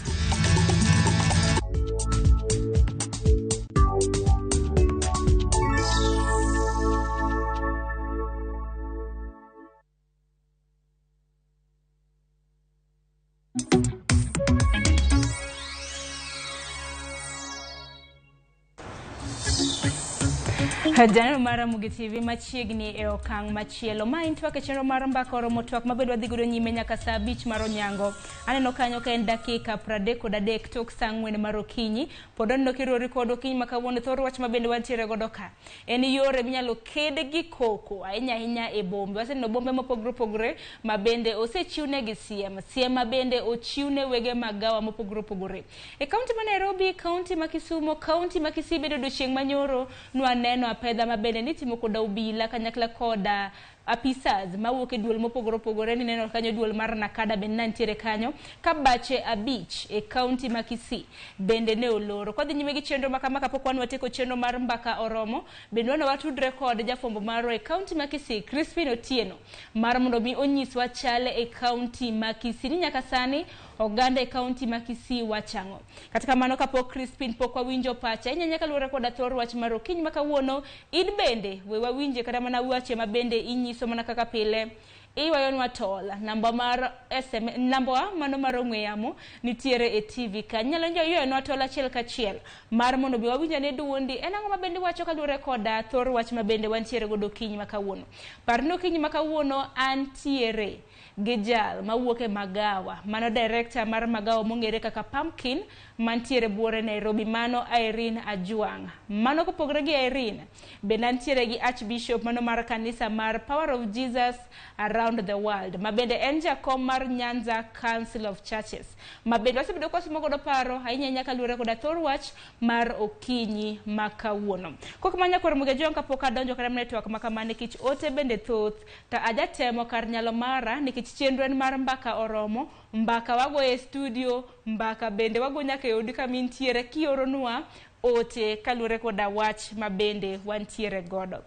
Janeno mar Ramogi TV machiegni e okang' machielo. Ma en twak e chenro mar mbaka oromo twak mabedo wadhi godo nyime nyaka saa 5 mar onyango. Aneno kanyo ka en dakika 33 tok saa 4 mar okinyi. Pod aneno kirwori kod okinyi ma kawuono thor wach mabende wantiere godo ka. En yore minyalo ked gi koko ahinya ahinya e bombe. Waseneno bombe mopogore opogore ma bende osechiwnegi siem. Siem ma bende ochiwne wege magawa mopogore opogore. E kaunti ma Nairobi, kaunti ma Kisumu, kaunti ma Kisii bedo odiochieng' manyoro nwaneno apedha mabende nitimo koda obila kanyakla koda apisas mawuok e duol mopogore opogore. Nineno kanyo duol mar Nakada bende nantiere kanyo ka bache 5 e kaunti ma Kisii bende ne oloro. Kwadhi nyime gi chenro makama kapok wan watieko chenro mar mbaka oromo, bende wan watudre kod jafwambo marwa e kaunti ma Kisii Crispin Otieno mar mondo mi onyiswa chal e kaunti ma Kisii ni nyaka sani oganda e kaunti ma Kisii wachang'o. Kata kamano kapok Crispin pok wawinjo pacha inyanya kaluwore koda thor wach mar okinyi ma kawuono, in bende we wawinje kata mana weche ma bende inyiso mana kaka pile iywayonwa tol namba mar SMS namba mano mar ong'we yamo nitiere e TV ka inyalo ywayonwa tol achiel kachiel mar mondo bi wawinj ane duondi en ang'o ma bende wacho kaluwore koda thor wach ma bende wantiere godo okinyi ma kawuono. Par ni okinyi ma kawuono antiere gi jal mawuok e magawa mano director mar magawa mong'ere kaka Pumpkin mantiere buore Nairobi mano Irene Ajwang'. Mano kopogore gi Irene bende antiere gi Archbishop mano mar kanisa mar Power of Jesus Around the World ma bende en jakom mar Nyanza Council of Churches ma bende wasebedo kwasomo godo paro ahinya ahinya kaluwore koda thor wach mar okinyi ma kawuono. Kok manya kor Ramogi Ajwang' kapok adonjo kata mana e twak ma kama nikech ote bende thoth to ajatemo kar nyalo mara nikech chenro en mar mbaka oromo, mbaka wagoyo e studio, mbaka bende wago nyaka e odi kama intiere kioronwa ote kaluwore koda wach ma bende wantiere godo.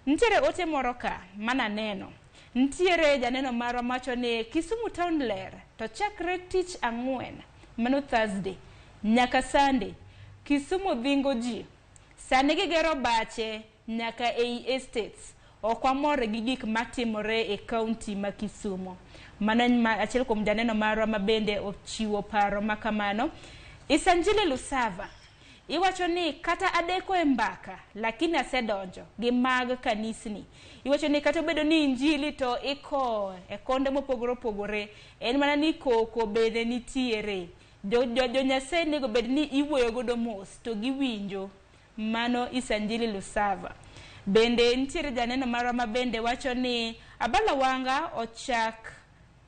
Nitiere ote moro ka mananeno. Nitiere janeno marwa mawacho ni Kisumu town ler to chakre tich ang'wen mano Thursday nyaka Sunday Kisumu dhingo ji. Sani gigero bache nyaka ei estates. Ok wamor gi gik matimore e kaunti ma Kisumu. Mano en achiel kuom janeno marwa ma bende ochiwo paro ma kamano. Isanjili Lusava, Iwacho ni kata adeko e mbaka, lakini asedonjo gi mag kanisni. Iwacho ni kata obedo ni injili to ikowo e konde mopogore opogore, en mana ni koko bende nitiere. Jo, jo, jo Nyasaye nego bed ni iwuoyo godo mos to giwinjo. Mano Isanjili Lusava. Bende nitiere janeno marwa ma bende wacho ni Abala Wanga ochak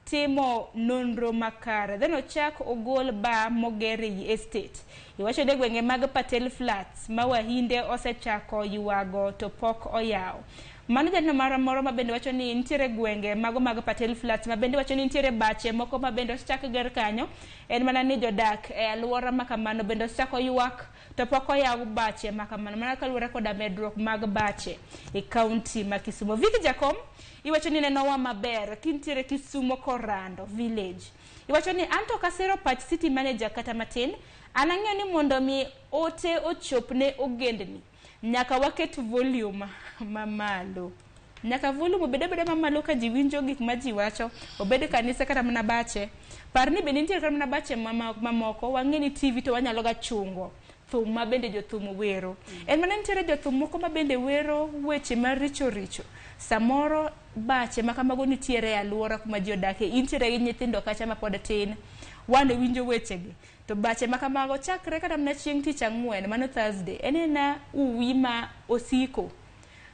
timo nonro makare then ochak ogol bar moger ei estate. Iwacho ni e gwenge mag Patel Flats ma wahinde osechako ywago to pok oyaw. Mano janeno marwa moro ma bende wacho ni nitiere gwenge mago mag Patel Flats ma bende wacho ni nitiere bache moko ma bende osechak ger kanyo. En mana ni jodak e aluora ma kamano bende osechako ywak to pok oyaw bache ma kamano mana kaluwore koda medruok mag bache e kaunti ma Kisumu. Vicky Jakom iwacho ni nenowa maber kintiere Kisumo Korando village. Iwacho ni anto ok asiro pach city manager kata matin, an ang'eyo ni mondo mi ote ochop ne ogendni nyaka waket volume mamalo. Nyaka volume obed abeda mamalo ka ji winjo gik ma ji wacho, obed kanisa kata mana bache. Par ni bende nitiere kata mana bache mamoko, wang'e ni TV to wanyalo ga chungo thum ma bende jothum wero. En mana nitiere jothum moko ma bende wero weche maricho richo. Samoro bache ma kamago nitiere e aluora kuma ji odake, intiere gi nyithindo kacha ma pod tin, wan winjo wechegi. To bache ma kamago chakre kata mana chieng' tich ang'wen, mano Thursday, en ena uwi ma osiko.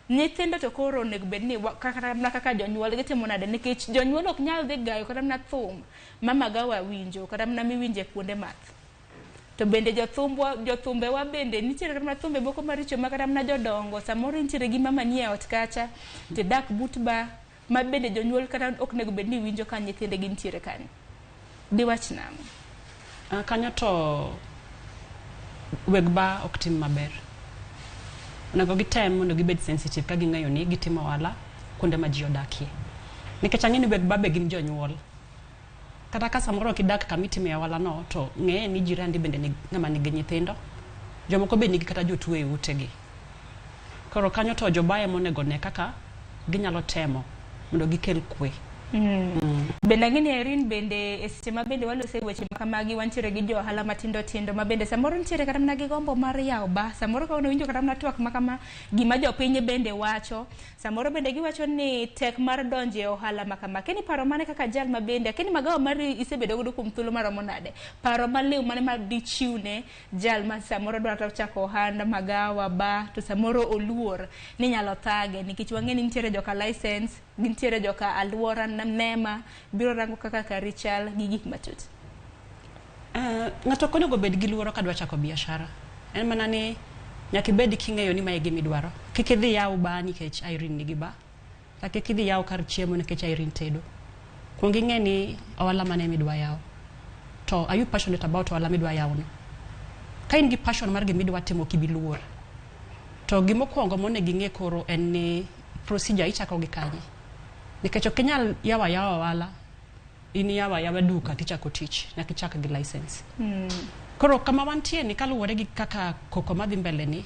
Nyithindo to koro onego bed ni kata mana kaka jonyuol gitimo nade nikech jonyuol ok nyal dhi gayo kata mana thum ma magawa winjo kata mana miwinjo e kuonde math. To bende jothumbwa jothumbewa bende nitiere kata mana thumbe moko maricho ma kata mana jodongo samoro intiere gi mama ni e ot kacha tidak but ba ma bende jonyuol kata ok onego bed ni winjo ka nyithindegi nitiere kanyo. Diwach nang'o? Kanyo to weg bar ok tim maber. Onego gitem mondo gibed sensitive ka ging'eyo ni gitimo ohala kuonde ma ji odakie. Nikech ang'e ni weg bar be gin jonyuol. Kata ka samoro ok idak kama itime ohala no, to ng'e ni jirandi bende ni ng'ama nigi nyithindo. Jomoko be nigi kata jotuo e utegi. Koro kanyo to jobar ema onego ne kaka ginyalo temo mondo gikel kwe. Bende ang'e ni Irene bende e seche ma bende walose weche ma kamagi wantiere gi jo ohala matindo tindo ma bende samoro nitiere kata mana gi gombo mar yawo bar samoro ka winjo kata mana twak ma kama gima jopiny bende wacho samoro bende giwacho ni tek mar donjo e ohala ma kama keni paro mane kaka jal ma bende keni magawa mari isebedo godo kuom thuolo maromo nade paro maliw mane ma dichiwne jal ma samoro dwa kata chako ohand magawa bar to samoro oluor ni nyalo thage nikech wang'e ni nitiere joka license gintiere joka aluora nema biro rango kaka kari chal gi gik matut. Ng'ato ok onego bed gi luoro kadwa chako biashara. En mana ni nyaka ibed king'eyo ni mae e gima idwaro. Kik idhi yaw bar nikech Irene nigi bar. Kata kik idhi yaw kar chiemo nikech Irene tedo. Kuong ing'e ni ohala mane midwa yawo. To are you passionate about ohala midwa yawo no? Ka in gi passion mar gima idwa timo ok ibi luor. To gimokwongo monego ing'e koro en ni procedure ichako gi kanye. Nikech ok inyal yawo ayawa ohala, in iyawo ayawa duka tichako tich, nyaka ichak gi license. Koro kama wantie ni kaluwore gi kaka koko madhi mbele ni,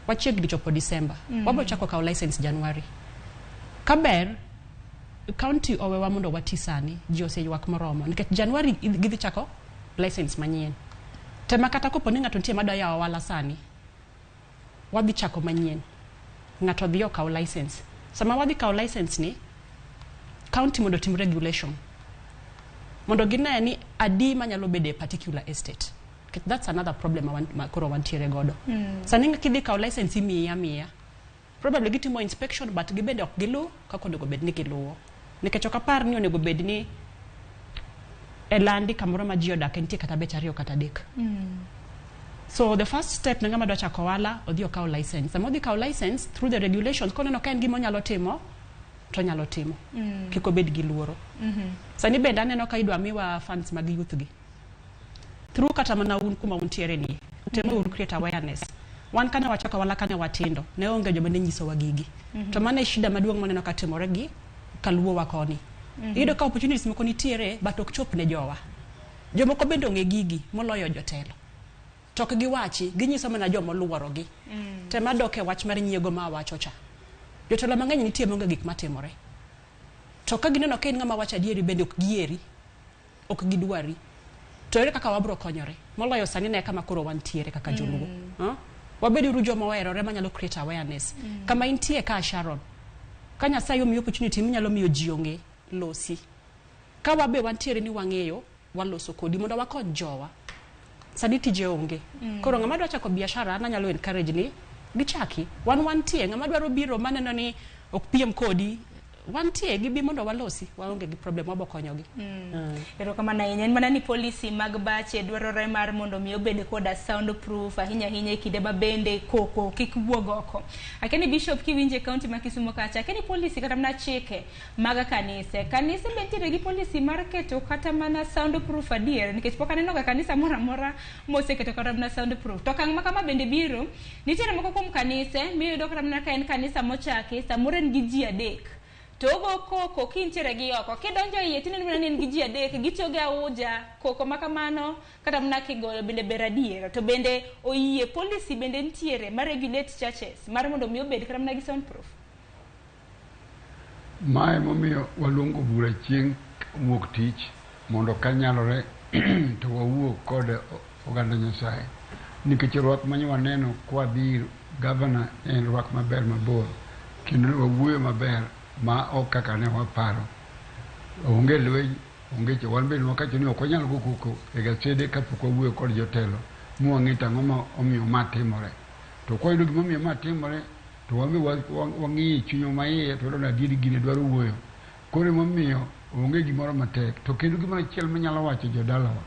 wachiegni chopo December. Wabro chako kawo license January. Kaber, county owewa mondo wati sani, ji oseywak moromo. Nikech January gidhi chako license manyien. Tema kata kopo ni ng'ato nitie madwa yawo ohala sani, wadhi chako manyien. Ng'ato dhi okaw license. Sama wadhi kawo license ni, county mondo otim regulation. Mondo gine ni adi manyalo bedo e particular estate. Nikech that's another problem ma koro wantiere godo. Sani kidhi kawo license imiyi amiya. Probably gitimo inspection but gibende ok gilu kaka onego bed ni giluwo. Nikech ok apar ni onego bed ni e landi kamoro ma ji odake nitie kata bech ariyo kata adek. So the first step ne ng'ama dwa chako ohala, odhi okaw license. Sama odhi kawo license, through the regulations, koneno ka en gima onyalo timo, to onyalo timo. Kik obed gi luoro. Sani bende aneno ka idwa miwa funds mag youth gi. Through kata mana un kuma untiere ni, temo uru create awareness. Wan kane wachako ohala kane watindo, ne onge joma ne nyisowa gigi. To mano e shida maduong' maneno ka timore gi kaluowa koni. Iyudo ka opportunities moko nitiere but ok chop ne jowa. Jomoko bende ong'e gigi moloyo jotelo. To ok giwachi, ginyiso mana joma oluorogi. Tema dok e wach mar nyiego ma awacho cha. Jotelo mang'eny nitie maonge gik matimore. To ka gineno ka in ng'ama wacho adieri bende ok gieri, ok gidwari. To ere kaka wabro konyore? Moloyo sani ne kama koro wantiere kaka joluo. Wabed uru joma oherore manyalo create awareness. Kama intie ka Sharon, ka Nyasaye omiyi opportunity minyalo miyo ji ong'e, losi. Ka wabe wantiere ni wang'eyo, waloso kodi mondo wakony jowa. Sani tije onge. Koro ng'ama dwa chako biashara an anyalo encourage ni gichaki. Wan wantie, ng'ama dwaro biro maneno ni ok piem kodi, wantie gibi mondo walosi, waonge gi problem wabo konyogi. Erokamano ahinya. En mana ni policy mag bache dwarore mar mondo mi obed koda sound proof ahinya ahinya e kinde ma bende koko kik wuog oko. Akia ni Bishop kiwinje e kaunti ma Kisumu kacha, akia ni policy kata mana chike mag kanise. Kanise be nitiere gi policy mar keto kata mana sound proof adier nikech pok aneno ga kanisa moro amora moseketo kata mana sound proof. To okang' ma kama bende biro, nitiere moko kuom kanise miyudo kata mana ka en kanisa mochaki, samoro en gi ji adek. To ogo koko kintiere gi oko. Kidonjo iye tineno mana ni en gi ji adek, gitiyo gi auja, koko ma kamano kata mana kigoyo bende ber adier. To bende oyie policy bende nitiere ma regulate churches mar mondo mi obed kata mana gi sound proof. Mae momiyo waluongo bura chieng' wuok tich mondo kanyalore to wawuo kod oganda Nyasaye. Nikech rwak mane waneno kwadhi ir gavana en rwak maber mabor kendo ne wawuoyo maber ma ok kaka ne waparo. Onge lweny, onge che wan bende wakacho ni ok wanyal go koko e gasede kapok wawuoyo kod jotelo mwang'e to ang'o ma omiyo ma timore. To kwayudo gimomiyo ma timore to wan be wang'iyo e chunywa maiye to wayudo ni adieri gini dwaro wuoyo. Koro emomiyo onge gimoro matek. To kendo gimoro achiel manyalo wacho jodalawa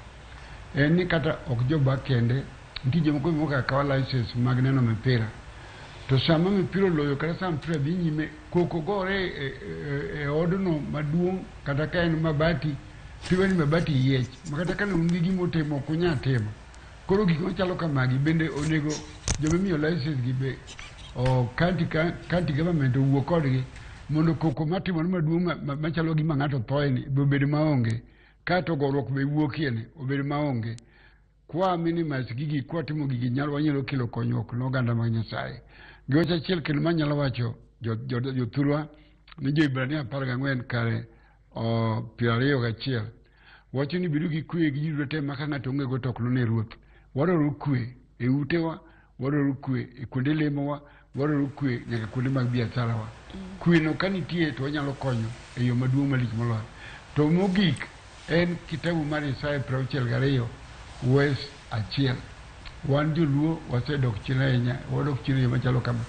en ni kata ok joba kende, nitie jomoko be mokaka kawa license mag neno mipira. To sama mipira oloyo kata sama mpira dhi nyime, koko gore e odno maduong' kata ka en mabati, tiwe ni mabati yiech. Ma kata ka ne un gi gima utimo ok unyal timo. Koro gik machalo kamagi bende onego joma imiyo license gi be o county government owuo kodgi mondo koko matimore maduong' machalo gima ng'ato thoe ni be obed maonge. Kato goruok be wuokie ni obed maonge. Kwa minimize gigi, kwa timo gigi nyalo wanyalo kelo konyruok ne oganda mag Nyasaye. Gi wach achiel kendo manyalo wacho jothurwa ni jo-Hibrania 14 kare 21 wacho ni bedo gi kwe gi ji duto te ma ka ng'ato onge go to ok none ruoth. Wadwaro kwe e utewa, wadwaro kwe e kuonde lemowa, wadwaro kwe nyaka kuonde mag biashara wa. Kwe no ka nitie to wanyalo konyo e yo maduong' malich moloyo. To mogik en kitabu mar Isaya 62 wes 1. Wan joluo wasedok chien ahinya, wadok chien e yo machalo kama.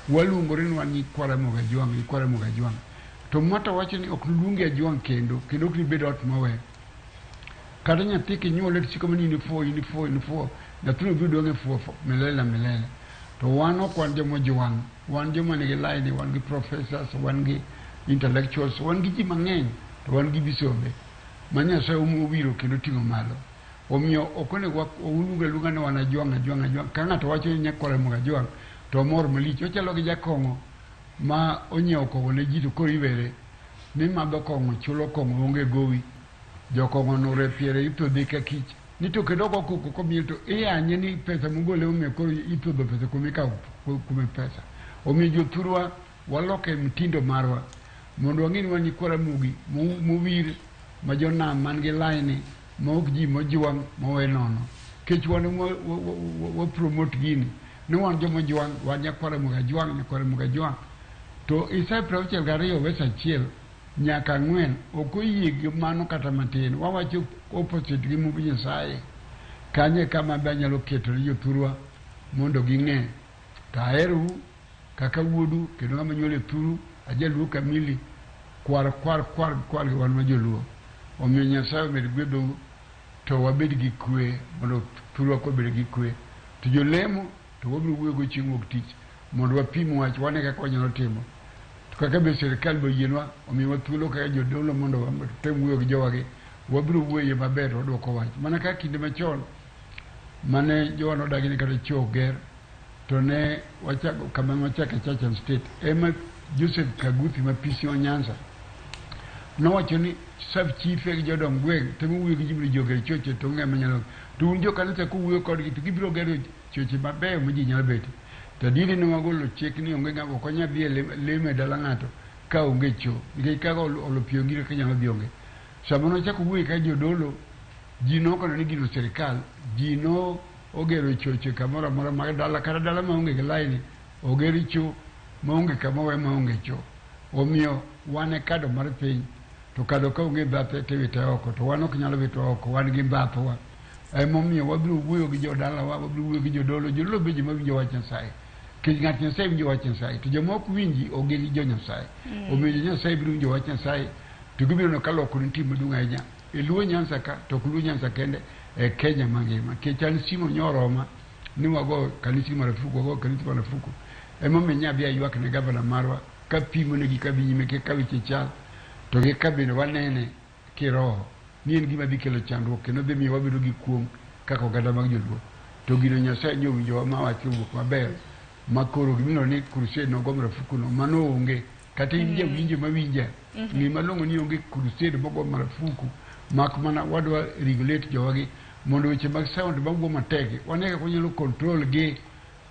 Waluongore ni wan nyikwa Ramogi Ajwang', nyikwa Ramogi Ajwang'. To Mata wacho ni ok noluongi Ajwang' kendo, kendo ok nibed ot mowe. Kata nyathi kinyuole to siko mana in ifuwo, in ifuwo, in ifuwo, nyathino biro dong' e fuwo milele na milele. To wan ok wan joma ojwang', wan joma nigi laini, wan gi professors, wan gi intellectuals, wan gi ji mang'eny, to wan gi bisombe ma Nyasaye owiro kendo oting'o malo. Omiyo ok onego waluong aluonga ni wan Ajwang', Ajwang', Ajwang'. Ka ng'ato wacho ni nyakwar Ramogi Ajwang' to omor malich. Ochalo gi jakong'o ma onyiewo kong'o ne ji to koro iwere ni madho kong'o chulo kong'o onge gowi. Jokong'o nur e piere ithodhe ka kich. Ni to kendo ogo koko komiel to iyanye ni pesa mogole omiyo koro ithodho pesa kuom ikawo kuome pesa. Omiyo jothurwa waloke mtindo marwa mondo wang'e ni wan nyikwa Ramogi mowir ma jonam man gi laini ma ok ji mojwang' mowe nono. Kech wan wa promote gini ni wan joma ojwang' wan nyakwa Ramogi Ajwang' nyakwa Ramogi Ajwang'. To Isaya 62 wes 1 nyaka 4 ok oyie gi mano kata matin. Wawacho opposite gi mumb Nyasaye. Kanyo e kama be anyalo keto ne jothurwa mondo ging'e. To aherou kaka wuodu kendo ng'ama nyuol e thuru ajaluo kamili kwar kwar kwar kwar gi wan ma joluo. Omiyo Nyasaye omed gwedhou to wabed gi kwe mondo thurwa obed gi kwe. To jolemo to wabiro wuoyo go chieng' wuok tich mondo wapim wach wane kaka wanyalo timo. To kaka be sirikal be oyienwa omiyowa thuolo kaka jodolo mondo watem wuoyo gi jowagi, wabiro wuoyo maber to wadwoko wach. Mana kaka kinde machon mane jowa nodagi ni kata choo ger to ne wachako kama wachake Church and State ema Joseph Kaguthi ma PC wa Nyanza nowacho ni sub chife gi jodong gweng' temo wuoyo gi ji mondo ji oger choche to ng'ama nyalo to un jo kanisa kuwuoyo kodgi to gibiro gero choche mabeyo ma ji nyalo betie. To adieri ne wagolo chik ni onge ng'ama ok wanyal dhi e lemo e dala ng'ato ka onge cho nikech kaka olo pi onge kaka nyalo dhi onge. Sama nochako wuoyo ka jodolo Ji nokono ni gino sirikal, ji no ogero choche kamoro amora mag dala, kata dala maonge gi laini, oger cho maonge kama owe maonge cho. Omiyo wan e kado mar piny, to kado ka onge bathe tiwite oko, to wan ok nyal witwa oko, wan gi bathwa. Emomiyo wabiro wuoyo gi jodalawa, wabiro wuoyo gi jodolo, jodolo be joma winjo wach Nyasaye. Nikech ng'at Nyasaye winjo wach Nyasaye, to joma ok winji ok gin jo Nyasaye. Omiyo jo Nyasaye biro winjo wach Nyasaye, to gibiro neno ka lokruok nitie maduong' ahinya. E Luo Nyanza ka, to ok Luo Nyanza kende, e Kenya mangima. Nikech an simo nyoroma ni wago kanisni marufuku, wago kanisni marufuku. Emomiyo nyabi aywak ne gavana marwa kapimo negi kadhi nyime kaka weche chal, to gi ka bende wanene kiroho ni en gima dhi kelo chandruok kendo dhi miyo wabedo gi kuong' kaka oganda mag joluo. To gino Nyasaye nyo owinjowa ma wacho owuok maber ma koro gimiluongo ni crusade nogo marufuku no mano onge. Kata in jawinjo mawinja, ng'e malong'o ni onge crusade mogo marufuku mak mana wadwa regulate jowagi mondo weche mag sound mawuo matek wane kaka wanyalo control gi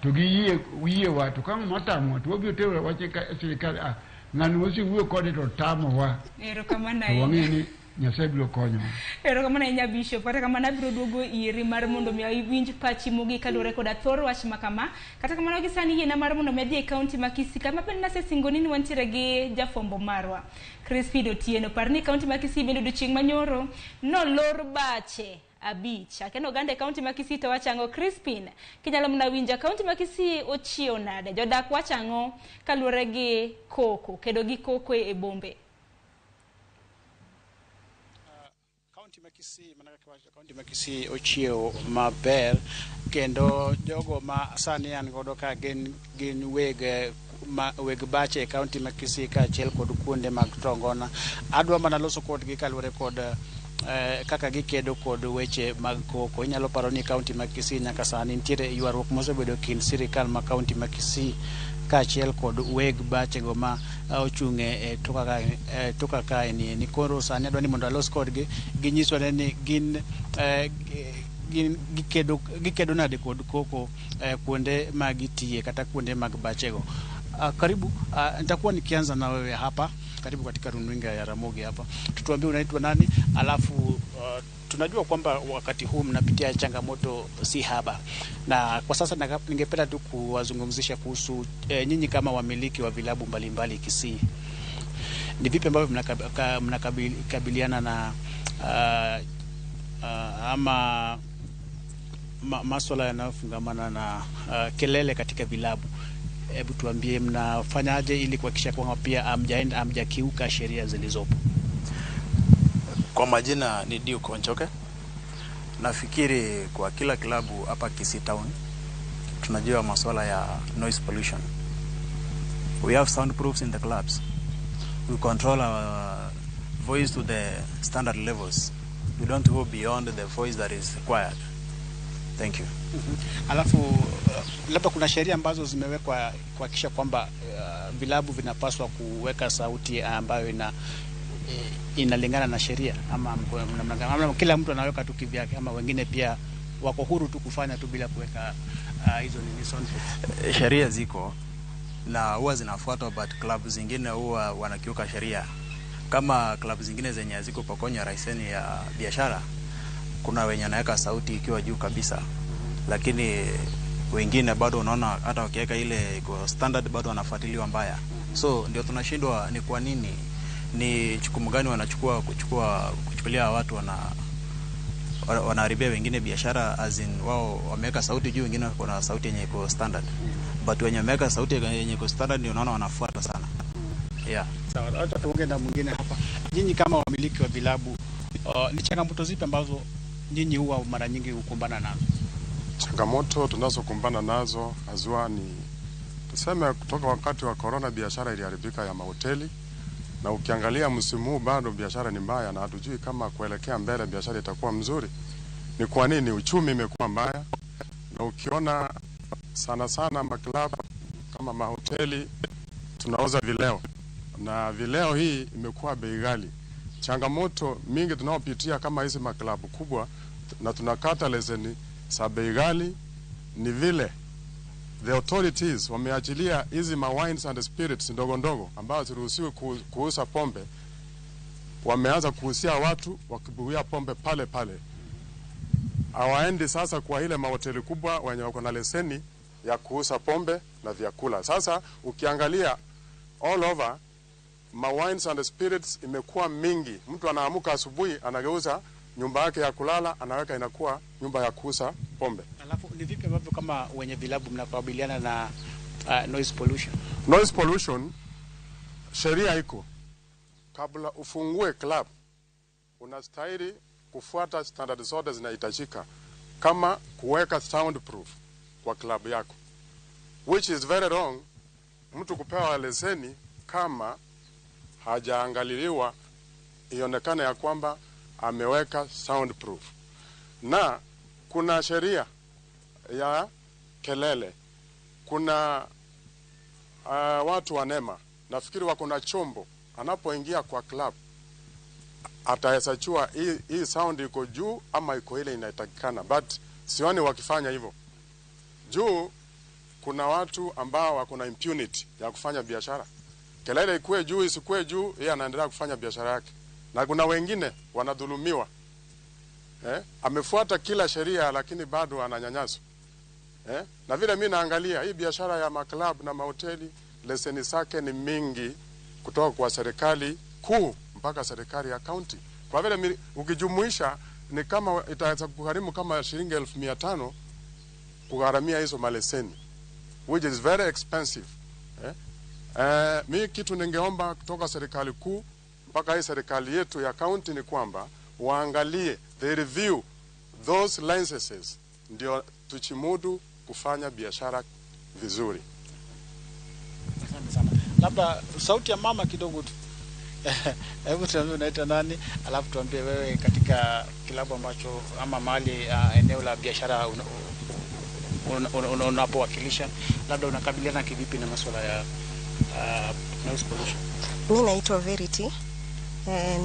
to giyie yiewa to ka ng'ama otamowa to wabiro tero wach e sirikal ah ng'ani wasewuoyo kode to otamowa Erokamano to wang'e ahinya. ni Nyasaye biro konyowa. Erokamano ahinya Bishop. Kata kamano abiro duogo iri mar mondo mi iwinj pachi mogik kaluwore koda thor wach ma kama. Kata kamano gi sani yiena mar mondo mi adhi e kaunti ma Kisii kama bende nasesingoni ni wantiere gi jafwambo marwa Crispin Otieno. Par ni kaunti ma Kisii bende odiochieng' manyoro nolor bache 5. Akeno oganda e kaunti ma Kisii to wacho ang'o? Crispin, kinyalo mana winja, kaunti ma Kisii ochiew nade? Jodak wacho ang'o kaluwore gi koko, kedo gi koko e bombe? Kaunti ma Kisii, mana kaka iwacho, kaunti ma Kisii ochiew maber kendo jogo ma sani an godo ka gin weg bache e kaunti ma Kisii kaachiel kod kuonde mag Tongona. Adwa mana loso kodgi kaluwore kod kaka gikedo kod weche mag koko. Inyalo paro ni kaunti ma Kisii nyaka sani nitiere ywaruok mosebedo kind sirikal ma kaunti ma Kisii kaachiel kod weg bachego ma ochung' e toka kae ni. Koro sani adwa ni mondo alos kodgi ginyiswa ni gin gikedo nade kod koko kuonde ma gitiye kata kuonde mag bachego. Karibu, nitakuwa nikianza na wewe hapa. Karibu katika runinga ya Ramogi hapa. Tutuambie unaitwa nani, alafu tunajua kwamba wakati huu mnapitia changamoto si haba, na kwa sasa ningependa tu kuwazungumzisha kuhusu nyinyi kama wamiliki wa vilabu mbalimbali Kisii, ni vipi ambavyo mnakabiliana na ama masuala yanayofungamana na kelele katika vilabu. Hebu tuambie mnafanyaje ili kuhakikisha kwamba pia hamjakiuka sheria zilizopo. Kwa majina ni Duke Onchoke. Nafikiri kwa kila klabu hapa Kisii Town tunajua masuala ya noise pollution. We have soundproofs in the clubs. We control our voice to the standard levels. We don't go beyond the voice that is required. Thank you. Alafu labda kuna sheria ambazo zimewekwa kuhakikisha kwamba vilabu vinapaswa kuweka sauti ambayo inalingana na sheria, ama kila mtu anaweka tu kivyake, ama wengine pia wako huru tu kufanya tu bila kuweka hizo nini soundproof? Sheria ziko na huwa zinafuatwa, but club zingine huwa wanakiuka sheria. Kama club zingine zenye haziko pokonywa leseni ya biashara, kuna wenye anaweka sauti ikiwa juu kabisa, lakini wengine bado unaona hata wakiweka ile iko standard bado wanafuatiliwa mbaya. So ndio tunashindwa ni kwa nini, ni jukumu gani wanachukua kuchukulia watu wanaharibia wengine biashara, as in wao wameweka sauti juu, wengine kuna sauti yenye iko standard, but wenye wameweka sauti yenye iko standard ndio unaona wanafuata sana. Yeah. Sawa, acha tuongee na mwingine hapa. Nyinyi kama wamiliki wa vilabu, ni changamoto zipi ambazo nyinyi huwa mara nyingi hukumbana nazo? Changamoto tunazokumbana nazo haswa ni tuseme kutoka wakati wa corona biashara iliharibika ya mahoteli, na ukiangalia msimu huu bado biashara ni mbaya na hatujui kama kuelekea mbele biashara itakuwa mzuri. Ni kwa nini? Uchumi imekuwa mbaya, na ukiona sana sana maklabu kama mahoteli tunauza vileo, na vileo hii imekuwa bei ghali. Changamoto mingi tunaopitia kama hizi maklabu kubwa na tunakata leseni za bei ghali ni vile the authorities wameachilia hizi ma wines and spirits ndogo ndogo ambazo ziruhusiwi kuuza pombe. Wameanza kuhusia watu wakibuia pombe pale pale. Hawaendi sasa kwa ile mahoteli kubwa wenye wako na leseni ya kuuza pombe na vyakula. Sasa ukiangalia all over ma wines and spirits imekuwa mingi. Mtu anaamuka asubuhi anageuza nyumba yake ya kulala anaweka inakuwa nyumba ya kuuza pombe. Alafu ni vipi ambavyo kama wenye vilabu mnakabiliana na noise pollution? Noise pollution, sheria iko. Kabla ufungue club unastahili kufuata standard zote zinahitajika, kama kuweka soundproof kwa club yako, which is very wrong mtu kupewa leseni kama hajaangaliliwa ionekane ya kwamba ameweka soundproof. Na kuna sheria ya kelele, kuna watu wa NEMA nafikiri wako na chombo, anapoingia kwa club ataweza hii sound iko juu ama iko ile inatakikana, but sioni wakifanya hivyo. Juu kuna watu ambao wako na impunity ya kufanya biashara, kelele ikue juu isikue juu, yeye anaendelea kufanya biashara yake, na kuna wengine wanadhulumiwa. Amefuata kila sheria lakini bado ananyanyaswa. Na vile mimi naangalia hii biashara ya maklab na mahoteli, leseni zake ni mingi kutoka kwa serikali kuu mpaka serikali ya county. Kwa vile ukijumuisha ni kama itaweza kugharimu kama shilingi 1500 kugharamia hizo maleseni, which is very expensive. Mi kitu ningeomba kutoka serikali kuu mpaka hii serikali yetu ya county ni kwamba waangalie, they review those licenses, ndio tuchimudu kufanya biashara vizuri. Asante sana. Labda sauti ya mama kidogo tu. Hebu tuambie unaitwa nani, alafu tuambie wewe katika kilabu ambacho ama mahali eneo la biashara unapowakilisha, labda unakabiliana kivipi na masuala ya noise pollution? Mimi naitwa Verity.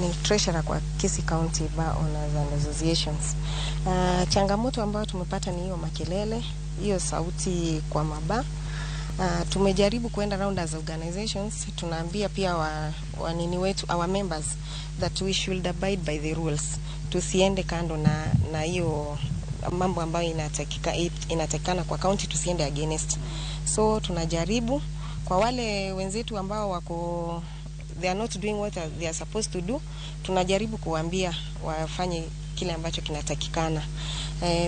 Ni treasurer kwa Kisii County Bar Owners and Associations. Changamoto ambayo tumepata ni hiyo makelele, hiyo sauti kwa maba. Tumejaribu kuenda round as organizations, tunaambia pia wanini wetu, our members, that we should abide by the rules. Tusiende kando na hiyo mambo ambayo inatakikana kwa county, tusiende against. So tunajaribu kwa wale wenzetu ambao wako, they are not doing what they are supposed to do, tunajaribu kuambia wafanye kile ambacho kinatakikana.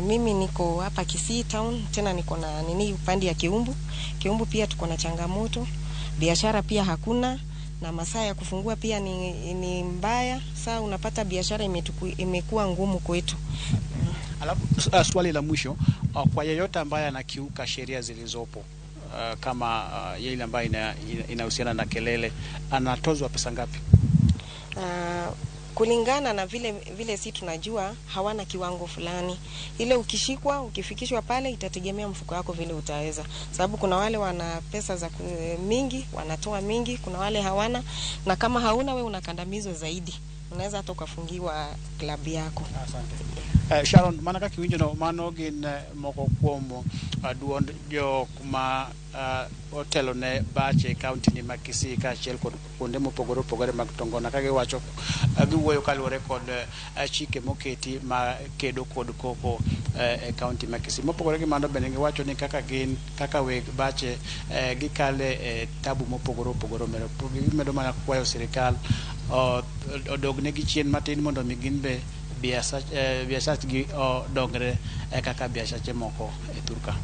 Mimi niko hapa Kisii town, tena niko na nini upande ya Kiumbu. Kiumbu pia tuko na changamoto, biashara pia hakuna, na masaa ya kufungua pia ni mbaya. Saa unapata biashara imekuwa ngumu kwetu. Alafu swali la mwisho, kwa yeyote ambaye anakiuka sheria zilizopo kama ile ambayo inahusiana na kelele, anatozwa pesa ngapi? Kulingana na vile si tunajua hawana kiwango fulani. Ile ukishikwa, ukifikishwa pale itategemea mfuko wako vile utaweza. Sababu kuna wale wana pesa za mingi, wanatoa mingi, kuna wale hawana, na kama hauna we unakandamizwa zaidi. Unaweza hata ukafungiwa klabu yako. Asante. Sharon, mana kaka iwinjo no, mano gin moko kuom duond jok ma otelo ne bache county ni ma Kisii kaachiel kod kuonde mopogore opogore mag Tongona, ka giwacho giwuoyo kaluwore kod chike moketi ma kedo kod koko e county ma Kisii. Mopogore gi mano bende giwacho ni kaka gin kaka weg bache gikale e tabu mopogore opogore, gimedo mana kwayo sirikal odognegi chien matin mondo mi gin be biasachgi odongre kaka biasache moko e thurka.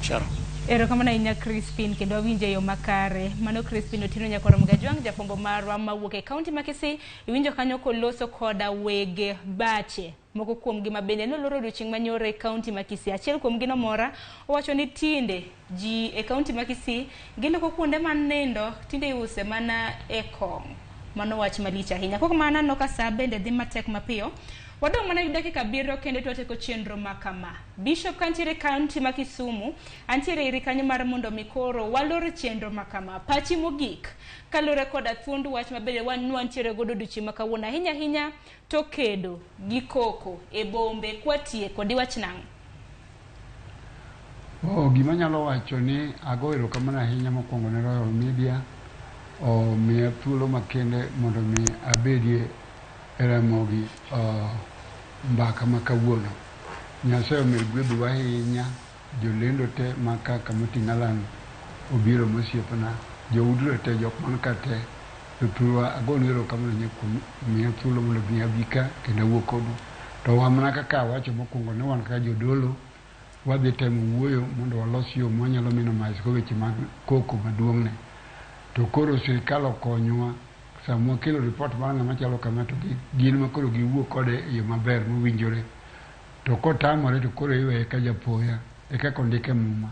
Sharon. Erokamano ahinya Crispin, kendo awinjo e yo makare. Mano Crispin Otieno Nyakwar Mgajwang', jafwambo marwa mawuok e kaunti ma Kisii. Iwinjo kanyo koloso koda wege bache moko kuom gi ma bende noloro odiochieng' manyoro e kaunti ma Kisii. Achiel kuom gi nomora owacho ni tinde ji e kaunti ma Kisii giloko kuonde manindo, tinde iuse mana e kong'. Mano wach malich ahinya. Kok mana aneno ka saa bende dhi matek mapiyo. Wadong' mana gi dakika 7 kende to wateko chenro ma kama. Bishop kantiere kaunti ma Kisumu, antiere iri kanyo mar mondo mi koro walor chenro ma kama. Pachi mogik kaluwore koda thuond wach mabende wan wantiere godo odiochieng' ma kawuono, ahinya ahinya to kedo gi koko e bombe kwatieko diwach nang'o? Gima anyalo wacho ni ago erokamano ahinya mokwongo ne Royal Media omiya thuolo makende mondo mi abedie e Ramogi mbaka ma kawuono. Nyasaye omed gwedhowa ahinya, jolendo te ma kaka moting'o Alan obiro mosiepna, joudro te, jok man ka te, jothurwa agonu erokamano ahinya kuom miya thuolo mondo mi abi ka kendo awuo kodu. To wan mana kaka awacho mokwongo ni wan kaka jodolo wadhi temo wuoyo mondo walos yo mwanyalo minimize go weche mag koko maduong' ni. To koro sirikal okonywa sama wakelo report mar ng'ama chalo kama to gin ma koro giwuo kode e yo maber mowinjore. To kotamore to koro iweye ka japoya e kaka ondik e muma.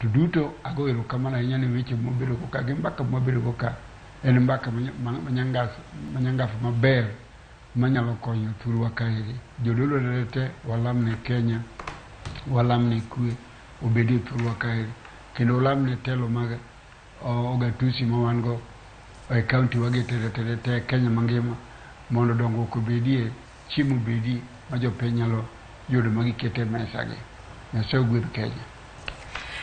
To duto ago erokamano ahinya ne weche mwabedo go ka gi mbaka mwabedo go ka en mbaka manyangafu maber manyalo konyo thurwa kaeri. Jodolo te walam ne Kenya, walam ne kwe obedie thurwa kaeri. Kendo walam ne telo mag ogatusi ma wan go e kaunti wagi te te te Kenya mangima mondo dongruok obedie, chiemo obedie ma jopiny nyalo yudo ma giketo e mesa gi. Nyasaye ogwedh Kenya.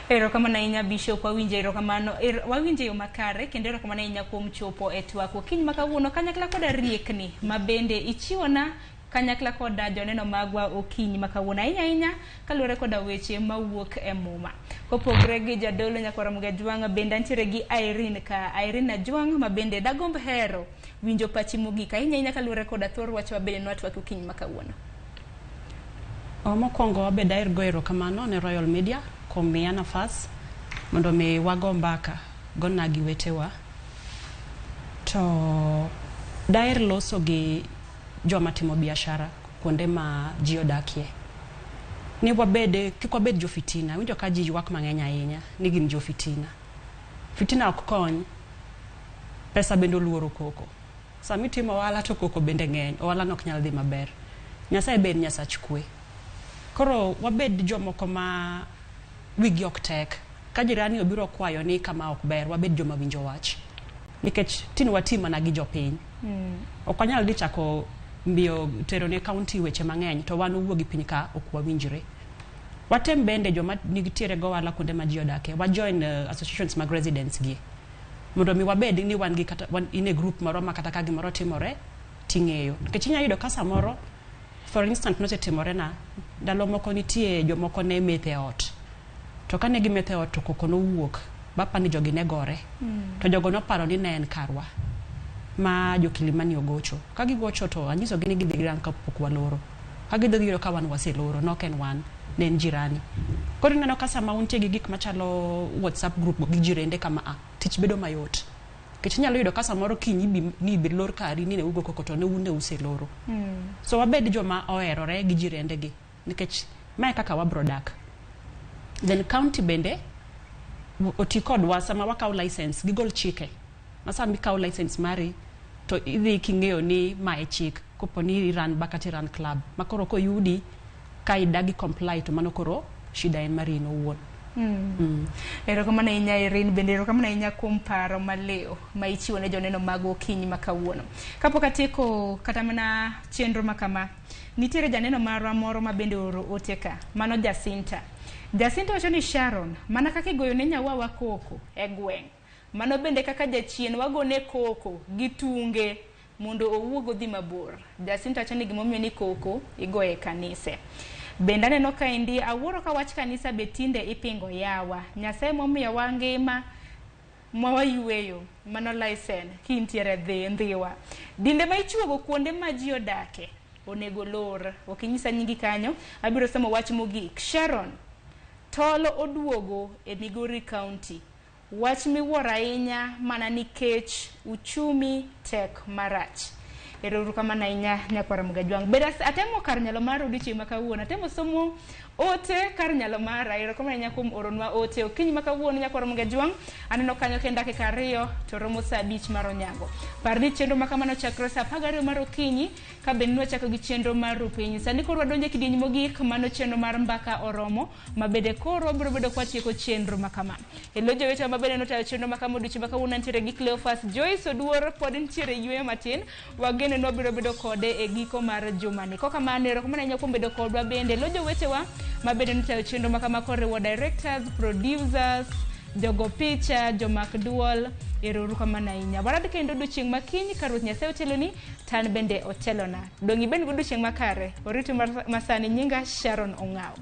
Erokamano ahinya Bishop, wawinjo erokamano, wawinjo e yo makare kendo erokamano ahinya kuom chopo e twak okinyi ma kawuono kanyakla koda riekni ma bende ichiwona kanyakla koda joneno magwa okinyi ma kawuono ahinya ahinya kaluwore koda weche mawuok e muma. Kopogre gi jadolo Nyakwar Ramogi Ajwang' bende antiere gi Irene ka, Irene Ajwang' ma bende dagomb hero winjo pachi mogik ahinya ahinya kaluwore koda thor wach ma bende nwatwak okinyi ma kawuono. Mokwongo wabe daher goyo erokamano ne Royal Media kuom miya nafas mondo mi wago mbaka gona gi wetewa. To daher loso gi joma timo biashara kuonde ma ji odakie. Ni wabed, kik wabed jo fitina. Winjo ka ji ywak mang'eny ahinya ni gin jo fitina. Fitina ok kony. Pesa bende oluoro koko. Sama itimo ohala to koko bende ng'eny, ohala no ok nyal dhi maber. Nyasaye be en Nyasach kwe. Koro wabed jomoko ma wigi ok tek. Ka jirani obiro kwayo ni kama ok ber, wabed joma winjo wach. Nikech tin wati mana gi jopiny. Ok wanyal dhi chako mbio tero ne county weche mang'eny to wan owuogi piny ka ok wawinjre. Watem bende joma nitiere go ohala kuonde ma ji odake, wa join associations mag residents gi. Mondo mi wabed ni wan gi kata wan in e group moro ma kata ka gimoro timore ting'eyo. Nikech inyalo yudo ka samoro, for instance nosetimore na, ndalo moko nitie jomoko ne metho e ot. To kane gimetho e ot to koko nowuok, bapa ni jogi ne gore. To jogo noparo ni ne en karwa. Ma jo Kilimani ogocho. Ka gigocho to anyisogi ni gidhi girang kapok waloro. Ka gidhi giyudo ka wan waseloro, nok en wan, ne en jirani. Koro ineno ka sama untie gi gik machalo WhatsApp group go gi jirende kama a, tich bedo mayot. Nikech inyalo yudo ka samoro kiny ibi, ni ibi lor kari ni ne ugo koko to ne un ne useloro. So wabed joma oherore gi jirende gi nikech mae kaka wabro dak. Then county bende oti kodwa sama wakawo license, gigol chike. Ma sama ikawo license mari to idhi king'eyo ni ma e chik kopo ni iran bar kata iran club. Ma koro koyudi ka idagi comply to mano koro shida en mari in owuon. Erokamano ahinya Irene, bende erokamano ahinya kuom paro maliw ma ichiwo ne joneno mag okinyi ma kawuono. Kapok atieko kata mana chenro ma kama, nitiere janeno marwa moro ma bende ooro ote ka, mano Jacinta. Jacinta wacho ni Sharon, mana kaka igoyo ne nyawawa koko e gweng', mano bende kaka jachien wagone koko gi tunge mondo owuog odhi mabor. Jacinta wacho ni gimomiyo ni koko igoyo e kanise. Bende aneno kaendi awuoro ka wach kanisa be tinde ipingo yawa. Nyasaye momiyowa ngima mwawayueyo mano license kintiere dhi ndhiwa. Dinde ma ichuogo kuonde ma ji odake onego lor. Ok inyisa nyingi kanyo, abiro somo wach mogik. Sharon, tol oduogo e Migori County. Wach miwuoro ahinya mana nikech uchumi tek marach. Ero kamano ahinya nyakwar Ramogi Ajwang'. Bende atemo kar nyalo mar odiochieng' ma kawuono. Atemo somo ote kar nyalo mara. Erokamano ahinya kuom oronwa ote. Okinyi ma kawuono nyakwar Ramogi Ajwang', aneno kanyo ka en dakika 2 to romo saa 5 mar onyango. Par ni chenro ma kamano chakre saa 12 mar okinyi ka bende nwachako gi chenro mar rupiny. Sani koro wadonjo e kidieny mogik mano chenro mar mbaka oromo ma bende koro wabiro bedo kwatieko chenro ma kama. E lo jowetewa ma bende notayo chenro ma kama odiochieng' ma kawuono nitiere gi Cleophas Joyce Oduor pod nitiere yueyo matin. Wageno ni wabiro bedo kode e giko mar jumani. Kokamano, erokamano ahinya kuom bedo kodwa bende. Lo jowetewa ma bende notayo chenro ma kama koriwo directors, producers, jogo picha, jomak duol, Ero uru kamano ahinya. Warad kendo odiochieng' ma kiny ka Ruoth Nyasaye oteloni, to an bende otelona. Dong' ibed gi odiochieng' makare. Oritu masani nyinga Sharon Ong'aw.